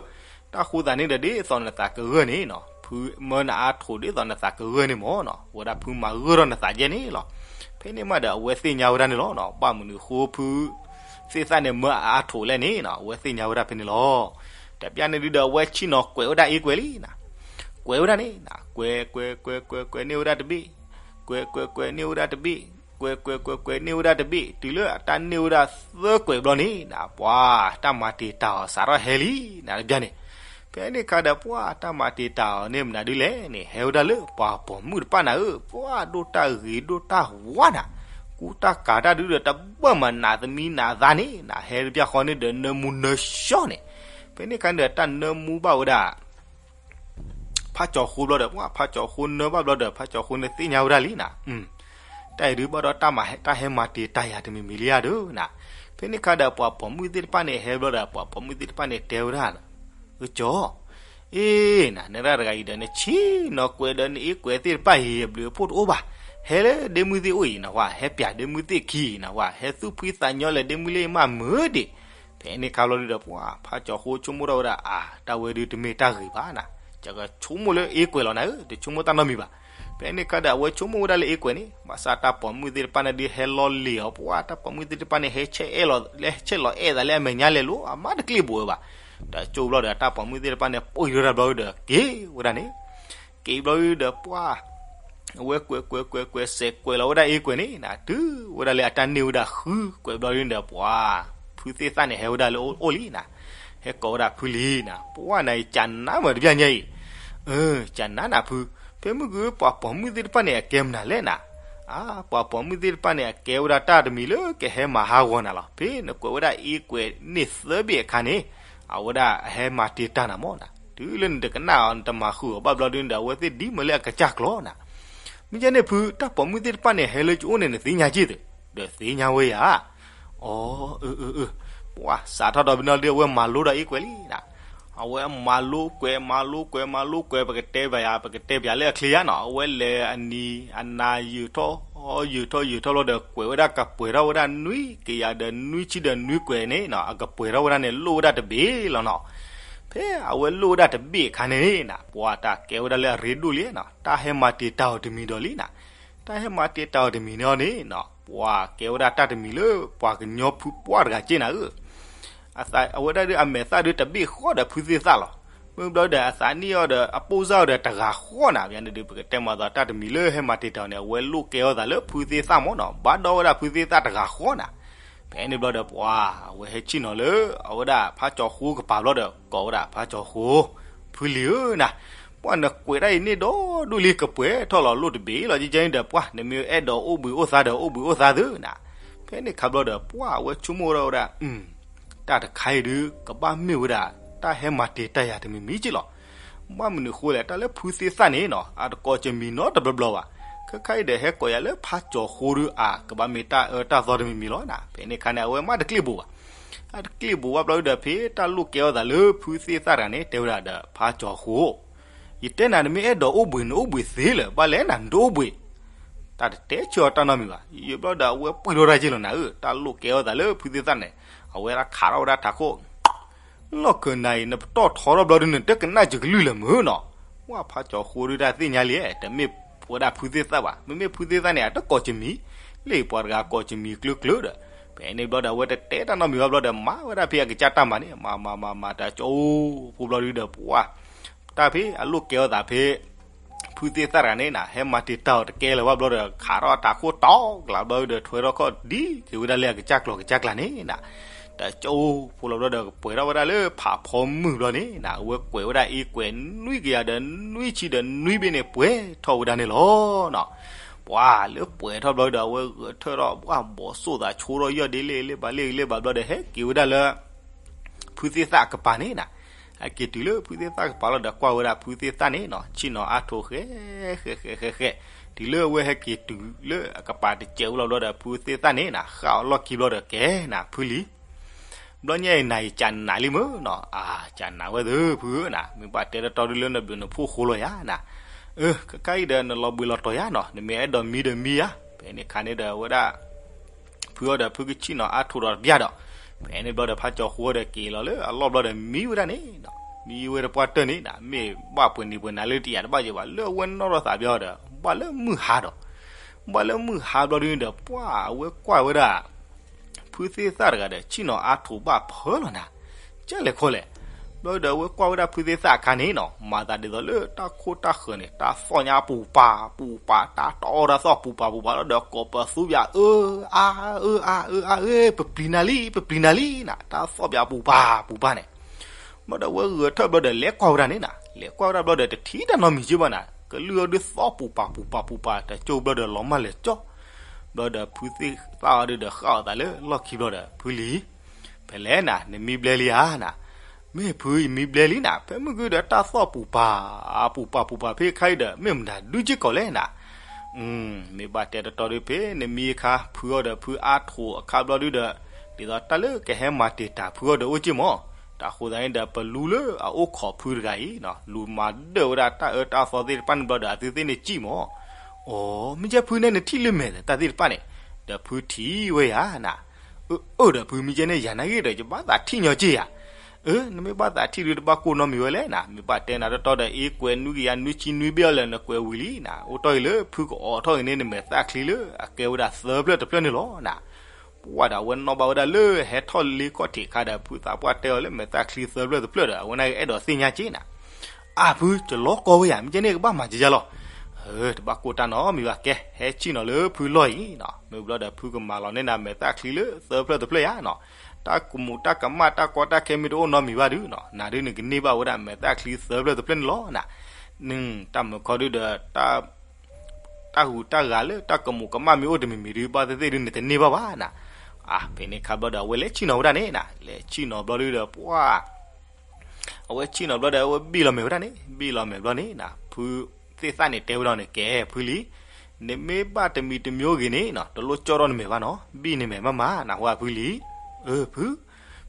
တၢ်ဃိသတးန့ၣ်ဒီး ဒ်သိးနသးကဂၢၢ်န့ၣ်နီၤ ဖုမၢနအါထိးဒ်သိးနသးကဂၢၢ်န့ၣ်မၢ်နီၤ ဝဲဒၣ်ဖုမၤဂၢၢ်ထီၣ်နသးယဲန့ၣ်လီၤ. ဖဲန့ၣ်မးဒီး အဝဲသ့ၣ်ညါဝဲဒၣ်န့ၣ်လီၤနီၤ ဘၣ်မနုၤဃိဖုသ့ၣ်သၣ်န့ၣ် မၢအအါထိးလဲၣ်န့ၣ်နီၤ အဝဲသ့ၣ်ညါဝဲဒၣ်ဖဲန့ၣ်လီၤ. တပျၢ်န့ၣ်ဒုးဒီး အဝဲဆ့ၣ်နီၤကွဲးဝဲဒၣ်အ့ကွဲးလံနီၤ ကွဲးဝဲဒၣ်န့ၣ်နီၤ ကွဲး ကွဲး ကွဲး ကွဲး ကွဲးန့ၢ်ဝဲဒၣ်တဘ့ၣ်, ကွဲး ကွဲး ကွဲးန့ၢ်ဝဲဒၣ်တဘ့ၣ်, ကွဲး ကွဲး ကွဲး ကွဲးန့ၢ်ဝဲဒၣ်တဘ့ၣ် တုၤလၢအတၢ်န့ၢ်ဝဲဒၣ်သၢကွဲးဘျီန့ၣ်နီၤ ပှၤ တၢ်မၤတံာ်တာ်အီၤစးထီၣ်ဟဲလံနီၤ တပျၢ်န့ၣ်. ဖဲန့ၣ်ခါဒီး ပှၤ တၢ်မၤတံာ်တာ်အီၤန့ၣ်မနုၤဒုးလဲၣ်န့ၣ် ဟဲဝဲဒၣ်လၢပှၤပိာ်မုၣ်တဖၣ်နၤဧၢ, ပှၤ ဒိၣ်တၢ်ဂ့ၤဒိၣ်တၢ်ဝါနၤ, ကူတၢ်ကၤတၢ်ဒုးဒီး တဘၣ်မၤနးသမံနးသးန့ၣ်နီၤ ဟဲတပျၢ်ဃီန့ၣ်ဒီး နၢမူနၢဆှီန့ၣ်. ဖဲန့ၣ်ခါန့ၣ်ဒီး တၢ်နၢမူဘၣ်ဝဲဒၣ် ဖးကၠီၤဃိဘျီဒီး ပှၤ ဖးကၠီၤဃိနၢဘၣ်ဘျီဒီး ဖးကၠီၤဃိန့ၣ်သ့ၣ်ညါဝဲဒၣ်လံနီၤ တၢ်အံၤဒုးဘၣ်ဒီး တၢ်ဟဲမၤတံာ်တာ်ယၤတမံၤမံၤလံဧါဒုးနီၤ. ဖဲန့ၣ်ခါဒီး ပှၤပိာ်မုၣ်သ့ၣ်တဖၣ်န့ၣ် ဟဲဘျီဒီး ပှၤပိာ်မုၣ်သ့ၣ်တဖၣ်န့ၣ် တဲဝဲဒၣ် အကၠီၤ, အ့ နၤ နတၢ်တဂၤအံၤဒီး နဆ့ၣ်နီၤကွဲးဒီးနအ့ကွဲးသ့ၣ်တဖၣ်အံၤ အဘျုးအဖှိၣ်တအိၣ်ဘၣ်, ဟဲလၢဒ့မုၢ်သ့ၣ်အိၣ်အံၤနီၤ ပှၤ ဟဲပျးဒ့မုၢ်သ့ၣ်ခံအံၤနီၤ ပှၤ ဟဲသူၣ်ဖှံသးညီလၢဒ့မုၢ်လၢအမးမုာ်ဒံး. ဖဲန့ၣ်ခါဘျီဒုးဒီး ပှၤ ဖးကၠီၤဃိဆိကမိၣ်ထီၣ်ဝဲဒၣ် အါ တၢ်ဝဲဒုးတမ့ၢ်တၢ်ဂ့ၤဘၣ်နီၤ, ယကဆိကမိၣ်လၢအ့ကွဲးလီၤနၤဧၢ, တဆိကမိၣ်တၢ်နီတမံၤဘၣ်. ဖဲန့ၣ်ခါဒီး အဝဲဆိကမိၣ်ဝဲဒၣ်လၢအ့ကွဲးန့ၣ် ဘၣ်ဆၣ်တၢ်ပိာ်မုၣ်သ့ၣ်တဖၣ်န့ၣ်ဒုးဟဲလီၤလ့ၤအီၤ ပှၤ တၢ်ပိာ်မုၣ်သ့ၣ်တဖၣ်န့ၣ် ဟဲဆဲးလီၤအဲၣ်သးလၢအမဲာ်ညါလဲၤလိၤ အမါတကျ့ၣ်ဘိးဝဲဘၣ်. တၢ်ကၠိဘျီဒီး တၢ်ပိာ်မုၣ်သ့ၣ်တဖၣ်န့ၣ် ပှ့ၤဝဲဒၣ်ဘျီဒုးဒီး က့ၤဝဲဒၣ်န့ၣ် က့ၤဘျီဒုးဒီး ပှၤ အဝဲကွဲးကွဲးကွဲးကွဲး စဲးကွဲးလီၤဝဲဒၣ်အ့ကွဲးန့ၣ်နီၤ တုၤဝဲဒၣ်လၢအတၢ်န့ၢ်ဝဲဒၣ်ဃုကွဲးဘျီဒုးဒီး ပှၤ ဖုသ့ၣ်သၣ်န့ၣ် ဟဲဝဲဒၣ်လၢအအိၣ်လံနီၤ, ဟဲကိးဝဲဒၣ်ဖုလံနီၤ, ပှၤ နၤအံၤကနါမးတပျၢ်ညါအံၤ, ကနါနၤဖု, ဖဲမုၢ်ဂုၢ် ပှၤပိာ်မုၣ်သ့ၣ်တဖၣ်န့ၣ် အကဲမနုၤလဲၣ်နီၤ, အါ ပှၤပိာ်မုၣ်သ့ၣ်တဖၣ်န့ၣ် အကဲဝဲဒၣ်တၢ်တမံၤလၢကဟဲမၤဟးဂီၤနၤလီၤ. ဖဲနကွဲးဝဲဒၣ်အ့ကွဲးန့ၣ်သၢဘ့ၣ်အခါန့ၣ် အဝဲဒၣ်အဟဲမၤတံာ်တာ်နၤမၢ်နီၤ, တုၤလၢနတကနၣ်အီၤ နတမၤဃုာ်အီၤဘၣ်ဘျီဒုးဒီး အဝဲသ့ၣ်ဒ်မၢလၢအကစၢ်ကျီၤနီၤ. မ့ၢ်ကဲန့ၣ်ဖု တၢ်ပိာ်မုၣ်သ့ၣ်တဖၣ်န့ၣ် ဟဲလၢကအိၣ်န့ၣ် နသ့ၣ်ညါက့ၢ်သ့, ဒီးသ့ၣ်ညါဝဲယၤ, အီ အၢ အၢ အၢ, ပှၤ စးထီၣ်ဒီးဘျီဒုး အဝဲမၤလိဒီးအ့ကွဲးလံနီၤ, အဝဲမၤလိကွဲး မၤလိကွဲး မၤလိကွဲး ပကတဲဘၣ်ယၤ ပကတဲဘၣ်ယၤလၢအချ့ယါနီၤ, အဝဲလဲၤအနံၤအနၤယုာ်ထီၣ် ယုာ်ထီၣ်ယုာ်ထီၣ်ဘျီဒီး ကွဲးဝဲဒၣ်ကပှဲၤထီၣ်ဝဲဒၣ် နွံကယၤဒီးနွံဆံဒီးနွံကွဲးန့ၣ်နီၤ, အကပှဲၤထီၣ်ဝဲဒၣ်န့ၣ် လိၣ်ဝဲဒၣ်တဘ့ၣ်လီၤနီၤ. ဖဲအဝဲလိၣ်ဝဲဒၣ်တဘ့ၣ်အခါန့ၣ်နီၤ, ပှၤ တၢ်ကဲဝဲဒၣ်လၢအရ့ဒိၣ်လံနီၤ, တၢ်ဟဲမၤတံာ်တာ်အီၤတမံၤဒီးလံနီၤ. တၢ်ဟဲမၤတ့ၢ်တၢ်အီၤတမံၤန့ၣ်အီၤန့ၣ်နီၤ, ပှၤကဲဝဲဒၣ်တၢ်တမံၤလၢပှၤကညီဖုပှၢ်တဂၤက့ၢ်နၤဧၢ, အဝဲဒၣ်ဒုးအမဲာ်သၣ်ဒုးတဘ့ၣ်ဃီဒီးဖုသ့ၣ်သၣ်လီၤ. မ့ၢ်ဘျီဒီးအသးနံၣ်အီၤဒီးအပိၢ်စၢ်အီၤဒီးတဂၤဃီနၤ, ဘၣ်န့ၣ်ဒုး ပကတဲမၤသးတၢ်တမံၤလၢဟဲမၤတ့ၢ်တၢ်အီၤန့ၣ် အဝဲလိၣ်ကဲအီၤသးလၢဖုသ့ၣ်သၣ်မ့ၢ်နီၤ, ဘၣ်ဒီးဝဲဒၣ်ဖုသ့ၣ်သၣ်တဂၤဃီနၤ. ဖဲန့ၣ်ဘျီဒီးပှၤ အဝဲဟဲဆ့ၣ်နီၤလၢ အဝဲဒၣ်ဖးကၠီၤဃိကပၤဘျီဒီး ကိးဝဲဒၣ်ဖးကၠီၤဃိ, ဖုလံၤဧၢနၤ, ပှၢ်နကွဲးတၢ်အံၤန့ၣ်ဒီးဒိၣ်လံ ကပှဲၤထီၣ်လီၤလိၣ်တဘ့ၣ်လီၤ ကကဲန့ၣ်ဒီး ပှၢ်နမ့ၢ်အဲၣ်ဒိးအိၣ်ဘှံးအိၣ်သါဒီးအိၣ်ဘှံးအိၣ်သါသုနၤ. ဖဲန့ၣ်ခါဘျီဒီး ပှၢ်အဝဲဆိကမိၣ်ဝဲဒၣ်ဝဲဒၣ် တၢ်တခါအံၤဒုး ကဘၣ်မ့ၢ်ဝဲဒၣ် တၢ်ဟဲမၤတ့ၢ်တၢ်ယၤတမံၤမံၤက့ၢ်လီၤ. ဘၣ်မနုၤဃိလဲၣ် တၢ်လၢဖုသ့ၣ်သၣ်န့ၣ်နီၤ အတကိးကမံၤနီတဘျီဘျီဘၣ်. ခဲခါအံၤဒီးဟဲကိးယၤလၢဖးကၠီၤဃိဒုး အကဘၣ်မ့ၢ်တၢ်အၢတၢ်သီတမံၤမံၤလီၤနၤ. ဖဲန့ၣ်ခါန့ၣ် အဝဲမ့ၢ်တကျ့ၣ်ဘိးဘၣ်. အတကျ့ၣ်ဘိးဘၣ်ဘျီဒုးဒီး ဖဲတၢ်လိၣ်ကဲအီၤသးလၢဖုသ့ၣ်သၣ်တဂၤန့ၣ် တဲဝဲဒၣ်ဒီးဖးကၠီၤဃိ, ယတဲနၤ နမ့ၢ်အဲၣ်ဒိးအိၣ်ဘှံး နအိၣ်ဘှံးသ့လၢၤ ဘၣ်လဲၣ်နၤ နတအိၣ်ဘှံး တၢ်တတဲဆၢအီၤတၢ်နီတမံၤဘၣ်. ယဘျီဒီးအဝဲပှံၢ်ထီၣ်တၢ်က့ၢ်လီၤနၤဧၢ, တၢ်လိၣ်ကဲအီၤသးလၢဖုသ့ၣ်သၣ်န့ၣ် အဝဲဒၣ်ခးထီၣ်ဝဲဒၣ်ထးခိၣ်, လီၢ်ခၢးနၤအံၤ နပတီၢ်ထီထီၣ်ဘျီဒုး နတကနၣ်စကလုၢ်လၢၤမုၢ်နီၤ. ဝဲဖးကၠီၤဃိဒုးတၢ်သ့ၣ်ညါလံ, တမ့ၢ်ဝဲဒၣ်ဖုသ့ၣ်သၣ်ဘၣ်. မ့မ့ၢ်ဖုသ့ၣ်သၣ်န့ၣ် အတကိးကမံၤ, လၢပှၤတဂၤကိးကမံၤကျၢၤကျၢၤဒီး, ဖဲန့ၣ်ဘျီဒီး အဝဲတတဲတၢ်နီတမံၤဘၣ်ဘျီဒီး မၤဝဲဒၣ်ဖဲအကစၢ်တၢ်မၤန့ၣ် မၤမၤမၤမၤ တၢ်ကၠိဖိဘျီဒုးဒီး ပှၢ် တၢ်ဖဲအလိၣ်ကဲအီၤသးဖဲ ဖုသ့ၣ်သၣ်တဂၤန့ၣ်နၤ ဟဲမၤတ့ၢ်တၢ်အီၤတကဲလၢၤဘၣ်ဘျီဒီး ခးထီၣ်ထးခိၣ်တီကျးဘျီဒီး ထွဲထီၣ်ခီၣ်ဒ်က့ၤဝဲဒၣ်လၢအကစၢ်ကျီၤကစၢ်ကျါန့ၣ်နၤ, တၢ်ကၠိဖိလီၤဘျီဒီး ကပှဲၤထီၣ်ဝဲဒၣ်လၢဖးဖီမုၢ်ဘျီန့ၣ်နၤ အဝဲကွဲးဝဲဒၣ်အ့ကွဲးနွံကယၤဒီးနွံဆံဒီးနွံဘ့ၣ်န့ၣ် ပှဲၤထီၣ်ဝဲဒၣ်န့ၣ်လီၤနီၤ. ပှၤလၢပှဲၤထီၣ်ဘျီဒီး အဝဲဂဲၤထၢၣ်ထီၣ် ပှၢ်ဘီၣ်စိၣ်သးဆိထီၣ်ယီၢ်ဒ်လဲၣ်လၢဘၣ်လၢ လၢဘၣ်ဘျီဒီး ဟဲက့ၤဝဲဒၣ်လၢ ဖုသ့ၣ်သၣ်ကပၤန့ၣ်နၤ, ဟဲက့ၤတုၤလၢဖုသ့ၣ်သၣ်ကပၤလီၤဒီး ကွၢ်ဝဲဒၣ်ဖုသ့ၣ်သၣ်န့ၣ်နီၤ ဆ့ၣ်နီၤအါထိးဃဲ ဃဲ ဃဲ ဃဲ ဃဲ, တုၤလၢအဝဲဟဲက့ၤတုၤလၢအကပၤတစဲးဝဲလီၤဘျီဒီး ဖုသ့ၣ်သၣ်န့ၣ်နၤ ဃၣ်အီၤလီၢ်ခံဘျီဒီး ကဲနၤ ဖုလံၤ, ဘျီညါအံၤနၤအံၤ ကနးလံမုၢ်နီၤ, အါ ကနးဝဲသုဖုဧၢနၤ, မ့ၢ်ဘၣ်တဲတတီဒုးလၢနဘျုးနဖှိၣ်ဃိလီၤယၤနၤ, အၢ ခဲခါအံၤဒီးနလီၤဘှံးလီၤတီၤယၤနီၤ, နမ့ၢ်အဲၣ်ဒိးမံဒီးမံယၤ, ဖဲန့ၣ်ခါန့ၣ်ဒီး အဝဲဒၣ် ဖုအီၤဒီးဖုကဆ့ၣ်နီၤအါထိးဒီးတပျၢ်ဒီး, ဖဲန့ၣ်ဘျီဒီး ဖးကၠီၤဃိဒီးက့ၤလီၤလၢအလီၢ်ဘျီဒီး မံဝဲဒၣ်န့ၣ်, မံဝဲတပှၢ်တၢၢ်န့ၣ်နၤ, မ့ၢ်ဘၣ်ပှဲၤနံၤပှဲၤနၤလၢတယာ်တဘၣ်ယဲဘၣ်, လၢအဝဲနီၣ်ထီၣ်သးဘျီဒီး ဘၣ်လၢမုၢ်ဟါဒီး, ဘၣ်လၢမုၢ်ဟါဘျီဒုးန့ၣ်ဒီး ပှၢ်အဝဲကွၢ်ဝဲဒၣ် ဖုသ့ၣ်သၣ်တဂၤဒီး ဆ့ၣ်နီၤအါထိးဘၣ်ဖၢလီၤနၤ, ကၢ်လဲၣ်ခီလဲၣ်, ဘျီဒီးအဝဲကွၢ်ဝဲဒၣ်ဖုသ့ၣ်သၣ်အခါန့ၣ်နီၤ, မၤသးဒ်သိးလၢတၢ်ခိၣ်တၢ်ဃၢၤန့ၣ် တၢ်သီၣ်ညါပူၤပာ်ပူၤပာ် တၢ်တီအီၣ်တၢ်သီၣ်ပူၤပာ်ပူၤပာ်လီၤဒီး ကိးပသူပၠး အၢ အါ အၢ အါ အၢ အါ အၢ ပပျံၤနၤလံ ပပျံၤနၤလံနၤ, တၢ်သီၣ်ပၠးပူၤပာ်ပူၤပာ်န့ၣ်, ဘျီဒီးအဝဲဂဲၤထၢၣ်ဘျီဒီး လဲၤကွၢ်ဝဲဒၣ်န့ၣ်နၤ, လဲၤကွၢ်ဝဲဒၣ်ဘျီဒီး တထံၣ်တၢ်နီတမံၤက့ဘၣ်နၤ, ကလုၢ်အီၤဒုးသီၣ်ပူၤပာ်ပူၤပာ်ပူၤပာ် တၢ်ကၠိဘျီဒီး လီၤမၢ်လဲၤကၠီ, ဘျီဒီးဖုသ့ၣ်သၣ်အီၤဒုးဒီး ဃၣ်အီၤသးလၢလီၢ်ခံဘျီဒီး ဖုလံၤ ဖဲလဲၣ်နၤ နမံဘျဲလံဧါနၤ, မ့ၢ်ဖုအံၤမံဘျဲလံနၤ, ဖဲမုၢ်ဂုၢ်ဒီးတၢ်သီၣ်ပူၤပာ် ပူၤပာ်ပူၤပာ်ဖဲခါအံၤဒီး မ့ၢ်မတၤဒုက့ၢ်ကီးလဲၣ်နၤ, မ့ၢ်ဘၣ်တဲတတီဒုးဖဲ နမံအခါ ဖုအီၤဒီးဖုအါထိးအခါဘျီဒုးဒီး, ဒ်သိးတၢ်လၢကဟဲမၤတ့ၢ်တၢ်ဖုအီၤဒီးအိၣ်က့ၢ်မး, တၢ်ဃိသတးန့ၣ်ဒီး ပလူလၢအအိၣ်ခိးဖုတဂၤအံၤ, လူၤမၤဒၢၣ်ဝဲဒၣ်တၢ်အၢတၢ်သီသ့ၣ်တဖၣ်န့ၣ်ဘျီဒီး အသုသ့ၣ်န့ၣ်ကံၣ်မး, အိ မ့ၢ်ကဲဖုန့ၣ် နထံၣ်လၢမဲာ်တၢ်သ့ၣ်တဖၣ်န့ၣ်, ဒီးဖုထံၣ်ဝဲယၤနၤ, အၢ အၢ ဒီးဖုမ့ၢ်ကဲန့ၣ် ယၤနာ်ဂ့ၤဒီး ယဘၣ်သးထံၣ်ညီက့ၢ်ယၤ, အၢ နမ့ၢ်ဘၣ်သးထံၣ်ဒုးတဘၣ်ကိၢ်နီတမံၤဝဲလဲၣ်နၤ, မ့ၢ်ဘၣ်တဲနၤတတီဒီး အ့ကွဲးနွံကယၤနွံဆံနွံဘ့ၣ်အီၤလၢနကွဲးဝံၤလံနၤ, အိၣ်တ့ၢ်အံၤလၢဖုကအိးထီၣ်အံၤန့ၣ် နမဲာ်သၣ်ချံလၢအကဲဝဲဒၣ်သၢဖျၢၣ်တဖျၢၣ်န့ၣ်လီၤနၤ, ပှၢ်ဒီးအဝဲနီၣ်ဘၣ်ဝဲဒၣ်လၢဟဲထီၣ်လ့ခီၣ်ထံးခါဒီး ဖုသးပှၢ်တဲအီၤလၢမဲာ်သၣ်ချံသၢဖျၢၣ်တဖျၢၣ်ဒီး အဝဲန့ၣ်အဲၣ်ဒိးသ့ၣ်ညါက့ၢ်နၤ, အၢ ဖု ကလီကီဝဲယၤ မ့ၢ်ကဲန့ၣ်ကဘၣ်မၤကယၤလီၤ, တဘၣ်ကိၢ်တၢ်နီတမံၤဘၣ် ကဲ ဟဲဆ့ၣ်နီၤလၢဖုလီၢ်အံၤနၤ, မ့ၢ်ဘျီဒီးဖုကမၤလီၤန့ၢ်နၤမဲာ်သၣ်ချံလၢသၢဖျၢၣ်တဖျၢၣ်ယၤနၤ, တၢ်ကမူးတၢ်ကမၣ်တၢ်ကီတၢ်ခဲမ့ၢ်တအိၣ်နီတမံၤဘၣ်ဒုးနၤ, နၤဒုးနကန့ၢ်ဘၣ်ဝဲဒၣ်မဲာ်သၣ်ချံသၢဖျၢၣ်တဖျၢၣ်န့ၣ်လီၤနၤ, တၢ်မုာ်ခီဒုးဒီး တၢ်ဟူးတၢ်ဂဲၤလၢတၢ်ကမူးကမၣ်မ့ၢ်အိၣ်တမံၤမံၤဒုး ဘၣ်သ့ၣ်သ့ၣ်ဒုး နတန့ၢ်ဘၣ်ဘၣ်နၤ, အၢ ဖဲန့ၣ်ခါဘျီဒီး အဝဲလဲၤဆ့ၣ်နီၤဝဲဒၣ်န့ၣ်နၤ, လဲၤဆ့ၣ်နီၤဘျီဒုးဒီး ပှၢ် အဝဲဆ့ၣ်နီၤဘျီဒီး အဝဲဘံၣ်လီၤမဲာ်ဝဲဒၣ်န့ၣ်, ဘံၣ်လီၤမဲာ်ဘျီန့ၣ်နၤ, ဖုသ့ၣ်သၣ်န့ၣ်တဲဝဲဒၣ်န့ၣ် ကဲ ဖုလံၤ, နမ့ၢ်ဘၣ်တမံၤတမံၤဂ့ၤန့ၣ်နၤ, တလိၣ်ကၠီၣ်ထီၣ်နမဲာ်ဘၣ်နၤ, ဘံၣ်နမဲာ်မးမးနၤ ဟါ ဖုလံၤ, အၢ ဖု,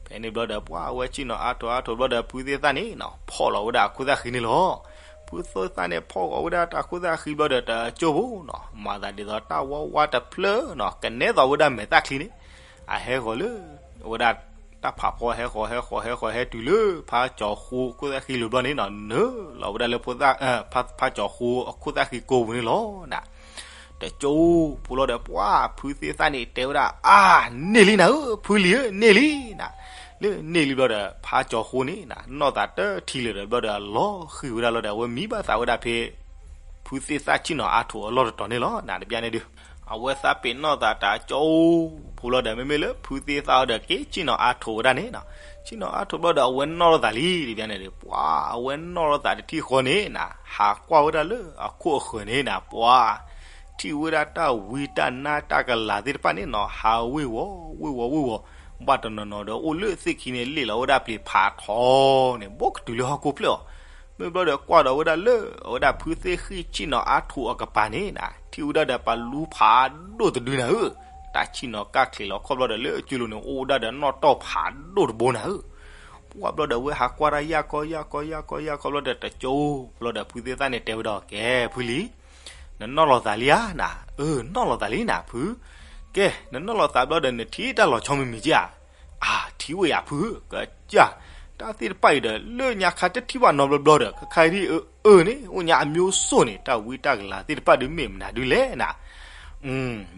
ဖဲန့ၣ်ဘျီဒီး ပှၢ်အဝဲဆ့ၣ်နီၤအါထီၣ်အါထီၣ်ဘျီဒီး ဖုသ့ၣ်သၣ်န့ၣ်နၤ ဖီၣ်လီၤဝဲဒၣ်အခိၣ်သၣ်ဃံန့ၣ်လီၤ, ဖုသ့ၣ်သၣ်န့ၣ် ဖီၣ်ဃီၤဝဲဒၣ်တၢ်ခိၣ်သၣ်ဃံဘျီဒီး တကၠိဖိနၤ, မၤသးဒ်သိးတၢ်ဝါဝါတဖျၢၣ်နၤ ကနဲသိးဝဲဒၣ်မဲာ်သၣ်ချံန့ၣ်, အဟဲဃီၤလၢ ဝဲဒၣ် တၢ်ဖးဖီဟဲဃီၤ ဟဲဃီၤ ဟဲဃီၤ ဟဲတုၤလၢ ဖးကၠီၤဃိအခိၣ်သၣ်ဃံလိၤဘျီန့ၣ်နၤ နုာ်လီၤဝဲဒၣ်လၢ ဖးကၠီၤဃိအခိၣ်သၣ်ဃံကိာ်ပူၤန့ၣ်လီၤနၤ. တကၠိဖိလီၤဒီး ပှၤဖုသ့ၣ်သၣ်န့ၣ်တဲဝဲဒၣ်, အါ, န့ၢ်လံနၤဧၢ, ဖုလံၤဧၢ, န့ၢ်လံနၤ. လၢန့ၢ်လံဘျီဒီး ဖးကၠီၤဃိန့ၣ်နၤ နီၢ်သးတထံၣ်လၢၤဒီး ဘျီဒီးအလီၤဃံၤဝဲဒၣ်လီၤဒီး အဝဲမံဘၣ်သးဝဲဒၣ်ဖဲ ဖုသ့ၣ်သၣ်ဆ့ၣ်နီၤအါထိးအလီၢ်တတီၤန့ၣ်လီၤနၤ. တဘျီန့ၣ်ဒုး အဝဲသးပ့ၤနီၣ်သးတကၠိဖိလီၤဒီး မ့မ့ၢ်လၢဖုသ့ၣ်သၣ်အံၤဒီး က့ၤဆ့ၣ်နီၤအါထိးဝဲဒၣ်န့ၣ်နၤ. ဆ့ၣ်နီၤအါထိးဘျီဒီး အဝဲနီၣ်လီၤသးလံ တဘျီန့ၣ်ဒုး ပှၤအဝဲနီၣ်လီၤသးတထံၣ်ဃီန့ၣ်နၤ ဟးကွၢ်ဝဲဒၣ်လၢအခိၣ်အဃၢၤန့ၣ်နၤ ပှၤ ထံၣ်ဝဲဒၣ်တၢ်ဝံတၢ်နါတၢ်ကလၤသ့ၣ်တဖၣ်န့ၣ်နၤ ဟးဝ့ၤဝီၤဝ့ၤဝီၤဝ့ၤဝီၤ, ဘၣ်တနီၤနီၤဒီး အိၣ်လၢသ့ၣ်ခံန့ၣ် လ့ၣ်လီၤဝဲဒၣ်ပျံၤဖးထီန့ၣ် ဘီကတုၤလၢဟီၣ်ခိၣ်ဖျၢၣ်အီၤ. မ့ၢ်ဘျီဒီးကွၢ်ဒီးဝဲဒၣ်လၢ အဝဲဒၣ်ဖုသ့ၣ်ဃံၣ်ဆ့ၣ်နီၤအါထိးအကပၤန့ၣ်နၤ ထံၣ်ဝဲဒၣ်ဒီးပှၤလူဖးဒိၣ်တဒုနၤဧၢ, တၢ်ဆ့ၣ်နီၤကၢ်ချံးလီၤခီၣ်ဘျီဒီး လၢအကၠိလိၤန့ၣ် အိၣ်ဝဲဒၣ်ဒီးနီၣ်တီၢ်ဖးဒိၣ်တဘိနၤဧၢ. ပှၤဘျီဒီး အဝဲဟးကွၢ်တၢ်ယၢ်ကီယၢ်ကီယၢ်ကီယၢ်ကီဘျီဒီး တကၠိဖိလီၤဒီး ဖုသ့ၣ်သၣ်န့ၣ်တဲဝဲဒီး ကဲဖုလံၤ နနီၣ်လီၤသးလံဧါနၤ. အၢ နီၣ်လီၤသးလံနၤဖု. ကဲ နနီၣ်လီၤသးဘျီဒီး နထံၣ်တၢ်လီၤဆီမံၤမံၤက့ဧါ. အါ ထံၣ်ဝဲယၤဖု, ကစၢ်, တၢ်သ့ၣ်တဖၣ်အံၤဒီး လၢညါခါတထံၣ်ဘၣ်နီတဘျီဘျီဒီး ခဲခါအံၤဒ်အအၢန့ၣ် အိၣ်ညါအမျိုးစုံန့ၣ် တၢ်ဝံတၢ်ကလၤသ့ၣ်တဖၣ်ဒုး မ့ၢ်မနုၤဒုးလဲၣ်နၤ.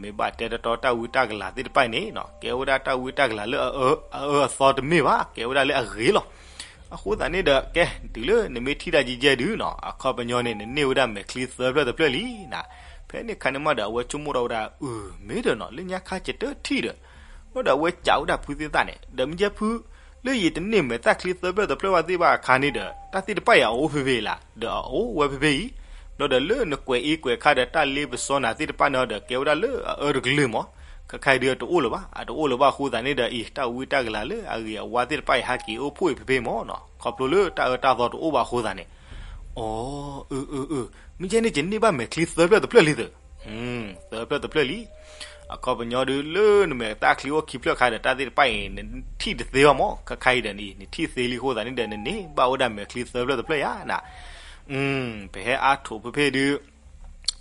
မ့ၢ်ဘၣ်တဲတတီတၢ်ဝံတၢ်ကလၤသ့ၣ်တဖၣ်အံၤန့ၣ် ကဲဝဲဒၣ်တၢ်ဝံတၢ်ကလၤလၢအအၢအသီတမ့ၢ်ဘၣ်, ကဲဝဲဒၣ်လၢအဂ့ၤလီၤ. အဃိသတးန့ၣ်ဒီး ကဲ တုၤလၢနမ့ၢ်ထံၣ်တၢ်ယဲၢ်ယဲၢ်ဒုးနၤ အခီပညီန့ၣ် နန့ၢ်ဝဲဒၣ်မဲာ်ချံသၢဖျၢၣ်တဖျၢၣ်လံနၤ. ဖဲန့ၣ်အခါန့ၣ်မးဒီး အဝဲဆိကမိၣ်ထီၣ်ဝဲဒၣ် အၢ မ့ၢ်ဒီးနၤ လၢညါခါကတထံၣ်ဒီး ဘျီဒီးအဝဲစံးဝဲဒၣ်ဖုသ့ၣ်သၣ်န့ၣ် ဒီးမ့ၢ်ကဲဖု လၢယတန့ၢ်မဲာ်ချံသၢဖျၢၣ်တဖျၢၣ်ဘၣ်သ့ၣ်တဖၣ်အခါန့ၣ်ဒီး တၢ်သ့ၣ်တဖၣ်အံၤအအိၣ်ဖဲဖဲအံၤလၢ်, ဒီးအအိၣ်ဝဲဖဲဖဲအံၤ. ဘျီဒီးလၢနကွဲးအ့ကွဲးခါဒီး တၢ်လ့ပစီနၤသ့ၣ်တဖၣ်န့ၣ်ဒီး ကဲဝဲဒၣ်လၢအအၢတကလုာ်မး, ခဲခါအံၤဒုးတအိၣ်လၢၤဘၣ်, အတအိၣ်လၢၤဘၣ်အဃိသတးန့ၣ်ဒီး အံၤ တၢ်ဝံတၢ်ကလၤလၢအဂ့ၤအဝါသ့ၣ်တဖၣ်အံၤ ဟးက့ၤအိၣ်ဖှိၣ်အံၤဖဲဖဲမးနၤ, ခီဖျိလၢတၢ်အၢတၢ်သီတအိၣ်ဘၣ်အဃိသတးန့ၣ်. အိ အၢ အၢ အၢ, မ့ၢ်ကဲန့ၣ် ယန့ၢ်ဘၣ်မဲာ်ချံသၢဖျၢၣ်တဖျၢၣ်လံသၢ သၢဖျၢၣ်တဖျၢၣ်လံ. အခီပညီဒုး လၢနမဲာ်ချံအိၣ်ခံဖျၢၣ်ခါဒီး တၢ်သ့ၣ်တဖၣ်အံၤ နထံၣ်တသ့ဘၣ်မး, ခဲခါအံၤဒီး နထံၣ်သ့လံအဃိသတးန့ၣ်ဒီး နန့ၢ်ဘၣ်ဝဲဒၣ်မဲာ်ချံသၢဖျၢၣ်တဖျၢၣ်ယါနၤ. ပဟဲအါထိးဖဲဖဲဒုး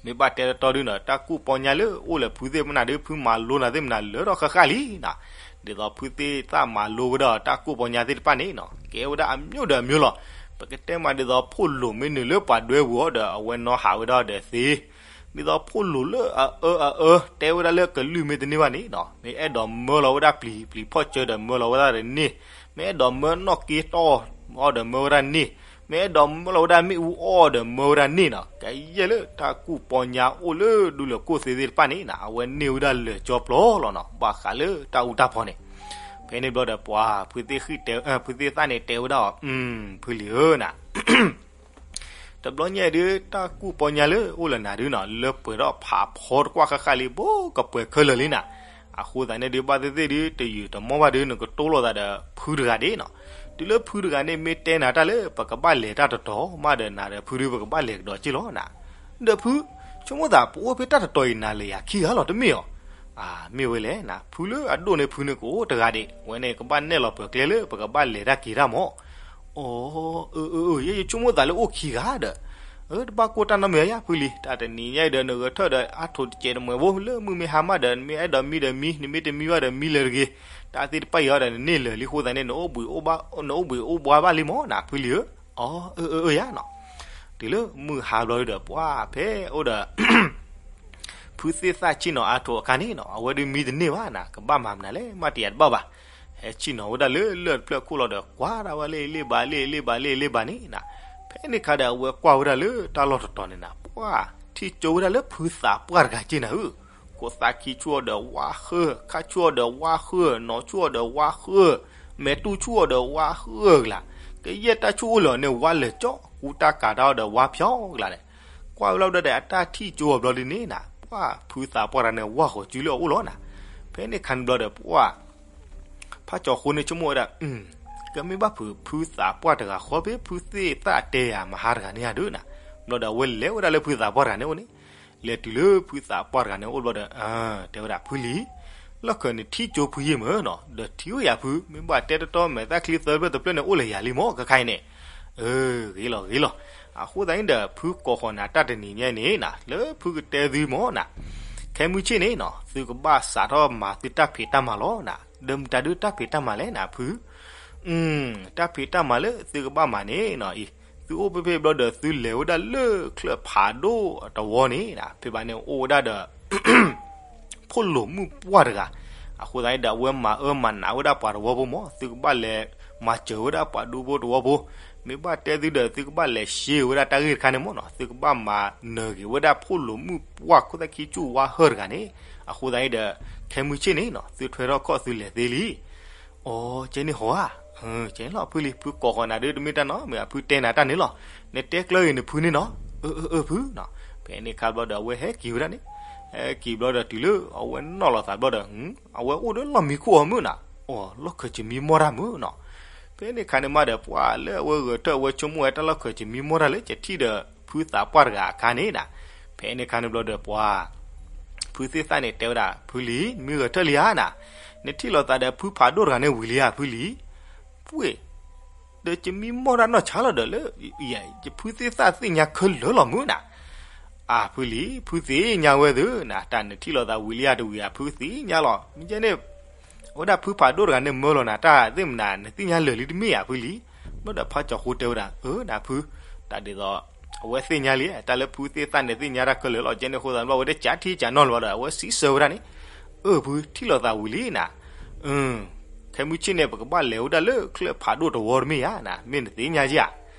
မ့ၢ်ဘၣ်တဲတတီဒုးနၤ တၢ်ကူၣ်ပီညါလၢအိၣ်လၢဖုသ့ၣ်မနုၤဒုး ဖုမၤလိနၤသ့ၣ်မနုၤလၢထီၣ်ဃၣ်ဃၣ်လံနၤ. ဒ်သိးဖုသ့ၣ်သၣ်မၤလိဝဲဒၣ်တၢ်ကူၣ်ပီညါသ့ၣ်တဖၣ်န့ၣ်နၤ ကဲဝဲဒၣ်အမျိုးဒီးအမျိုးလီၤ. ပကတဲမးဒ်သိးဖိၣ်လိာ်မ့ၢ်နုာ်လၢပှၤဒွဲပူၤအီၤဒီး အဝဲနီၣ်ဟးဝဲဒၣ်ဒီးသ့ ဒ်သိးဖိၣ်လိာ်လၢအအၢအအၢ တဲဝဲဒၣ်လၢကလုၢ်မ့ၢ်တန့ၢ်ဘၣ်န့ၣ်နၤ မ့ၢ်အဲၣ်ဒိးမၢလီၤဝဲဒၣ်ပျံၤ ပျံၤဖီၣ်စၢၤဒီးမၢလီၤဝဲဒၣ်ဒီးန့ၢ်, မ့ၢ်အဲၣ်ဒိးမၢနီၣ်က့တီၢ်အီၤဒီးမၢဝဲဒၣ်န့ၢ်, မ့ၢ်အဲၣ်ဒိးမၢလီၤဝဲဒၣ်မ့ၣ်အူအီၣ်ဒီးမၢဝဲဒၣ်န့ၢ်နၤ. ကယဲၢ်လၢတၢ်ကူၣ်ပီညါအိၣ်လၢဒူလၢၢ်ကိၣ်သ့သ့ၣ်တဖၣ်န့ၣ်နၤ အဝဲန့ၢ်ဝဲဒၣ်လၢာ်ကၠီပျီလီၤနၤ ဘၣ်ဃးလၢတၢ်အူတၢ်ပီန့ၣ်. ဖဲန့ၣ်ဘျီဒီးပှၤ ဖုသ့ၣ်ဃံၣ်တဲ ဖုသ့ၣ်သၣ်န့ၣ်တဲဝဲဒၣ်အီၤ, ဖုလံၤဧၢနၤ တဘျီညါဒုး တၢ်ကူၣ်ပီညါလၢအိၣ်လၢနၤဒုးနၤ လၢပှဲၤထီၣ်ဖးဖီတကွၢ်ဃၣ်ဃၣ်လံ ဘိကပှဲၤခဲလၢာ်လံနၤ. အဃိသတးန့ၣ်ဒုး ဘၣ်သ့ၣ်သ့ၣ်ဒုး တယုၢ်တမီၢ်ဘၣ်ဒုး နကတိၤလိာ်သးဒီးဖုတဂၤဒၣ်နၤ. တုၤလၢဖုတဂၤန့ၣ် မ့ၢ်တဲနၤတၢ်လၢ ပကဘၣ်လဲၤတၢ်တတီၤမးဒီး နၤဒီးဖုဒုး ပကဘၣ်လဲၤကဒီးက့ၢ်လီၤနၤ. ဒီးဖု ဆိကမိၣ်သး ပအိၣ်ဖဲတၢ်တတီၤအံၤ နၤလဲၤယၤခံဂၤလီၤ တမ့ၢ်အီၤ. အၢ မ့ၢ်ဝဲလဲၣ်နၤ ဖုလၢအဒိၣ်န့ၣ် ဖုန့ၣ်ကအိၣ်တဂၤဒၣ် ဝဲန့ၣ်ကဘၣ်နဲၣ်လီၤပှဲၤကျဲလၢ ပကဘၣ်လဲၤတၢ်က့ၤတၢ်မး. အိ အၢ အၢ အၢ ယဲယဆိကမိၣ်သးလၢအိၣ်ခံဂၤဒီး အၢ တဘၣ်ကိၢ်တၢ်နီတမံၤယါ ဖုလံၤ တၢ်တနံၤညါအံၤဒီး နဂဲၤထၢၣ်ဒီးအါထိးတစဲးတမှဲၤဖိ လၢမုၢ်မ့ၢ်ဟါမးဒီး နမ့ၢ်အဲၣ်ဒိးမံဒီးမံ နမ့ၢ်တမံဘၣ်ဒီးမံလၢၤတဂ့ၤ. တၢ်သ့ၣ်တဖၣ်အံၤဒီး နန့ၢ်လၢာ်လံအဃိသတးန့ၣ် နအိၣ်ဘှံးအိၣ်ဘှါဘၣ်လံမးနၤ ဖုလံၤဧၢ. အိ အၢ အၢ အၢ ယါနၤ. တုၤလၢမုၢ်ဟါဘျီဒီး ပှၤဖဲအိၣ်ဒီး ဖုသ့ၣ်သၣ်ဆ့ၣ်နီၤအါထိးအခါန့ၣ်နၤ အဝဲဒုးမံတန့ၢ်ဘၣ်နၤ ကဘၣ်မၤမနုၤလဲၣ် မးတယၤတဘၣ်ဘၣ်. ဟဲဆ့ၣ်နီၤဝဲဒၣ်လၢလၢၢ်တဖျၢၣ်ခိၣ်လီၤဒီး ကွၢ်ဒၣ်ဝဲလၢလ့ၣ်ဘၣ်လ့ၣ် လ့ၣ်ဘၣ်လ့ၣ် လ့ၣ်ဘၣ်လ့ၣ်န့ၣ်နၤ. ဖဲန့ၣ်အခါဒီး အဝဲကွၢ်ဝဲဒၣ်လၢတၢ်လီၢ်တတီၤန့ၣ်နၤ ပှၤ ထံၣ်ကၠိဝဲဒၣ်လၢဖုသးပှၢ်တဂၤက့ၢ်နၤဧၢ. ကိးသးခံဆူၣ်အီၤဒီးဝါဃၢၢ်, ခါဆူၣ်အီၤဒီးဝါဃၢၢ်, နီၤဆူၣ်အီၤဒီးဝါဃၢၢ်, မဲာ်တူၢ်ဆူၣ်အီၤဒီးဝါဃၢၢ်ကလၤ. ကယဲၢ်တၢ်ဆူၣ်အိၣ်လၢာ်န့ၣ် ဝါလၢာ်ကၠီ ကူတၢ်ကၤတၢ်အီၤဒီးဝါဖျီကလၤန့ၣ်. ကွၢ်ဝဲလီၤဝဲဒၣ်ဒီးအတၢ်ထံၣ်ကၠိအီၤဘျီဒ်န့ၣ်နၤ ပှၤဖုသးပှၢ်တဂၤန့ၣ် ဝါဃီၤစုလၢအအိၣ်လီၤနၤ. ဖဲန့ၣ်အခါန့ၣ်ဘျီဒီး ပှၤ ဖးကၠီၤဃိန့ၣ်ဆိကမိၣ်ဝဲဒၣ် ကမ့ၢ်ဘၣ်ဖု ဖုသးပှၢ်တဂၤဃီ ဖဲဖုသ့ၣ်သၣ်တဲယၤမဟါတဂၤန့ၣ်ဧါဒုးနၤ. ဘျီဒီးအဝဲလဲၤဝဲဒၣ်လၢဖုသးပှၢ်တဂၤန့ၣ်အိၣ်န့ၣ်, လဲၤတုၤလၢဖုသးပှၢ်တဂၤန့ၣ်အိၣ်ဘျီဒီး တဲဝဲဒၣ် ဖုလံၤ, လီၢ်ခၢၣ်န့ၣ်ထံၣ်ကၠိဖုယံာ်မးနီၤ, ဒီးထံၣ်ဝဲယၤဖု မ့ၢ်ဘၣ်တဲတတီမဲာ်သၣ်ချံသၢဖျၢၣ်တဖျၢၣ်န့ၣ် အိၣ်လၢယၤလံမး ခဲခါအံၤန့ၣ်. အၢ ဂ့ၤလီၤ ဂ့ၤလီၤ. အဃိသတးန့ၣ်ဒီး ဖုကိးဃီၤနၤတၢ်တနံၤညါန့ၣ်နၤ လၢဖုကတဲသုမးနၤ, ခဲမုၢ်ဆ့ၣ်န့ၣ်နီၤ သုကဘၣ်စးထီၣ်မၤသုတၢ်ဖံးတၢ်မၤလီၤနၤ. ဒီးမတၤဒုးတၢ်ဖံးတၢ်မၤလဲၣ်နၤဖု, တၢ်ဖံးတၢ်မၤလၢသုကဘၣ်မၤန့ၣ်နီၤအံၤ, သုအိၣ်ဖဲဖဲဘျီဒီး သုလဲၤဝဲဒၣ်လၢချၢၣ်ဖးဒိၣ်တဝီန့ၣ်, ဖဲဘၣ်န့ၣ်အိၣ်ဝဲဒၣ်ဒီး ဖိၣ်လိာ်မုၣ်ပှၢ်တဂၤ, အဃိသတးန့ၣ်ဒီး အဝဲမၤအၢမၤနးဝဲဒၣ်ပှၤတဝီဖိမး, သုကဘၣ်လဲၤမၤစၢၤဝဲဒၣ်ပှၤဒူဖိတဝီဖိ, မ့ၢ်ဘၣ်တဲသုဒီး သုကဘၣ်လဲၤရှဲဝဲဒၣ်တၢ်ဂ့ၢ်တခါန့ၣ်မးနီၤ, သုကဘၣ်မၤနၢၤက့ၤဝဲဒၣ်ဖိၣ်လိာ်မုၣ်ပှၢ်ခိၣ်သၣ်ခံကၠူၣ်ဝါဟၢၣ်တဂၤန့ၣ်, အဃိသတးန့ၣ်ဒီး ခဲမုၢ်ဆ့ၣ်န့ၣ်နီၤ သုထွဲထီၣ်ခီၣ်သုလဲၤသ့လံ. အိ ကဲန့ၣ်ဟီဧါ, ကဲန့ၣ်လီၤဖုလံ, ဖုကိးဃီၤနၤဒုတမ့ၢ်တၢ်နီတမံၤ, ဖုတဲနၤတၢ်န့ၣ်လီၤ, နတဲကျၢၤဂ့ၤနဖုန့ၣ်နီၤ, အၢ အၢ အၢ ဖုနီၤ, ဖဲန့ၣ်ခါဘျီဒီး အဝဲဟဲက့ၤဝဲဒၣ်န့ၣ်, ဟဲက့ၤဘျီဒီးတုၤလၢအဝဲနီၣ်လီၤသးဘျီဒီး, အဝဲအိၣ်ဒီးလီၢ်မံခိၣ်အီၤမုၢ်နၤ, အိ လီၢ်ခၢၣ်စမံမီၢ်တၢ်မုၢ်နီၤ, ဖဲန့ၣ်ခါန့ၣ်မးဒီး ပှၤလၢအဝဲဂဲၤထၢၣ်အဝဲဆိကမိၣ်ဝဲတၢ်လီၢ်ခၢၣ်စမံမီၢ်တၢ်လၢကထံၣ်ဒီး ဖုသးပှၢ်တဂၤအခါန့ၣ်နၤ, ဖဲန့ၣ်ခါန့ၣ်ဘျီဒီး ပှၤ ဖုသ့ၣ်သၣ်န့ၣ်တဲဝဲဒၣ်, ဖုလံ, နမ့ၢ်ဂဲၤထၢၣ်လံဧါနၤ, နထံၣ်လိာ်သးဒီးဖုဖးဒိၣ်တဂၤန့ၣ်ဝံၤလံဧါ ဖုလံ, ပှ့ၢ် ဒီးကမံမီၢ်တၢ်နီၢ်ဆါလီၤဒီးလၢ ယဖုသ့ၣ်သၣ်သ့ၣ်ညါခဲလၢာ်လီၤမုၢ်နၤ, အၢ ဖုလံ, ဖုသ့ၣ်ညါဝဲသုနၤ, တၢ်နထံၣ်လိာ်သးဝံၤလံဧါတဝံၤဧါ ဖုသ့ၣ်ညါလီၤ, မ့ၢ်ကဲန့ၣ် အဝဲဒၣ်ဖုဖးဒိၣ်တဂၤန့ၣ်မၢလီၤနၤ တၢ်သ့ၣ်မနၤ နသ့ၣ်ညါလၢာ်လံတမ့ၢ်ဧါ ဖုလံ, ဘျီဒီးဖးကၠီၤဃိတဲဝဲဒၣ်, အၢ နၤဖု, တၢ်ဒ်သိး အဝဲသ့ၣ်ညါလံ, တၢ်လၢဖုသ့ၣ်သၣ်န့ၣ်သ့ၣ်ညါတၢ်ခဲလၢာ်လီၤ, ကဲန့ၣ်အဃိသတးန့ၣ်ဘျီ အဝဲတကးထံကးနီၢ်လၢၤဘၣ်ဒီး အဝဲစံးဆၢဝဲဒၣ်န့ၣ်, အၢ ဖုထံၣ်လိာ်သးဝံၤလံနၤ, အၢ ခဲမုၢ်ဆ့ၣ်န့ၣ် ပကဘၣ်လဲၤဝဲဒၣ်လၢချၢၣ်ဖးဒိၣ်တဝီတမ့ၢ်ဧါနၤ, မ့ၢ်နသ့ၣ်ညါဧါ,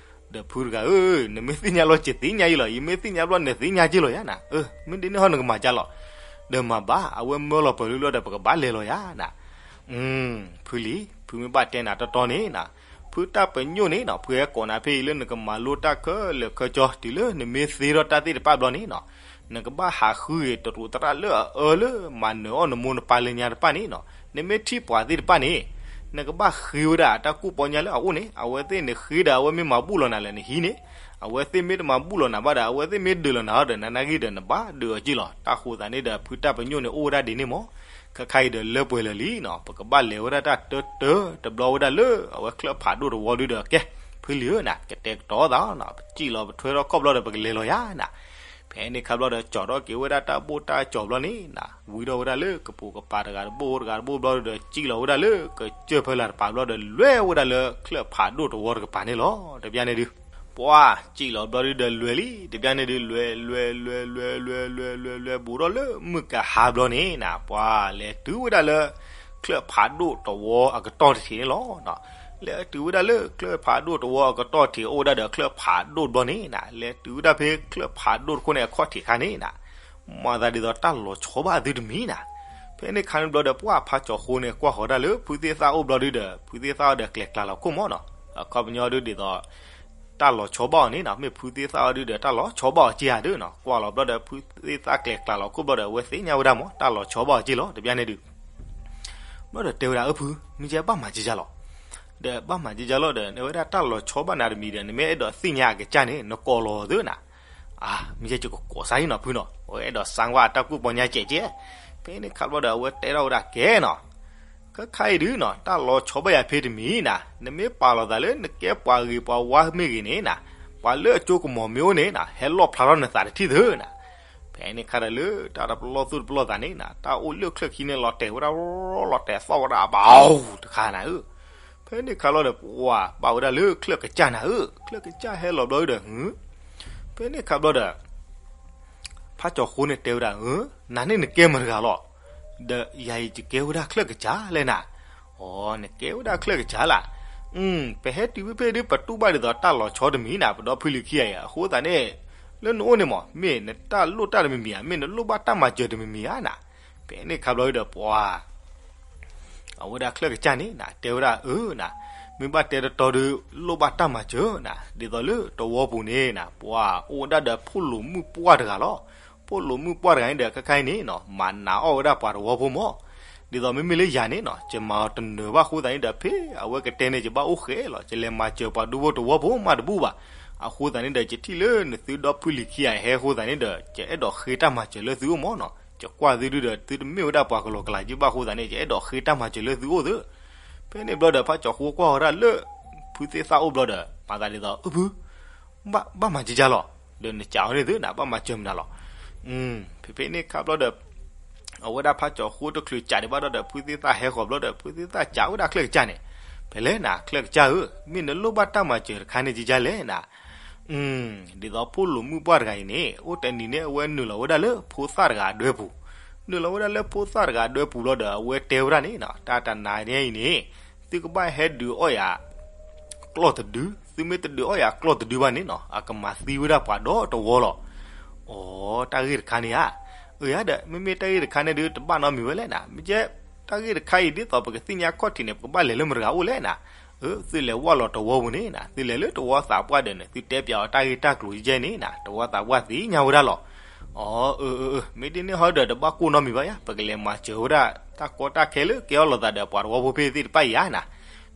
ဒီးဖုတဂၤဧၢ, နမ့ၢ်သ့ၣ်ညါလီၤ ယသ့ၣ်ညါအံၤလီၤ, ယမ့ၢ်သ့ၣ်ညါဘျီနသ့ၣ်ညါက့လီၤယါနၤ, အၢ မ့ၢ်ဒ်န့ၣ်ဟီနကမၤကၢ်လီၤ, ဒီးမၤဘၣ် အဝဲမၢလီၤပၢၤလံလီၤဒီး ပကဘၣ်လဲၤလီၤယါနၤ, ဖုလံ, ဖုမ့ၢ်ဘၣ်တဲနၤတီတီန့ၣ်နၤ, ဖုတၢ်ပညိၣ်န့ၣ်နီၤ ဖုဟဲကိးနၤဖဲအံၤလၢနကမၤလိတၢ်ခဲလၢာ်ခဲဆ့ တုၤလၢနမ့ၢ်သ့ထီၣ်တၢ်သ့ၣ်တဖၣ်ဘျီန့ၣ်နီၤ, နကဘၣ်ဟးဃုဂ့ၤတရူးသရၣ်လၢအအၢလၢမၤနၢၤအီၣ်နမိၢ်နပၢ်လၢညါတဖၣ်န့ၣ်နီၤ, နမ့ၢ်ထံၣ်ပှၤသ့ၣ်တဖၣ်န့ၣ် နကဘၣ်ဃ့ဝဲဒၣ်တၢ်ကူၣ်ပီညါလၢအအိၣ်န့ၣ်, အဝဲသ့ၣ်န့ၣ်ဃ့ဒီးအဝဲမ့ၢ်မၤဘူၣ်လီၤနၤလၢနဟံးန့ၣ်, အဝဲသ့ၣ်မ့ၢ်တမၤဘူၣ်လီၤနၤဘၣ်ဒီး အဝဲသ့ၣ်မ့ၢ်ဒုးလီၤနၤဒီး နနာ်ဂ့ၢ်ဒီးနဘၣ်ဒုးအီၤက့လီၤ, တၢ်ဃိသးန့ၣ်ဒီး ဖုတၢ်ပညိၣ်န့ၣ်အိၣ်ဝဲဒၣ်ဒ်န့ၣ်မး, ခဲခါအံၤဒီးလၢပှဲၤလၢာ်လံနီၤ, ပကဘၣ်လဲၤဝဲဒၣ်တၢ်တၢတၢတဘျီဝဲဒၣ်လၢ အဝဲချၢၣ်ဖးဒိၣ်တဝီဒုဒီး ကဲ ဖုလံဧၢနၤ, ကတဲာ်ကတီၤသးနီၤ, ပစံၣ်လီၤပထွဲထီၣ်ခီၣ်ဘျီဒီး ပကလဲၤလီၤယါနၤ, ဖဲန့ၣ်ခါဘျီဒီး ကၠီၤထီၣ်က့ၤဝဲဒၣ်တၢ်ဘိၣ်တၢ်ကၠီၤဘျီန့ၣ်နၤ, ဝံၤထီၣ်ဝဲဒၣ်လၢကပိာ်ကပၤတဂၤတဘိၣ်တဂၤတဘိၣ်ဘျီဒီး စံၣ်လီၤဝဲဒၣ်လၢကစၢၢ်ဖၢလာ်တပၤဘျီဒီး လဲၤဝဲဒၣ်လၢချၢၣ်ဖးဒိၣ်တဝီတကပၤန့ၣ်လီၤ, တဘျီန့ၣ်ဒုး ပှၤစံၣ်လီၤဘျီဒုဒီးလဲၤလံ, တဘျီန့ၣ်ဒုး လဲၤ လဲၤ လဲၤ လဲၤ လဲၤ လဲၤ လဲၤ လဲၤ ဘူးထီၣ်လၢမုၢ်ကဟါဘျီန့ၣ်နၤ, ပှၤလဲၤတုၤဝဲဒၣ်လၢ ချၢၣ်ဖးဒိၣ်တဝီအကတီၢ်တထံးန့ၣ်လီၤ. လဲၤတုၤဝဲဒၣ်လၢချၢၣ်ဖးဒိၣ်တဝီအကတီၢ်ထံး အိၣ်ဝဲဒၣ်ဒီးချၢၣ်ဖးဒိၣ်ဘျီန့ၣ်နၤ, လဲၤတုၤဝဲဒၣ်ဖဲချၢၣ်ဖးဒိၣ်တခိၣ်န့ၣ်အခီၣ်ထံးခါန့ၣ်နၤ, မၤသးဒ်သိးတၢ်လီၤဆီဘၣ်သုတမံၤနၤ, ဖဲန့ၣ်ခါန့ၣ်ဘျီဒီး ပှၤဖးကၠီၤဃိန့ၣ် ကွၢ်ဃီၤဒၣ်လၢဖုသ့ၣ်သၣ်အိၣ်ဘျီဒုဒီး ဖုသ့ၣ်သၣ်အိၣ်ဒီးကျဲၤကျါလီၤခိၣ်မးနီၤ, အခီပညီဒုဒ်သိး တၢ်လီၤဆီဘၣ်အီၤန့ၣ်နၤ, မ့ၢ်ဖုသ့ၣ်သၣ်အီၤဒုဒီး တၢ်လီၤဆီဘၣ်အီၤက့ဧါဒုနီၤ, ကွၢ်လီၤဘျီဒီး ဖုသ့ၣ်သၣ်ကျဲၤကျါလီၤခိၣ်ဘျီဒီး အဝဲသ့ၣ်ညါဝဲဒၣ်မး တၢ်လီၤဆီဘၣ်အီၤက့လီၤ တဘျီန့ၣ်ဒုး ဘျီဒီးတဲဝဲဒၣ် အၢဖု, မ့ၢ်ယဲဘၣ်မၤကကၢ်လီၤ, ဒီးဘၣ်မၤကကၢ်လီၤဒီး နဝဲဒၣ်တၢ်လီၤဆီဘၣ်နၤတမံၤဒီး နမ့ၢ်အဲၣ်ဒိးသ့ၣ်ညါအကစၢ်န့ၣ် နကိးလီၤသုနၤ, အါ မ့ၢ်ယဲယကကိးစါအံၤနီၤဖုနီၤ, အဝဲအဲၣ်ဒိးစါဝဲတၢ်ကူၣ်ပီညါကဲးကဲး, ဖဲန့ၣ်ခါဘျီဒီး အဝဲတဲထီၣ်ဝဲဒၣ်ကဲနီၤ ခဲခါအံၤဒုနီၤ တၢ်လီၤဆီဘၣ်ယၤဖဲတမံၤနၤ, နမ့ၢ်ပာ်လီၤသးလၢ နကဲပှၤဂ့ၤပှၤဝါမ့ၢ်ဂ့ၤန့ၣ်နၤ, ပှၤလၢအကၠိကမီၤမ့ၢ်အိၣ်န့ၣ်နၤ ဟဲလီၣ်ဖျါထီၣ်နသးတထံၣ်သုနၤ, ဖဲန့ၣ်ခါဒီးလၢတၢ်တပလီၢ်သူၣ်တပလီၢ်သးန့ၣ်နၤ တၢ်အိၣ်လၢချၢၣ်ခံန့ၣ် လီၤတဲာ်ဝဲဒၣ် လီၤတဲာ်သီၣ်ဝဲဒၣ်ဘၣ်အိၣ်တခါနၤဧၢ, ဖဲန့ၣ်ခါဘျီဒီး ပှၤဘၣ်ဝဲဒၣ်လၢချၢၣ်ကစၢ်နၤဧၢ, ချၢၣ်ကစၢ်ဟဲလီၤဘျီဒီး ဖဲန့ၣ်ခါဘျီဒီး ဖးကၠီၤဃိန့ၣ်တဲဝဲဒၣ် အၢ နၤန့ၣ်နကဲမတၤတဂၤလီၤ, ဒီးယၤအံၤယကဲဝဲဒၣ်ချၢၣ်ကစၢ်လဲၣ်နၤ, အီ နကဲဝဲဒၣ်ချၢၣ်ကစၢ်လၢ်, ပဟဲတုၤဖဲဖဲဒု ပတူၢ်ဘၣ်ဒ်သိးတၢ်လီၤဆီတမံၤနၤ ပဒီဖုလံၤခံဂၤအံၤ အဃိသတးန့ၣ် လၢနအိၣ်န့ၣ်မး မ့ၢ်နတၢ်လိၣ်တၢ်တမံၤမံၤဧါ, မ့ၢ်နလိၣ်ဘၣ်တၢ်မၤစၢၤတမံၤမံၤဧါနၤ, ဖဲန့ၣ်ခါဘျီဒီးပှၤ အဝဲဒၣ်ချၢၣ်ကစၢ်န့ၣ်နၤ တဲဝဲဒၣ် အၢ နၤ, မ့ၢ်ဘၣ်တဲတတီဒု လိၣ်ဘၣ်တၢ်မၤစၢၤနၤ, ဒ်သိးလၢတဝီပူၤန့ၣ်နၤ ပှၤအိၣ်ဝဲဒၣ်ဒီးဖိၣ်လိာ်မုၣ်ပှၢ်တဂၤလီၤ. ဖိၣ်လိာ်မုၣ်ပှၢ်တဂၤန့ၣ်ဒီး ခဲခါအံၤန့ၣ်နၤ မၤနးအီၣ်ဝဲဒၣ်ပှၤတဝီဖိမး, ဒ်သိးမ့မ့ၢ်လၢယၤန့ၣ်နၤ ယမၤအီၤတနၢၤဘၣ်အဃိသတးန့ၣ်ဒီး ဖဲအဝဲကတဲန့ၣ် ယဘၣ်အိၣ်ဃဲလီၤ. ယလဲၤမၤစၢၤပှၤဒူဖိတဝီဖိမးတဘူၣ်ဘၣ်. အဃိသတးန့ၣ်ဒီး ယထံၣ်လၢနသုဒီဖုလံၤခံဂၤဟဲအဃိသတးန့ၣ်ဒီး ယအဲၣ်ဒိးဃ့တၢ်မၤစၢၤလၢသုအိၣ်မးနၤ. ယကွၢ်သုဒုဒီး သုတမ့ၢ်ဝဲဒၣ်ပှၤကလီကလးယုၢ်ဘၣ်အဃိသတးန့ၣ် ယအဲၣ်ဒိးဃ့တၢ်မၤစၢၤလၢသုအိၣ်သု. ဖဲန့ၣ်ဘျီဒီး ဖးကၠီၤဃိကွၢ်ဝဲဒၣ်လၢ ဖုသ့ၣ်သၣ်အိၣ်ဘျီဒီး မၤသးဒ်သိး အၢ ဖု ဘၣ်မၤကကၢ်လီၤ, ဒီးနကးအီၤန့ၣ်သုနၤ ဘၣ်မၤစၢၤမနုၤလီၤ. ဖဲဖဲန့ၣ်ခါဘျီဒီး အဝဲဒၣ်ဖးကၠီၤဃိတချုးကးဒံးဘၣ်ဒီး ဖုသ့ၣ်သၣ်ဟဲဃီၤဘျီဒီး ဖုသ့ၣ်သၣ်ကးဝဲဒၣ်ချၢၣ်ကစၢ်န့ၣ်, ဖဲလဲၣ်နၤ ချၢၣ်ကစၢ်ဧၢ, မ့ၢ်နလိၣ်ဘၣ်တၢ်မၤစၢၤတခါန့ၣ်ကကၢ်လဲၣ်နၤ. ဒ်သိးဖိလိာ်မုၣ်ပှၢ်တဂၤအံၤန့ၣ် အိၣ်တနံၤန့ၣ် အဝဲနုာ်လီၤဝဲဒၣ်လၢဖိသၣ်တဂၤအဒွဲပူၤ, နုာ်လီၤဝဲဒၣ်လၢဖိသၣ်တဂၤအဒွဲပူၤဘျီဒီး အဝဲတဲဝဲဒၣ်န့ၣ်နီၤ, တၢ်တနၤညါအံၤန့ၣ် သုကဘၣ်ဟဲဒုးအီၣ်ယၤ ကျီၢ်တဒု, သုမ့ၢ်တဒုးအီၣ်ယၤကျီၢ်တဒုဘၣ်န့ၣ်နီၤ အကမၤသံဝဲဒၣ်ပှၤဒီတဝီလီၤ. အိ တၢ်ဂ့ၢ်တခါန့ၣ်ဧါ, အၢယၤဒီး မ့မ့ၢ်တၢ်ဂ့ၢ်တခါန့ၣ်ဒုး တဘၣ်နီတမံၤဝဲလဲၣ်နၤ, မ့ၢ်ကဲ တၢ်ဂ့ၢ်တခါအံၤ ဒ်သိးပကသ့ၣ်ညါခီၣ်ထံးန့ၣ် ပကဘၣ်လဲၤလၢမတၤတဂၤအိၣ်လဲၣ်နၤ, အၢ သုလဲၤဝဲလီၤတဝီပူၤန့ၣ်နၤ, သုလဲၤလၢတဝီသးပှၢ်ဒီးန့ၣ် သုတဲပၠးအီၤတၢ်ဂ့ၢ်တၢ်ကျိၤယဲန့ၣ်နၤ, တဝီသးပှၢ်သ့ၣ်ညါဝဲဒၣ်လီၤ. အိ အၢ အၢ အၢ မ့ၢ်ဒ်န့ၣ်ဟီဒီး တဘၣ်ကိၢ်နီတမံၤဘၣ်ယၤ, ပကလဲၤမၤစၢၤဝဲဒၣ် တၢ်ကီတၢ်ခဲလၢကဲအီၤလိာ်သးဒီးပှၤတဝီဖိဖဲသ့ၣ်တဖၣ်အံၤဧါနၤ,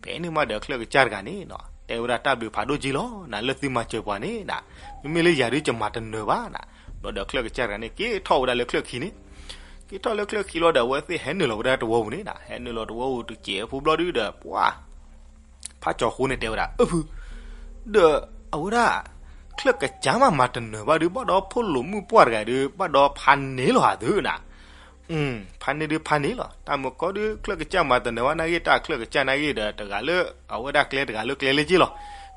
ဖဲန့ၣ်မးဒီးချၢၣ်ကစၢ်တဂၤန့ၣ်နီၤ တဲဝဲဒၣ်တၢ်ဘျုးဖးဒိၣ်က့လီၤနၤ, လၢသုမၤစၢၤပှၤန့ၣ်နၤ, မ့မ့ၢ်လၢယၤဒုးကမၤတနၢၤဘၣ်နၤ, ဘျီဒီးချၢၣ်ကစၢ်တဂၤန့ၣ် က့ၤထီၣ်ဝဲဒၣ်လၢချၢၣ်ခံန့ၣ်, က့ၤထီၣ်လၢချၢၣ်ခံလီၤဒီး အဝဲသ့ၣ်ဟဲနုာ်လီၤဝဲဒၣ်တဝီပူၤန့ၣ်နၤ, ဟဲနုာ်လီၤတဝီပူၤတစဲးဖိဘျီဒုဒီး ပှၤ ဖးကၠီၤဃိန့ၣ်တဲဝဲဒၣ် အၢဖု, ဒီးအဝဲဒၣ် ချၢၣ်ကစၢ်မးမၤတနၢၤဘၣ်ဒုး ဘၣ်ဒီးဖိလိာ်မုၣ်ပှၢ်တဂၤဒုး ဘၣ်ဒီးဖးန့ၢ်လီၤဧါသုနၤ, ဖးန့ၢ်ဒုးဖးန့ၢ်လီၤ, တၢ်မုၢ်ကီၢ်ဒုး ချၢၣ်ကစၢ်မၤတနၢၤဘၣ် နာ်ဂ့ၢ်တၢ်ချၢၣ်ကစၢ်နာ်ဂ့ၢ်ဒီး တဂၤလၢ အဝဲဒၣ်ကျဲတဂၤလၢကျဲလၢက့လီၤ,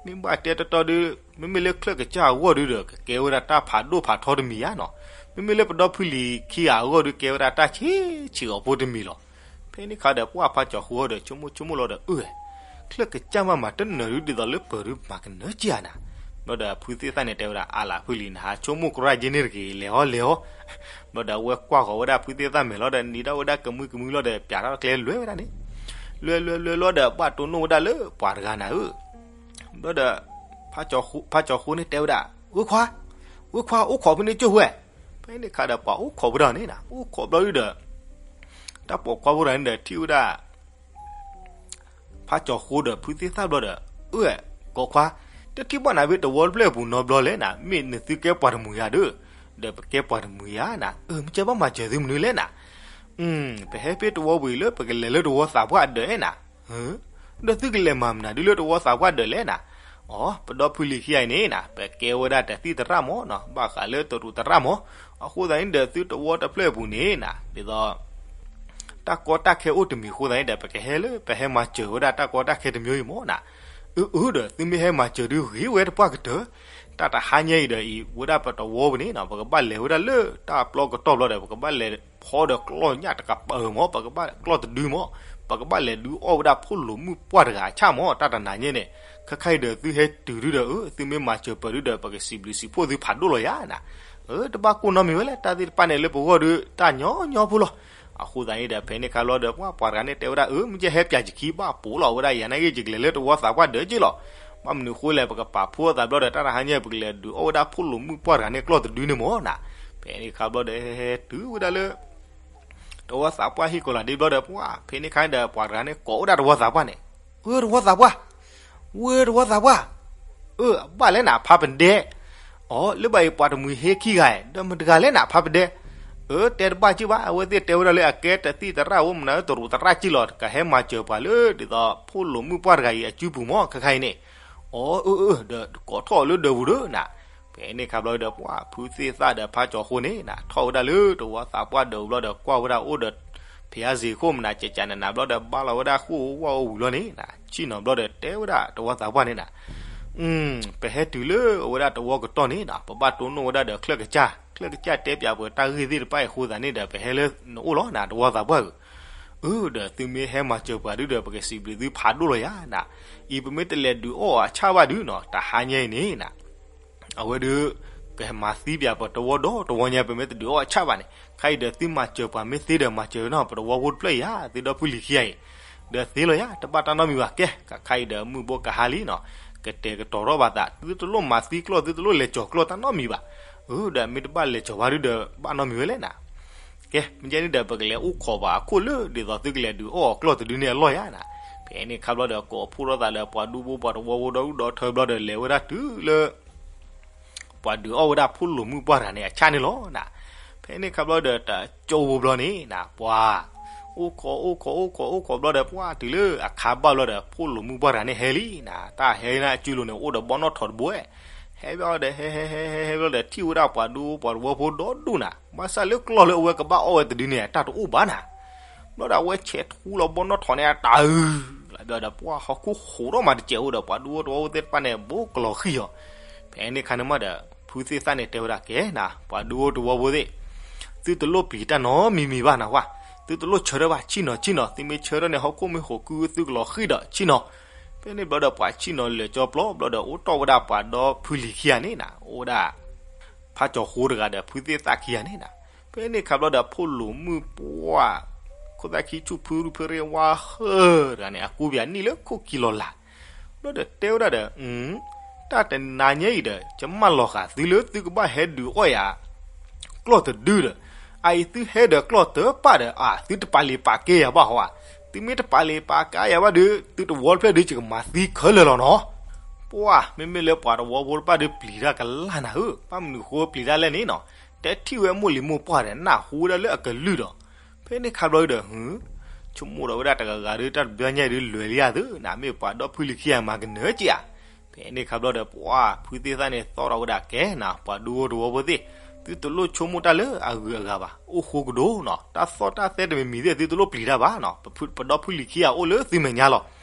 မ့ၢ်ဘၣ်တဲတီတီဒုး မ့မ့ၢ်လၢချၢၣ်ကစၢ်အဂီၢ်ဒုးဒီး ကကဲဝဲဒၣ်တၢ်ဖးဒိၣ်ဖးထီတမံၤဧါနီၤ, မ့မ့ၢ်လၢပဒီဖုလံၤခံဂၤအဂီၢ်ဒုး ကဲဝဲဒၣ်တၢ်ဆံးဆံးအီၤဖိတမံၤလီၤ. ဖဲန့ၣ်ခါဒီး ပှၤဖးကၠီၤဃိဒီး ဆိကမိၣ်ဆိကမိၣ်လီၤဒီး အၢ ချၢၣ်ကစၢ်မးမၤတနၢၤဒုး ဒ်သိးလၢပၢၤဒုးမၤကနၢၤက့ဧါနၤ, ဘျီဒီးဖုသ့ၣ်သၣ်န့ၣ်တဲဝဲဒၣ် အါလၢဖုလံၤ နဟးဆိကမိၣ်ကရၢ်က့န့ၣ်တဂ့ၤ လဲၤအီၤလဲၤအီၤ, ဘျီဒီးအဝဲကွၢ်ဃီၤဝဲဒၣ်ဖုသ့ၣ်သၣ်မဲာ်လီၤဒီး နံၤဒၣ်ဝဲဒၣ်ကမှံကမှံလီၤဒီး ပၠးထီၣ်ကျဲလွဲဝဲဒၣ်န့ၣ်, လွဲလွဲလွဲလီၤဒီး ဘၣ်တိၢ်နီၣ်ဝဲဒၣ်လၢပှၤတဂၤနၤဧၢ, ဘျီဒီး ဖးကၠီၤဃိန့ၣ်တဲဝဲဒၣ် ဝ့ခွါ, ဝ့ခွါ အိၣ်ခိးဖဲန့ၣ်ကၠိၢ်ဝဲ, ဖဲန့ၣ်ခါဒီးပှၤအိၣ်ခိးဝဲဒၣ်န့ၣ်နၤ အိၣ်ခိးဘျီဒုဒီး တၢ်ပိာ်ခွါဖိတဂၤန့ၣ်ဒီးထံၣ်ဝဲဒၣ် ဖးကၠီၤဃိဒီးဖုသ့ၣ်သၣ်ဘျီဒီး အၢ ကိးခွါ, တထံၣ်ဘၣ်နၤဖဲတဝီတဖျၢၣ်အပူၤနီတဘျီလဲၣ်နၤ, မ့ၢ်နသုကဲပှၤတမှံၤယၤဒီး, ဒီးပကဲပှၤတမှံၤယၤနၤ, အၢ မ့ၢ်ကဲဘၣ်မၤစၢၤသုမနုၤလဲၣ်နၤ, ပဟဲဖဲတဝီပူၤအံၤလၢပကလဲၤလၢတဝီသးပှၢ်ဒၢးအဲၣ်နၤ, ဒီးသုကလဲၤမၤမနုၤဒုလၢတဝီသးပှၢ်ဒၢးလဲၣ်နၤ, အိ ပဒီဖုလံၤခံဂၤအံၤန့ၣ်နၤ ပကဲဝဲဒၣ်တသံၣ်သရၣ်မးနီၤ ဘၣ်ဃးလၢတရူးသရၣ်မး, အဃိသတးန့ၣ်ဒီး သုတဝီတဖျၢၣ်အပူၤန့ၣ်နၤ ဒ်သိး တၢ်ကီတၢ်ခဲအိၣ်တမံၤအဃိသတးန့ၣ်ဒီး ပကဟဲလၢပဟဲမၤစၢၤဝဲဒၣ်တၢ်ကီတၢ်ခဲတမံၤအံၤမးနၤ, အၢ အၢ ဒီးသုမ့ၢ်ဟဲမၤစၢၤဒုး ဂ့ၤဝဲတပှၢ်ကတၢၢ်, တၢ်တဟါညါအံၤဒီးအံၤ ဝဲဒၣ်ပတဝီပူၤန့ၣ်နၤ ပကဘၣ်လဲၤဝဲဒၣ်လၢတၢ်ပျီကတီၢ်ဘျီဒီး ပကဘၣ်လဲၤဖီဒီးကျီၢ်ညၣ်တကပၤဧၢမး ပကဘၣ်ကျီၢ်တဒုမး, ပကဘၣ်လဲၤဒုးအီၣ်ဝဲဒၣ်ဖိလိာ်မုၣ်ပှၢ်တဂၤအဆၣ်မး တၢ်တနၤညါန့ၣ်, ခဲခါအံၤဒီးသုဟဲတုၤဒုဒီး အၢ သုမ့ၢ်မၤစၢၤပၢၤဒုဒီး ပကစံးဘျုးစံးဖှိၣ်သုဖးဒိၣ်လီၤယၤနၤ, အၢ တဘၣ်ကိၢ်နီတမံၤဝဲလဲၣ် တၢ်သ့ၣ်တဖၣ်န့ၣ်လၢပဂီၢ်ဒုး တၢ်ညီညီဖိလီၤ. အဃိသတးန့ၣ်ဒီး ဖဲန့ၣ်ခါဘျီဒီး ပှၤပှၤတဂၤန့ၣ်တဲဝဲဒၣ် အၢ မ့ၢ်ကဲဟဲပၠးယခံဘၣ်ပိာ်လီၤဝဲဒၣ် ယၤနာ်က့ ယကလဲၤလၢတဝီသးပှၢ်ဒၢးက့လီၤ. ဘၣ်မနုၤဃိလဲၣ် ပကပာ်ဖှိၣ်အသးဘျီဒီး တၢ်တဟါညါ ပကလဲၤဒုးအီၣ်ဝဲဒၣ်ဖိလိာ်မုၣ်ပှၢ်တဂၤန့ၣ် ကျီၢ်တဒုန့ၣ်မးနၤ. ဖဲန့ၣ်ခါဘျီဒီး ဟဲတုၤဝဲဒၣ်လၢ တဝီသးပှၢ်ဟံၣ်ကီၤလၤဒ့ဘျီဒီး ပှၤဖဲန့ၣ်ခါဒီး ပှၤတဂၤန့ၣ်ကိးဝဲဒၣ်တဝီသးပှၢ်န့ၣ်, အၢ တဝီသးပှၢ်, ဝ့ၢ်တဝီသးပှၢ်, အၢ အဘၣ်လဲၣ်နၤ ဖးပဒဲ, အိ လၢဘၣ်အံၤပှၤတမှံၤဟ့ခံဂၤ, ဒီးမတၤတဂၤလဲၣ်နၤ ဖးပဒဲ, အၢ တဲတဘၣ်က့ၢ်ဘၣ် အဝဲသ့ၣ်တဲဝဲဒၣ်လၢအကဲတသံၣ်သရၣ်အိၣ်မနုၤတရူးသရၣ်က့ၢ်လီၤ ကဟဲမၤစၢၤပှၤလၢဒ်သိး ဖိလိာ်မုၣ်ပှၢ်တဂၤအံၤအစုပူၤမး ခဲခါအံၤန့ၣ်, အိ အၢ အၢ ဒီးကိးထီၣ်လၢဒၢးပူၤဒီးနၤ ဖဲန့ၣ်ခါဘျီဒီး ပှၤဖုသ့ၣ်သၣ်ဒီးဖးကၠီၤဃိန့ၣ်နၤ ထီၣ်ဝဲဒၣ်လၢတဝီသးပှၢ်ဒၢးပူၤဘျီဒီး ကွၢ်ဝဲဒၣ်အိၣ်ဒီး ဖဲအါစ့ၤခိၣ်မနၤ ကကနနၤဘျီဒီး ဘါလီၤဝဲဒၣ်ဃိၣ်ဝါအိၣ်ဝံၤလီၤန့ၣ်နၤ ဆ့ၣ်နီၤဘျီဒီး တဲဝဲဒၣ်တဝီသးပှၢ်န့ၣ်နၤ, ပဟဲတုၤလၢအဝဲဒၣ်တဝီကတီၢ်န့ၣ်နၤ ပဘၣ်တိၢ်နီၣ်ဝဲဒၣ်ဒီးချၢၣ်ကစၢ်, ချၢၣ်ကစၢ်တဲပၠးပှၤတၢ်ဂ့ၢ်သ့ၣ်တဖၣ်အံၤအဃိသတးန့ၣ်ဒီး ပဟဲလၢနအိၣ်လီၤနၤ တဝီသးပှၢ်ဧၢ, အၢ ဒီးသုမ့ၢ်ဟဲမၤစၢၤပှၤဒုဒီး ပကစံးဘျုးသုဖးဒိၣ်လီၤယၤနၤ, အံၤပမ့ၢ်တလဲၤဒုးအီၣ်အဆၣ်ဘၣ်ဒုနီၤ တဟါညါအံၤန့ၣ်နၤ အဝဲဒုး ကမၤသံပၠးပတဝီဒီးတဝီညါ ပမ့ၢ်တဒုးအီၣ်အဆၣ်ဘၣ်န့ၣ် ခဲအံၤဒီးသုမၤစၢၤပှၤမ့ၢ်သ့ဒီး မၤစၢၤနီၤ ပတဝီဖိတဖျၢၣ်အံၤဧါ သုဒီဖုလံၤခံဂၤအံၤ, ဒီးသ့လီၤယၤ တဘၣ်တၢ်နီတမံၤဘၣ် ကဲ ခဲအံၤဒီးမုၢ်ဘိကဟါလံနီၤ ကတဲာ်ကတီၤထီၣ်ဘၣ်သး သုတလိၣ်မၤသံကျီၢ် သုတလိၣ်လဲၤကၠီၤကျီၢ်တၢ်နီတမံၤဘၣ်, အၢ ဒီးမ့ၢ်တဘၣ်လဲၤကၠီၤဘၣ်ဒုဒီး ဘၣ်နီတမံၤဝဲလဲၣ်နၤ ကဲ မ့ၢ်ကဲန့ၣ်ဒီး ပကလဲၤအိၣ်ခိးဘၣ်အခိၣ်လၢ ဒ်သိးသုကလဲၤဒုးအီၣ်အကျီၢ်တဒုန့ၣ်အလီၢ်ယၤနၤ, ဖဲန့ၣ်ခါဘျီဒီး ကိးဖှိၣ်ထီၣ်သးလၢပှၤဒူဖိပှၤတဝီဖိဒီဒူၣ်ဒီထၢဘျီဒီး လဲၤဝဲဒၣ်တုၤလၢ ပှၤဒုးအီၣ်ဝဲဒၣ်ဖိလိာ်မုၣ်ပှၢ်တဂၤန့ၣ် အဆၣ်န့ၣ်လီၤနၤ, ဖဲန့ၣ်ခါဘျီဒီး တကၠိဖိဘျီန့ၣ်နၤ ပှၤ အိၣ်ခိး အိၣ်ခိး အိၣ်ခိး အိၣ်ခိးဘျီဒီး ပှၤတုၤလၢအခါဘၣ်ဘျီဒီး ဖိလိာ်မုၣ်ပှၢ်တဂၤန့ၣ်ဟဲလံနၤ, တၢ်ဟဲန့ၣ်အစုလိၤန့ၣ် အိၣ်ဒီးဘီနီၣ်ထိးတဘိ, ဟဲဘျီဒီး ဟဲ ဟဲ ဟဲ ဟဲ ဟဲဘျီဒီး ထံၣ်ဝဲဒၣ်ပှၤဒူဖိပှၤတဝီဖိဒီဒူၣ်နၤ, ဘၣ်ဆၣ်လၢကျီၢ်လၢအဝဲကဘၣ်အီၣ်ဝဲတဒုန့ၣ် တၢ်တအိၣ်ဘၣ်နၤ, ဘျီဒီးအဝဲဆဲးထူလီၤဘီနီၣ်ထိးန့ၣ် အတၢ်အုး လီၤဘျီဒီး ပှၤဟီၣ်ခိၣ်ဟိးထီၣ်မးတစဲးအိၣ်ဒီး ပှၤဒူဖိတဝီဖိသ့ၣ်တဖၣ်န့ၣ် ဘူးကလီၤဃံၤအီၤ, ဖဲန့ၣ်ခါန့ၣ်မးဒီး ဖုသ့ၣ်သၣ်န့ၣ်တဲဝဲဒၣ်ကဲနၤ ပှၤဒူဖိတဝီဖိသ့ၣ်, သုတလိၣ်ပျံၤတၢ်နီတမံၤမံၤဘၣ်နၤဝဲ, သုတလိၣ်ဆၢထၢၣ်ဘၣ် ဆ့ၣ်နီၤဆ့ၣ်နီၤ သုမ့ၢ်ဆၢထၢၣ်န့ၣ် ဟီၣ်ခိၣ်မ့ၢ်ဟိးကု သုကလီၤဃံၤဒီးဆ့ၣ်နီၤ. ဖဲန့ၣ်ဘျီဒီးပှၤဆ့ၣ်နီၤလၢာ်ကၠီပျီဘျီဒီး အိၣ်တီၢ်ဝဲဒၣ်ပှၤဒီဖုလံၤခံဂၤန့ၣ်နၤ အိၣ်ဝဲဒၣ် ဖးကၠီၤဃိတဂၤဒီးဖုသ့ၣ်သၣ်ခံဂၤန့ၣ်နၤ. ဖဲန့ၣ်ခါဘျီဒီး ဖိၣ်လိာ်မုၣ်ပှၢ် ခိၣ်သၣ်ခံဆူၣ်ဖုရူၢ်ဖဲရ့ဝါဃၢတဂၤန့ၣ် အကူပယၤနံၣ်လၢခိၣ်ခံလီၤလး ဘျီဒီးတဲဝဲဒၣ်ဒီး တၢ်တနၤညါအံၤဒီး ကမၣ်လီၤဃာ်သုလၢသုကဘၣ်ဟဲဒုးအီၣ်ယၤ ကျီၢ်တဒုဒီး, အအံၤသုဟဲဒီးကျီၢ်တပာ်ဒီး အသုတပာ်လ့ၤပာ်ကဲယၤဘၣ်ဟီဧါ, သုမ့ၢ်တပာ်လ့ၤပာ်ကဲယၤဘၣ်ဒီး သုတဝီတဖျၢၣ်ဒုး ယကမၤသံခဲလၢာ်လီၤနီၤ. ပှၢ် မ့မ့ၢ်လၢပှၤတဝီဖိတဖၣ်ဒုးပျံၤတၢ်ကလၢ်နၤဧၢ, ဘၣ်မနုၤဃိပျံၤတၢ်လဲၣ်န့ၣ်နီၤ, တဲထံၣ်ဝဲမိၢ်လံၤမိၢ်ပှၢ်ဒီး နၢ်ဟူဝဲဒၣ်လၢအကလုၢ်ဒီး ဖဲန့ၣ်ခါဘျီဒီး ဆိကမိၣ်ဒီးဝဲဒၣ်တဂၤဂၤဒီး တၢ်တဘျီညါအံၤဒုး လဲၤလံယၤသုနၤ မ့ၢ်ပှၤဒီဖုလံၤခံဂၤမၤကနၢၤက့ဧါ. ဖဲန့ၣ်ခါဘျီဒီး ပှၢ် ဖုသ့ၣ်သၣ်န့ၣ်သီၣ်ထီၣ်ဝဲဒၣ်ကဲနၤ ပှၤဒူဖိတဝီဖိသ့ၣ်, သုတလိၣ်ဆိကမိၣ်တၢ်လၢအဂုၤအဂၤဘၣ်, အိၣ်ဃိကဒိၣ်နီၤ, တၢ်သီၣ်တၢ်သဲတမံၤမံၤသ့ၣ် သုတလိၣ်ပျံၤတၢ်ဘၣ်နီၤ, ပဒီဖုလံၤခံဂၤအိၣ်လၢသုမဲာ်ညါလီၤ.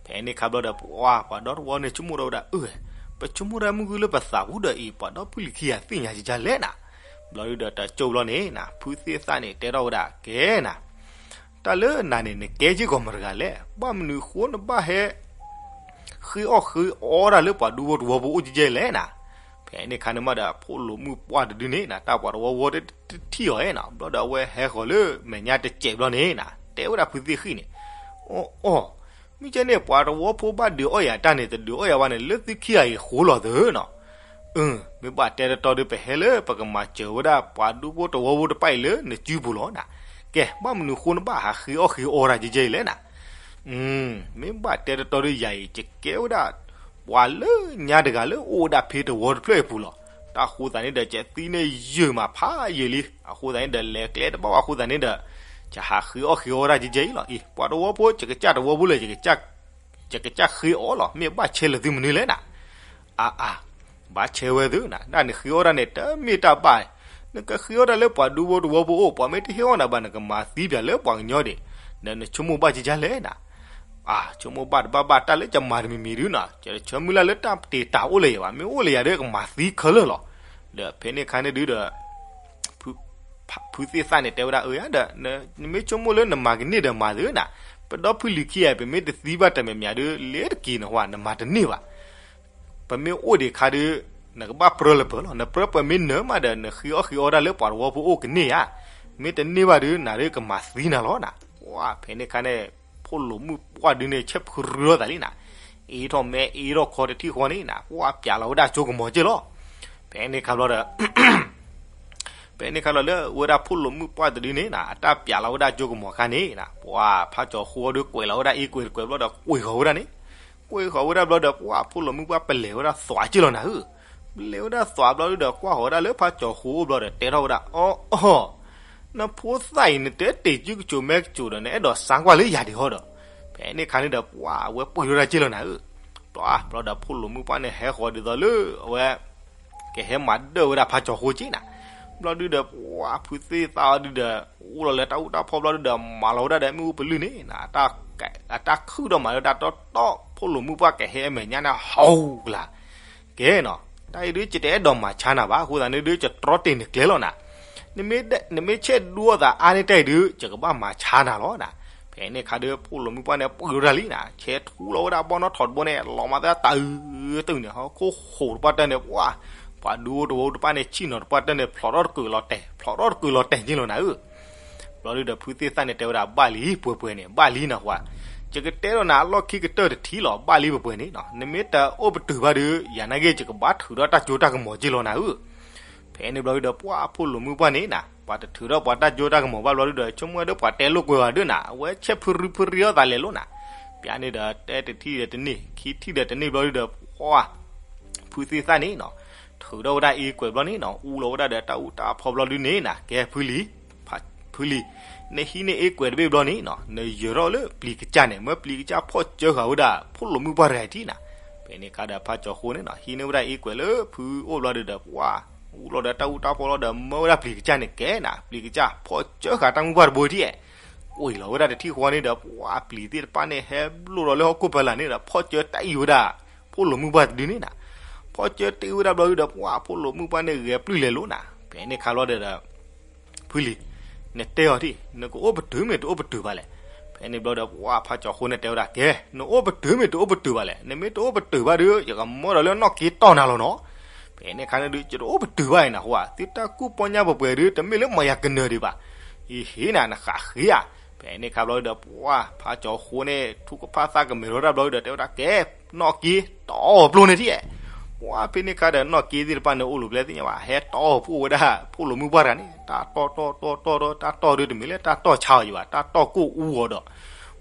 ဖဲန့ၣ်ခါဘျီဒီး ပှၢ် ပှၤဒီတဝီန့ၣ် ဆိကမိၣ်ဒီးဝဲဒၣ် အၢ ပဆိကမိၣ်တၢ်မုၢ်ဂုၢ်လၢပသးပူၤဒီးအံၤ ပှၤဒီဖုလံၤခံဂၤသ့ၣ်ညါကကလဲၣ်နၤ. ဘျီဒုဒီးတကၠိဘျီန့ၣ်နၤ ဖုသ့ၣ်သၣ်န့ၣ်တဲထီၣ်ဝဲဒၣ်ကဲနၤ တၢ်လၢနၤန့ၣ် နကဲက့ၤကီးမတၤတဂၤလဲၣ်, ဘၣ်မနုၤဃိနဘၣ်ဟဲ ဃ့အီၣ်ဃ့အီတၢ်လၢပှၤဒူဖိတဝီဖိအိၣ်ကဲကဲလဲၣ်နၤ. ဖဲန့ၣ်ခါန့ၣ်မးဒီး ဖိၣ်လိာ်မုၣ်ပှၢ်တဒုန့ၣ်နၤ တၢ်ပှၤတဝီဖိတထံၣ်အီၤဧါနၤ, ဘျီဒီးအဝဲဟဲဃီၤလၢမဲာ်ညါတစဲးဘျီန့ၣ်နၤ တဲဝဲဒၣ်ဖုသ့ၣ်ဃံန့ၣ်, အိၣ်အိၣ်, မ့ၢ်ကဲန့ၣ် ပှၤတဝီဖိဘၣ်ဒုးအီၣ်ယၤတၢ်န့ၣ် တဒုးအီၣ်ယၤဘၣ်န့ၣ် လၢသုခံဂၤအံၤဃိလီၤသၢနီၤ. အၢ မ့ၢ်ဘၣ်တဲတတီဒီး ပဟဲလၢပကမၤစၢၤဝဲဒၣ် ပှၤဒူဖိတဝီဖိတဖၣ်အံၤလၢနစုပူၤလီၤနၤ. ကဲ ဘၣ်မနုၤဃိနဘၣ်ဟးဃ့အီၣ်ဃ့အီတၢ်ကဲကဲအံၤလဲၣ်နၤ. မ့ၢ်ဘၣ်တဲတတီဒီး ယၤအံၤ ယကဲဝဲဒၣ် ပှၤလၢညါတဂၤလၢအိၣ်ဝဲဒၣ်ဖဲတဝီတဖျၢၣ်အံၤပူၤလီၤ. တၢ်အဃိသတးန့ၣ်ဒီး ယသံန့ၢ်ယုာ်မးဖးယံာ်လံ, အဃိသတးန့ၣ်ဒီး လဲၤကျဲတဘၣ်ဘၣ်အဃိသတးန့ၣ်ဒီး ယဟးဃ့အီၣ်ဃ့အီတၢ်ကဲကဲအံၤလီၤ. အံၤ ပှၤတဝီဖိ ယကစၢ်တဝီဖိလၢ ယကစၢ်ဃ့အီၣ်လီၤ, မ့ၢ်ဘၣ်ဆဲးလၢသုမနုၤလဲၣ်နၤ. အါအါ, ဘၣ်ဆဲးဝဲသုနၤ, ဒ်နဃ့အီၣ်တၢ်န့ၣ် တမ့ၢ်တၢ်ဘၣ်, နကဃ့အီၣ်တၢ်လၢပှၤဒူဖိတဝီဖိအိၣ်, ပှၤမ့ၢ်တဟ့ၣ်အီၣ်နၤဘၣ် နကမၤသံပၠးလၢပှၤကညီဒံး, ဒီးနဆိကမိၣ်ဘၣ်ကကလဲၣ်နၤ. အါ ဆိကမိၣ်ဘၣ်တဘၣ်ဘၣ် တၢ်လၢကမၤတမံၤမံၤဒုနၤ, ယတဆၢမုၢ်လၢ်လၢတၢ်တ့ၢ်တၢ်အိၣ်လၢၤယၤဘၣ်, မ့ၢ်အိၣ်လၢၤယၤဒီးကမၤသံခဲလၢာ်လီၤ. ဒီးဖဲန့ၣ်ခါန့ၣ်ဒုဒီး ဖုသ့ၣ်သၣ်န့ၣ်တဲဝဲဒၣ် အၢ ယၤဒီး နမ့ၢ်ဆိကမိၣ်လၢနမၤကန့ၢ်ဒီးမၤသုနၤ, ပဒီဖုလံၤခံဂၤ ပမ့ၢ်တသံဘၣ်တမဲာ်မးဒု လဲၤတက့ၤနဟါ နမၤတန့ၢ်ဘၣ်. ပမ့ၢ်အိၣ်ဒံးခါဒု နကဘၣ်ပြၢလၢပၢၤလီၤ, နပြၢပၢၤမ့ၢ်နၢၤမးဒီး နဃ့အီၣ်ဃ့အီတၢ်လၢပှၤတဝီဖိအိၣ်ကန့ၢ်ဧါ, မ့ၢ်တန့ၢ်ဘၣ်ဒု နၤဒုကမၤသံနၤလီၤနၤ. ပှၢ် ဖဲန့ၣ်ခါန့ၣ် ဖိၣ်လိာ်မုၣ်ပှၢ်ဒုန့ၣ် ဆဲးဖုရူထီၣ်သးလံနၤ, အ့ထီၣ်မဲအ့ထီၣ်ခီတထံၣ်ဃီန့ၣ်နၤ, ပှၢ်ပၠးလီၤဝဲဒၣ်ကၠိကမီၤက့ၢ်လီၤ. ဖဲန့ၣ်ခါဘျီဒီး ဖဲန့ၣ်ခါလီၤလၢဝဲဒၣ်ဖိၣ်လိာ်မုၣ်ပှၢ်တဒုန့ၣ်နၤ အတၢ်ပၠးလီၤဝဲဒၣ်ကၠိကမီၤခါန့ၣ်နၤ, ပှၢ်ဖးကၠီၤဃိအီၤဒုကွဲးလီၤဝဲဒၣ်အ့ကွဲးတကွဲးဘျီဒီး ကွံာ်ဃီၤဝဲဒၣ်န့ၣ်, ကွံာ်ဃီၤဝဲဒၣ်ဘျီဒီး ပှၢ်ဖိၣ်လိာ်မုၣ်ပှၢ်ပလဲၤဝဲဒၣ်သွးက့ၢ်လီၤနၤဧၢ, ပလဲၤဝဲဒၣ်သွးဘျီဒုဒီး ကွၢ်ဃီၤဝဲဒၣ်လၢဖးကၠီၤဃိအိၣ်ဘျီဒီး တဲထီၣ်ဝဲဒၣ် အီၣ်အီၣ် နဖိသၣ်အံၤ နတဲတ့ၢ်စုကစိၤမဲကစိၤဒီး နအဲၣ်ဒိးစါကွၢ်လၢယၤဒံးဟီဒီး, ဖဲန့ၣ်ခါန့ၣ်ဒီး ပှၢ်အဝဲပှ့ၤထီၣ်တၢ်က့ၢ်လီၤနၤဧၢ, ဘျီဘျီဒီးဖိၣ်လိာ်မုၣ်ပှၢ်န့ၣ် ဟဲဃီၤဒ်သိးလၢအဝဲ ကဟဲမၤဒၢၣ်ဝဲဒၣ်ဖးကၠီၤဃိက့ၢ်နၤ, ဘျီဒုဒီး ပှၢ်ဖုသ့ၣ်သၣ်အီၤဒုဒီး အိၣ်လီၤလၢတၢ်အူတၢ်ဖီဘျီဒုဒီး မၤလီၤဝဲဒၣ်ဒီးမ့ၣ်အူပလုၢ်န့ၣ်နၤ, အတၢ်ခုၣ်ဒီးမၤလၢတၢ်တီတီ ဖိၣ်လိာ်မုၣ်ပှၢ်ကဟဲအမဲာ်ညါန့ၣ် ဟီၣ်ကလာ် ကဲနီၤ, တၢ်အံၤဒု ယတအဲၣ်ဒိးမၤဆါနၤဘၣ်, အဃိသတးန့ၣ်ဒု ယတြီတ့ၢ်နကျဲလီၤနၤ, နမ့ၢ်ဆဲးဒူအီၣ်သးအါန့ၢ်တၢ်အံၤဒု ယကဘၣ်မၤဆါနၤလီၤနၤ. ဖဲန့ၣ်ခါဒု ဖိၣ်လိာ်မုၣ်ပှၢ်န့ၣ် ပှ့ၤထီၣ်တၢ်လံနၤ, ဆဲးထူလီၤဝဲဒၣ်ဘီနီၣ်ထိးတဘိန့ၣ် လီၤမၤသးတၢ်အုးတုၤန့ၣ် ဟီၣ်ခိၣ်ဟိးတပှၢ်တၢၢ်န့ၣ် ပှၢ် ပှၤဒူဖိတဝီဖိတဖၣ်န့ၣ် ဆ့ၣ်နီၤတပှၢ်တၢၢ်န့ၣ် ဖျိးထီၣ်တကုာ်လီၤတဲာ် ဖျိးထီၣ်တကုာ်လီၤတဲာ်က့ၢ်လီၤနၤဧၢ ဘျီဒုဒီး ဖုသ့ၣ်သၣ်န့ၣ် တဲဝဲဒၣ် ဘၣ်လံ ပှဲၤပှဲၤန့ၣ် ဘၣ်လံနၤဃိ, ယကတဲဒီးနၤအလီၢ်ခံကတၢၢ်တထံၣ်လီၤ, ဘၣ်လံပှဲၤပှဲၤန့ၣ်နီၤ, နမ့ၢ်တအိၣ်ပတုာ်ဘၣ်ဒု ယၤနာ်က့ ယကဘၣ်ထုးထီၣ်တၢ်ကၠိတၢ်ကမီၤက့ၢ်လီၤနၤဧၢ. ဖဲန့ၣ်ဘျီဒုဒီး ပှၢ်ဖိၣ်လိာ်မုၣ်ပှၢ်န့ၣ်နၤ, ပှၤတထုးထီၣ်ပှၤတၢ်ကၠိတၢ်ကမီၤဘၣ်ဘျီဒုဒီး ဆိကမိၣ်ဝဲဒၣ်ပှၤတဲလိာ်ကွဲဝဲဒၣ်နၤ, အဝဲဆဲးဖုရူဖုရူထီၣ်သးလဲၤလီၤနၤ, ပျးန့ၣ်ဒီး တဲတထံၣ်ဒီးတန့ၢ် ခံထံၣ်ဒီးတန့ၢ်ဘျီဒုဒီး ပှၢ် ဖုသ့ၣ်သၣ်န့ၣ်နီၤ, ထုးထီၣ်ဝဲဒၣ်အ့ကွဲးဘျီန့ၣ်နီၤ, အူလီၤဝဲဒၣ်ဒီးတၢ်အူတၢ်ဖီဘျီဒုန့ၣ်နၤ, ကဲ ဖုလံၤ, ဖုလံၤ, နဟံးန့ၢ်အ့ကွဲးတဘ့ၣ်ဘျီန့ၣ်နီၤ, နယၢၤထီၣ်လၢပျံၤကစၢ်န့ၣ်, မၢပျံၤကစၢ်ဖီၣ်စၢဃာ်ဝဲဒၣ် ဖိၣ်လိာ်မုၣ်ပှၢ်တဂၤအံၤထံၣ်နၤ. ဖဲန့ၣ်ခါဒီးဖးကၠီၤဃိန့ၣ်နီၤ, ဟံးန့ၢ်ဝဲဒၣ်အ့ကွဲးလၢဖုအိၣ်ဘျီဒုဒီး ပှၢ် အူလီၤဒီးတၢ်အူတၢ်ဖီလီၤဒီး မၢဝဲဒၣ်ပျံၤကစၢ်န့ၣ်ကဲနၤ, ပျံၤကစၢ်ဖီၣ်စၢဃာ်တၢ်မုၣ်ပှၢ်တဘိထံၣ်, ကွံာ်လီၤဝဲဒၣ်တထံၣ်ဃီန့ၣ်ဒီး ပှၢ်ပျံၤသ့ၣ်တဖၣ်န့ၣ် ဟဲဘျိၣ်ဒီးလၢဟီၣ်ခိၣ်ဖီလာ်န့ၣ်ဒီး ဖီၣ်စၢတၢ်အံၤဝဲဒၣ် ဖိၣ်လိာ်မုၣ်ပှၢ်တဒုန့ၣ်နၤ. ဖီကၢတ့ၢ်ဝဲဒၣ်ဘျီဒုဒီး ပှၢ်ဖိၣ်လိာ်မုၣ်ပှၢ်န့ၣ်ဂဲၤပျုၢ်လဲၤလိၤနၤ. ဖဲန့ၣ်ခါဘျီဒီး ဖုလံၤ, နတဲအီၤထံၣ် နကအိၣ်ပတုာ်မ့ၢ်တအိၣ်ပတုာ်ဘၣ်လဲၣ်. ဖဲန့ၣ်ဘျီဒီး ပှၢ်ဖးကၠီၤဃိန့ၣ်တဲဝဲဒၣ် ကဲ နအိၣ်ပတုာ်မ့ၢ်တအိၣ်ပတုာ်ဘၣ်လဲၣ်. နမ့ၢ်တအိၣ်ပတုာ်ဘၣ်ဒီး ယကမၢဒီးလၢနီၣ်က့တီၢ်နၤလီၤနီၤ. ဖဲန့ၣ်ခါန့ၣ်ဒုး ယတအိၣ်ပတုာ်ဘၣ်အံၤနၤဃိဧါ, သုတၢ်ကူၣ်ပီညါပှဲၤပှဲၤဒုး တမ့ၢ်လၢမၤယၤကနၢၤဒံးဘၣ်. အံၤဟ့ၣ်နၤ နဃးဃ့ဧါ. ဖဲန့ၣ်ခါဘျီဒီး ပှၢ်ဖးကၠီၤဃိန့ၣ် ထူကဖၣ်သၣ်ကမဲာ်ထီၣ်တၢ်ဘျီဒီး တဲဝဲဒၣ် ကဲ နီၣ်က့တီၢ်ပျိန့ၣ်ထံၣ်. ပှၢ်ဖဲန့ၣ်ခါဒီး နီၣ်က့သ့ၣ်တဖၣ်န့ၣ် အိၣ်လူၤပျဲၢ်သ့ၣ်ညါဘၣ် ဟဲတီၢ်ဖှိၣ်ဝဲဒၣ် ဖိၣ်လိာ်မုၣ်ပှၢ်တဂၤန့ၣ် တၢ်တီၢ်တီၢ်တီၢ်တီၢ်ဒီး တၢ်တီၢ်ဒုးတမ့ၢ်လၢတၢ်တီၢ်ဆါအီၤယံၤဘၣ် တၢ်တီၢ်ကိၢ်အူအီၤဒီး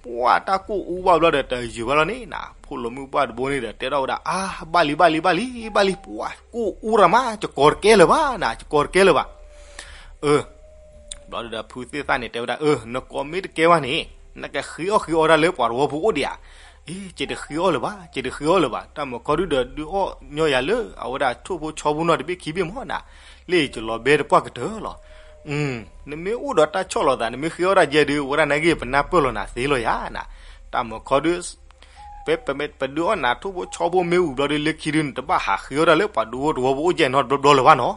ပှၢ်တၢ်ကိၢ်အူဘၣ်ဘျီဒီး တယုာ်ဘၣ်လီၤန့ၣ်နၤ. ဖိၣ်လိာ်မုၣ်ပှၢ်တဘိန့ၣ်ဒီး တဲထီၣ်ဝဲဒၣ် အါ ဘၣ်လံ ဘၣ်လံ ဘၣ်လံ ဘၣ်လံ ပှၢ်ကိၢ်အူရၤမး ယကိးတကဲလၢၤဘၣ်နၤ ယကိးတကဲလၢၤဘၣ်. အၢ ဘျီဒီးဖုသ့ၣ်သၣ်န့ၣ် တဲဝဲဒၣ် အၢ နကိးမ့ၢ်တကဲဘၣ်န့ၣ် နကဃ့အီၣ်ဃ့အီတၢ်လၢပှၤတဝီဖိအိၣ်ဒံးဧါ. အ့ ယတဃ့အီၣ်လၢၤဘၣ် ယတဃ့အီၣ်လၢၤဘၣ် တၢ်မုာ်ခီဒုဒီး ဒုးအီၣ်ညီယၤလၢအဝဲဒၣ်ထိၣ်ဖိဆီဖိနီၢ်တဘ့ၣ်ခံဘ့ၣ်မးနၤ. လၢယလီၤဘဲတပှၢ်ကတၢၢ်လီၤ. နမ့ၢ်အိၣ်ဒီးတၢ်ဆီၣ်လီၤသး နမ့ၢ်ဃ့အီၣ်တၢ်ယဲဒုး ဝဲဒၣ်နာ်က့ပနၢ်ပၢၢ်လီၤနၤသ့လီၤယၤနၤ. တၢ်မုာ်ခီဒု ပ ပဒုးအီၣ်နၤထိၣ်ဖိဆီဖိမ့ၢ်ဝံၤဘျီဒုး လၢခံဒုး နတဘၣ်ဟးဃ့အီၣ်တၢ်လၢပှၤဒူဖိတဝီဖိအိၣ်ယဲၢ်နီတဘျီဘျီလၢၤဘၣ်နီၤ.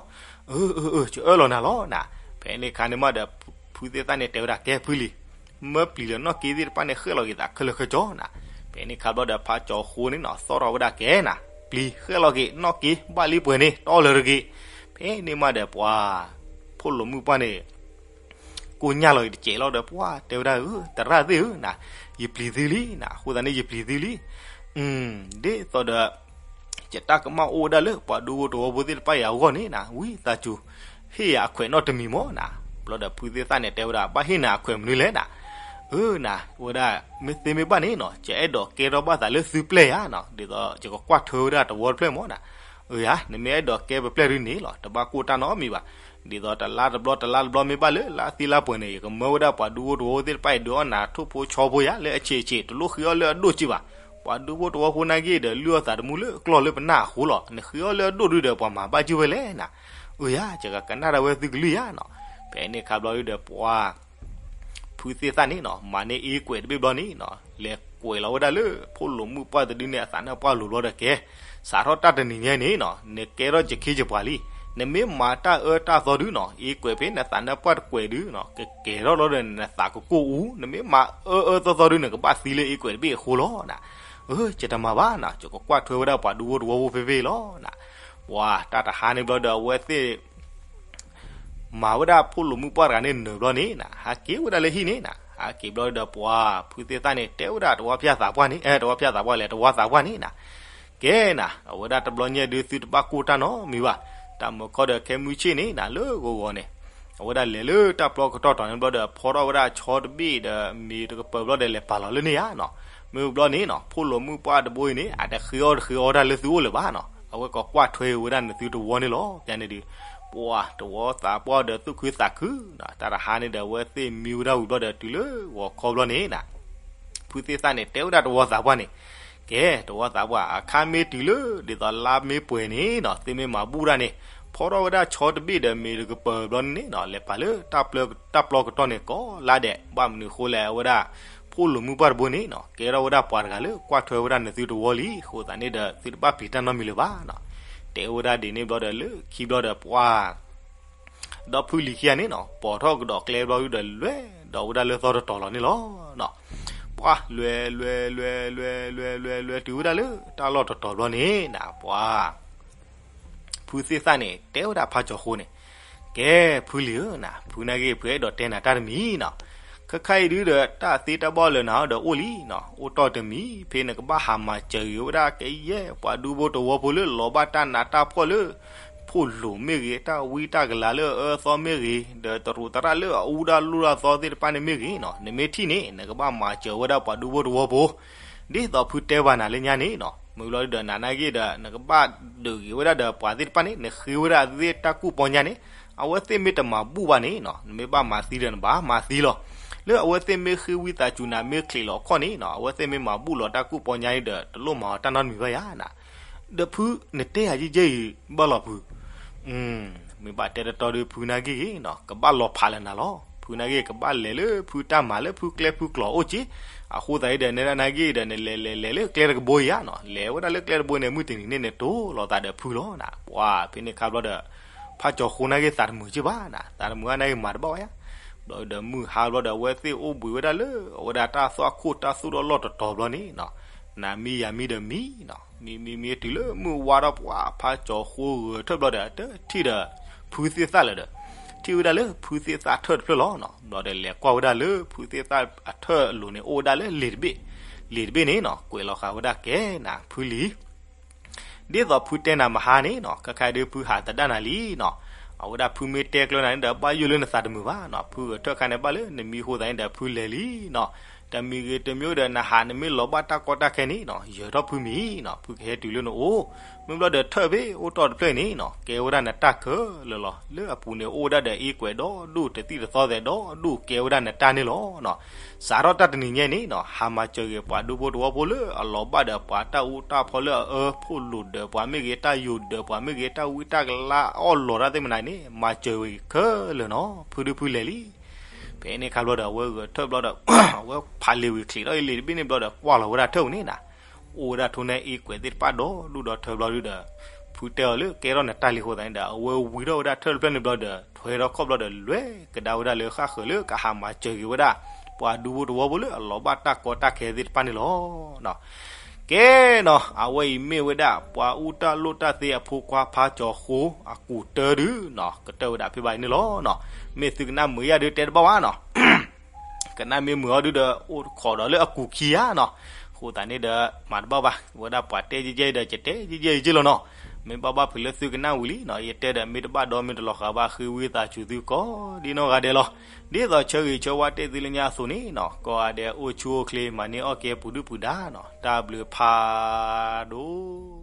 အၢ အၢ အၢ ယအၢၣ်လီၤနၤလီၤနၤ. ဖဲန့ၣ်ခါန့ၣ်မးဒီး ဖုသ့ၣ်သၣ်န့ၣ်တဲဝဲဒၣ် ကဲဖုလံၤ, မၢပျံၤဒီးနီၣ်က့သ့ၣ်တဖၣ်န့ၣ် ဃဲၣ်လီၤက့ၤသးခဲလၢာ်ခဲဆ့နၤ. ဖဲန့ၣ်ခါဘျီဒီး ဖးကၠီၤဃိန့ၣ်နီၤ သီၣ်ထီၣ်ဝဲဒၣ် ကဲနၤ ပျံၤဃဲၣ်လီၤက့ၤနီၣ်က့ ဘၣ်လံပှဲၤန့ၣ် တီၢ်လၢၤတဂ့ၤ. ဖဲန့ၣ်မးဒီးပှၤ ဖိၣ်လိာ်မုၣ်ပှၢ်န့ၣ် ကိၢ်ညၣ်လီၤအံၤတစဲးလီၤဒီး ပှၢ်တဲဝဲဒၣ် အၢ သရၣ်သ့ၣ်ဧၢနၤ, ယပျံၤသုလံနၤ, အဃိသတးန့ၣ် ယပျံၤသုလံ. ဒ်သိးဒီး ယတၢ်ကမၣ်အိၣ်ဝဲဒၣ်လၢပှၤဒူဖိတဝီဖိသ့ၣ်တဖၣ်အံၤအဂီၢ်န့ၣ်နၤ, ဝံသးစူၤ ဟ့ၣ်ယၤအခွဲးနီတမံၤမးနၤ. ဘျီဒီးဖုသ့ၣ်သၣ်န့ၣ် တဲဝဲဒၣ် ဘၣ်ဟ့ၣ်နၤအခွဲးမနုၤလဲၣ်နၤ. အၢနၤ, ဝဲဒၣ် မ့ၢ်သ့မ့ၢ်ဘၣ်န့ၣ်နၤ, ယအဲၣ်ဒိးကဲထီၣ်ဘၣ်သးလၢသုပျဲၢ်ယၤနၤ, ဒ်သိးယကကွၢ်ထွဲဝဲဒၣ်တဝီတဖျၢၣ်မးနၤ. အၢယၤ, နမ့ၢ်အဲၣ်ဒိးကဲပပျဲၢ်ဒုန့ၣ်လီၤ, တဘၣ်ကိၢ်တၢ်နီတမံၤဘၣ်. ဒ်သိးတလါတဘျီတလါတဘျီမ့ၢ်ဘၣ်လၢလါသ့လါပှဲၤန့ၣ် ယကမၢဝဲဒၣ်ပှၤဒူဖိတဝီဖိသ့ၣ်တဖၣ်အံၤ ဒုးအီၣ်နၤထိၣ်ဖိဆီဖိယၤလၢအဆံးဆံး, တလိၣ်ဃ့အီၣ်လၢအဒိၣ်က့ဘၣ်. ပှၤဒူဖိတဝီဖိနာ်က့ဒီး လုၢ်အီၣ်သးတမူလၢကျီၢ်လၢပနၢ်အဃိလီၤ. နဃ့အီၣ်လၢအဒိၣ်ဒုဒီး ပှၤမၤဘၣ်ယုၢ်ဝဲလဲၣ်နၤ. အၢယၤ, ယကကနၣ်ဒၣ်ဝဲသုကလုၢ်ယၤနၤ. ဖဲန့ၣ်ခါဘျီဒုဒီး ပှၤ ဖုသ့ၣ်သၣ်န့ၣ်နၤ, မၤန့ၢ်အ့ကွဲးတဘ့ၣ်ဘျီန့ၣ်နၤ, လဲၤကွဲးလီၤဝဲဒၣ်လၢ ဖိၣ်လိာ်မုၣ်ပှၢ်တဒုန့ၣ် အသးနါပှၢ်လိၤဘျီဒီး ကဲ စးထီၣ်တၢ်တနံၤညါန့ၣ်နၤ, နကဲထီၣ်ယခ့ယပှၤလံ. နမ့ၢ်မၤတၢ်အၢတၢ်သီဒုနၤ, အ့ကွဲးဖဲနသးနါပှၢ်တကွဲးဒုနၤ, ကကဲထီၣ်လီၤဒီးနသးကကိၢ်အူ, နမ့ၢ်မၤအၢအၢသီသီဒု နကဘၣ်သံလၢအ့ကွဲးတဘ့ၣ်အဃိလီၤနၤ. အၢ ယတမၤဘၣ်နၤ, ယကကွၢ်ထွဲဝဲဒၣ်ပှၤဒူဖိတဝီဖိဖဲဖဲလီၤနၤ. ပှၤတၢ်တဟါန့ၣ်ဘျီဒီး အဝဲသ့ၣ် မၤဝဲဒၣ်ဖိၣ်လိာ်မုၣ်ပှၢ်တဂၤန့ၣ်နုာ်ဘျီန့ၣ်နၤ, ဟးက့ၤဝဲဒၣ်လၢဟံၣ်န့ၣ်နၤ, ဟးက့ၤဘျီဒီးပှၤ ဖုသ့ၣ်သၣ်န့ၣ် တဲဝဲဒၣ်တဝီဖၠၣ်သးပှၢ်န့ၣ်, အဲ တဝီဖၠၣ်သးပှၢ်လဲၣ်, တဝီသးပှၢ်န့ၣ်နၤ, ကဲနၤ, အဝဲဒၣ်တဘျီညါဒုသုတဘၣ်ကိၢ်တၢ်နီတမံၤဘၣ်. တၢ်မုာ်ခီဒီးခဲမုၢ်ဆ့ၣ်န့ၣ်နၤ, လၢဂီၤဂီၤန့ၣ် အဝဲဒၣ်လဲၤလၢတၢ်ပျီကတီၢ်တီၤန့ၣ်ဘျီဒီး ဖီထီၣ်ဝဲဒၣ်ဆီတဘ့ၣ်ဒီး မ့ၤတကပၤဘျီဒီးလဲၤပာ်လီၤလၢန့ၣ်ဧါနၤ. မ့ၢ်ဘျီန့ၣ်နၤ, ဖိၣ်လိာ်မုၣ်ပှၢ်တဘိအံၤန့ၣ် အတဃ့အီၣ်တဃ့အီတၢ်လၢသုအိၣ်လၢၤဘၣ်နၤ, အဝဲကကွၢ်ထွဲဝဲဒၣ်နသုတဝီန့ၣ်လီၤ. ပျဲန့ၣ်ဒုး ပှၤတဝီသးပှၢ်ဒီးသူၣ်ခုသးခုနၤ, တၢ်တဟါန့ၣ်ဒီး အဝဲသ့ၣ်မံဝဲဒၣ်ဝံၤဘျီဒီး တုၤလၢဂီၤခီဘျီန့ၣ်နၤ, ဖုသ့ၣ်သၣ်န့ၣ် တဲဝဲဒၣ်တဝီသးပှၢ်န့ၣ်, ကဲ တဝီသးပှၢ်, အခါမ့ၢ်တုၤလၢ ဒ်သိးလါမ့ၢ်ပှဲၤန့ၣ်နၤ, သုမ့ၢ်မၤဘူၣ်တၢ်န့ၣ်, ဖီထီၣ်ဝဲဒၣ်ဆီတဘ့ၣ်ဒီးမ့ၤတကပၤဘျီန့ၣ်နၤ, လဲၤပာ်လၢ တၢ်ပျီကတီၢ်န့ၣ်ကိးလါဒဲး, ဘၣ်မနုၤအဃိလဲၣ်, အဝဲဒၣ် ဖိၣ်လိာ်မုၣ်ပှၢ်တဘိန့ၣ်နၤ, ကဲထီၣ်ဝဲဒၣ်ပှၤတဂၤလၢကွၢ်ထွဲဝဲဒၣ်နသုတဝီလံ, အဃိသတးန့ၣ်ဒီး သုတဘၣ်ပျံၤတၢ်နီတမံၤလၢၤဘၣ်နၤ. တဲဝဲဒၣ်ဒ်န့ၣ်ဘျီဒီး လၢခံဘျီဒီးပှၤ ဒီဖုလံၤခံဂၤန့ၣ်နၤ, ပိာ်ထီၣ်ကဒီးကျဲဘျီဒုဒီး လဲၤဒီးဝဲဒၣ်လၢသီတတီၤလီၤန့ၣ်လီၤ. ပှၤလဲၤ လဲၤ လဲၤ လဲၤ လဲၤ လဲၤ လဲၤ တုၤဝဲဒၣ်လၢတၢ်လီၢ်တတီၤဘျီန့ၣ်နၤ, ပှၤ ဖုသ့ၣ်သၣ်န့ၣ် တဲဝဲဒၣ်ဖးကၠီၤဃိန့ၣ်, ကဲ ဖုလံၤဧၢနၤ, ဖုနာ်က့ ဖုအဲၣ်ဒိးတဲနၤတၢ်တမံၤနၤ. ခဲခါအံၤဒုဒီး တၢ်သ့တၢ်ဘၣ်လၢနၤဒီးအိၣ်လံနၤ, အိၣ်တီၢ်တမံၤ ဖဲနကဘၣ်ဟးမၤစၢၤဂ့ၤဝဲဒၣ်ကယဲၢ်ပှၤဒူဖိတဝီဖိလၢလီၤဘၣ်တၢ်နးတၢ်ဖှီၣ်လၢ ဖိၣ်လိာ်မ့ၢ်ဂ့ၤ, တၢ်ဝံတၢ်ကလၤလၢအအၢအသီမ့ၢ်ဂ့ၤ, ဒီးတရူးသရၣ်လၢအအူတၢ်လိၣ်တၢ်သီသ့ၣ်တဖၣ်န့ၣ်မ့ၢ်ဂ့ၤနၤ, နမ့ၢ်ထံၣ်န့ၣ် နကဘၣ်မၤစၢၤဝဲဒၣ်ပှၤဒူဖိတဝီဖိ ဒ်သိးဖုတဲဘၣ်နၤလၢညါန့ၣ်နၤ, မ့ၢ်ဘျီဒုဒီးနၤနာ်က့ဒီး နကဘၣ်ဒုးဂ့ၤဝဲဒၣ်ဒီးပှၤသ့ၣ်တဖၣ်န့ၣ် နဃ့ဝဲဒၣ်အဝဲသ့ၣ်တၢ်ကူၣ်ပီညါန့ၣ်, အဝဲသ့ၣ်မ့ၢ်တမၤဘူၣ်ဘၣ်န့ၣ်နၤ, နမ့ၢ်ဘၣ်မၤသံဒီးနဘၣ်မၤသံလီၤ. လၢအဝဲသ့ၣ်မ့ၢ်ဃ့ဝံသးစူၤနၤမ့ၢ်ချံးလီၤခီၣ်န့ၣ်နၤ, အဝဲသ့ၣ်မ့ၢ်မၤဘူၣ်လီၤတၢ်ကူၣ်ပီညါန့ၣ်ဒီး တလိၣ်မၤအီၤတၢ်နီတမံၤဘၣ်ယၤနၤ. ဒီးဖုနတဲယၤယဲၢ်ယဲၢ်အံၤဘၣ်လီၤဖု မ့ၢ်ဘၣ်တဲတတီဒုးဖုနာ်က့ဂ့ၤနၤ, ကဘၣ်လီၤဖးလၢနၤလီၤ. ဖုနာ်က့ကဘၣ်လဲၤလၢဖုတၢ်မၤလၢဖုကျဲဖုကျိးအိၣ်က့, အဃိသတးအံၤဒီး နဲဒၣ်နာ်က့ဒီး နလဲၤလဲၤလဲၤလၢကျဲတကဘိအံၤဧါနီၤ, လဲၤဝဲဒၣ်လၢကျဲတဘိန့ၣ် မုၢ်တနံၤန့ၣ် နတိၢ်လီၤသးဒီးဖုလီၤနၤ, ပှၤဖဲန့ၣ်ခါဘျီဒီး ဖးကၠီၤဃိနာ်က့သးတမုာ်က့ဘၣ်နၤ, သးတမုာ်ဘၣ်နာ်က့မၤတဘၣ်ဝဲယါ, ဘျီဒီးမုၢ်ဟါဘျီဒီး အဝဲသ့ၣ်အိၣ်ဘှံးဝဲဒၣ်လၢ အဝဲဒၣ်တၢ်သွၣ်ခိၣ်တၢ်သူၣ်ထီၣ်လီၢ်တတီၤဘျီန့ၣ်နီၤ, နၤမံယၤမံဒီးမံနီၤ, မံမံမံတုၤလၢမုၢ်ဝါထီၣ်ပှၤ ဖးကၠီၤဃိဂဲၤထၢၣ်ဘျီဒီး တထံၣ်ဒီး ဖုသ့ၣ်သၣ်လၢၤဒီး, ထံၣ်ဝဲဒၣ်လၢဖုသ့ၣ်သၣ်ထၢၣ်တဖျၢၣ်လီၤနီၤ, ဘျီဒီးလဲၤကွၢ်ဝဲဒၣ်လၢဖုသ့ၣ်သၣ်အထၢၣ်အလိၤန့ၣ် အိၣ်ဝဲဒၣ်လၢလံာ်တဘ့ၣ်, လံာ်တဘ့ၣ်န့ၣ်နီၤ ကွဲးလီၤဃာ်ဝဲဒၣ်ကဲနၤဖုလံၤ ဒ်သိးဖုတဲနၤမဟါန့ၣ်နီၤ, ခဲခါဒုးဖုဟးသဒၣ်နၤလံနီၤ, အဝဲဒၣ်ဖုမ့ၢ်တဲကျၢၤနၤန့ၣ်ဒီး ဘၣ်ယိၣ်လၢနသးတမုာ်ဘၣ်နီၤ, ဖုဂဲၤထၢၣ်ခါန့ၣ်ဘၣ်လၢနမံအဃိသတးန့ၣ်ဒီး ဖုလဲၤလံနီၤ, တမံၤဂ့ၤတမံၤဒီး နဟးနမ့ၢ်လီၤဘၣ်တၢ်ကီတၢ်ခဲန့ၣ်နီၤ, ယၢၤထီၣ်ဖုမံၤနီၤ, ဖုကဟဲတုၤလၢနအိၣ်, မ့ၢ်ဘျီဒီးထၢၣ်ဖဲအိၣ်တီၢ်တဖျၢၣ်န့ၣ်နီၤ ကဲဝဲဒၣ်နတၢ်ခဲလၢာ်လီၤ, လၢအပူၤန့ၣ်အိၣ်ဝဲဒၣ်ဒီးအ့ကွဲးဒီဒူၣ် တသံၣ်တသီသဲးဒီဒူၣ် ကဲဝဲဒၣ်နတၢ်န့ၣ်လီၤနီၤ. စးထီၣ်တၢ်တနံၤညါန့ၣ်နီၤ ဟးမၤစၢၤဂ့ၤပှၤဒူဖိတဝီဖိလၢအလီၤဘၣ်ဒီးပှၤတၢ်အူတၢ်ဖီလၢအအၢ ဖိလိာ်ဒၢး ပှၤမ့ၢ်ဂ့ၤတၢ်ယိာ်ဒၢး ပှၤမ့ၢ်ဂ့ၤတၢ်ဝံတၢ်ကလါအီၣ်လီၤတၢ်သ့ၣ်မနၤန့ၣ် မၤစၢၤဝဲခဲလၢာ်နီၤ ဖုဒုဖုလဲၤလံ. ဖဲန့ၣ်ခါဘျီဒီး အဝဲဂဲၤထၢၣ်ဘျီဒီး အဝဲဖးလ့ၤဝံၤချံးထီၣ်အံၤလံာ်တဘ့ၣ်န့ၣ်ဘျီဒီး ကွၢ်လီၤဝဲဒၣ်ထၢၣ်ပူၤန့ၣ်နီၤ အိၣ်ဝဲဒၣ်ထိၣ်နဲအ့ကွဲးသ့ၣ်တဖၣ်ဒီဒူၣ်ဒီထၢဘျီဒုဒီး ဖုတဲအီၤလၢကဲထီၣ်နတၢ်လံအဃိသတးန့ၣ်ဒီး အဝဲဝံထီၣ်ဝဲဒၣ်ထၢၣ်တဖျၢၣ်န့ၣ်ဘျီဒီး ထွဲထီၣ်ခီၣ်ဘျီဒီးလွဲကဒါဝဲဒၣ်လၢဃၣ်ဃၢၤလၢကဟးမၤစၢၤက့ၤဝဲဒၣ် ပှၤဒူဖိတဝီဖိလၢအလီၤဘၣ်တၢ်ကီတၢ်ခဲသ့ၣ်တဖၣ်န့ၣ်လီၤ. ကဲနီၤ အဝဲအံၤမ့ၢ်ဝဲဒၣ် ပှၤအူတၢ်လိၣ်တၢ်သ့အဖိခွါဖးကၠီၤဃိ အကူးတၢဒုနီၤ ကတၢၢ်ဝဲဒၣ်ဖဲဘၣ်အံၤန့ၣ်လီၤ. မ့ၢ်သုကနၣ်မုာ်ယါဒုတဲတဘၣ်ဝဲနီၤ ကနၣ်မ့ၢ်မုာ်အီၤဒုဒီး အိၣ်ခိးဒီးလၢအကူးခံဧါနီၤ. အဃိသတးန့ၣ်ဒီး မၤတဘၣ်ဘၣ် ဝဲဒၣ်ပှၤတဲယဲၢ်ယဲၢ်ဒီး ယတဲယဲၢ်ယဲၢ်လီၤနီၤ. မ့ၢ်ဘၣ်ဘၣ်ဖုးလၢသုကနၣ်ဝံၤလံနီၤ ယတဲဒီးမ့ၢ်တဘၣ်ဒီးမ့ၢ်တလီၤဃာ်ဘၣ် ဃ့ဝံသးစူၤသုကိးဒ်နီၢ်ဂၤဒဲးလီၤ. ဒ်သိးဆၢဂ့ၤဆၢဝါတဲသုလၢညါအသိးန့ၣ်နီၤ ကိးဂၤဒဲးအိၣ်ဆူၣ်အိၣ်ချ့ မၤန့ၢ်အီၣ်ကဲပူၤဒုၣ်ပူၤဒါနီၤ တၢ်ဘျုးဖးဒိၣ်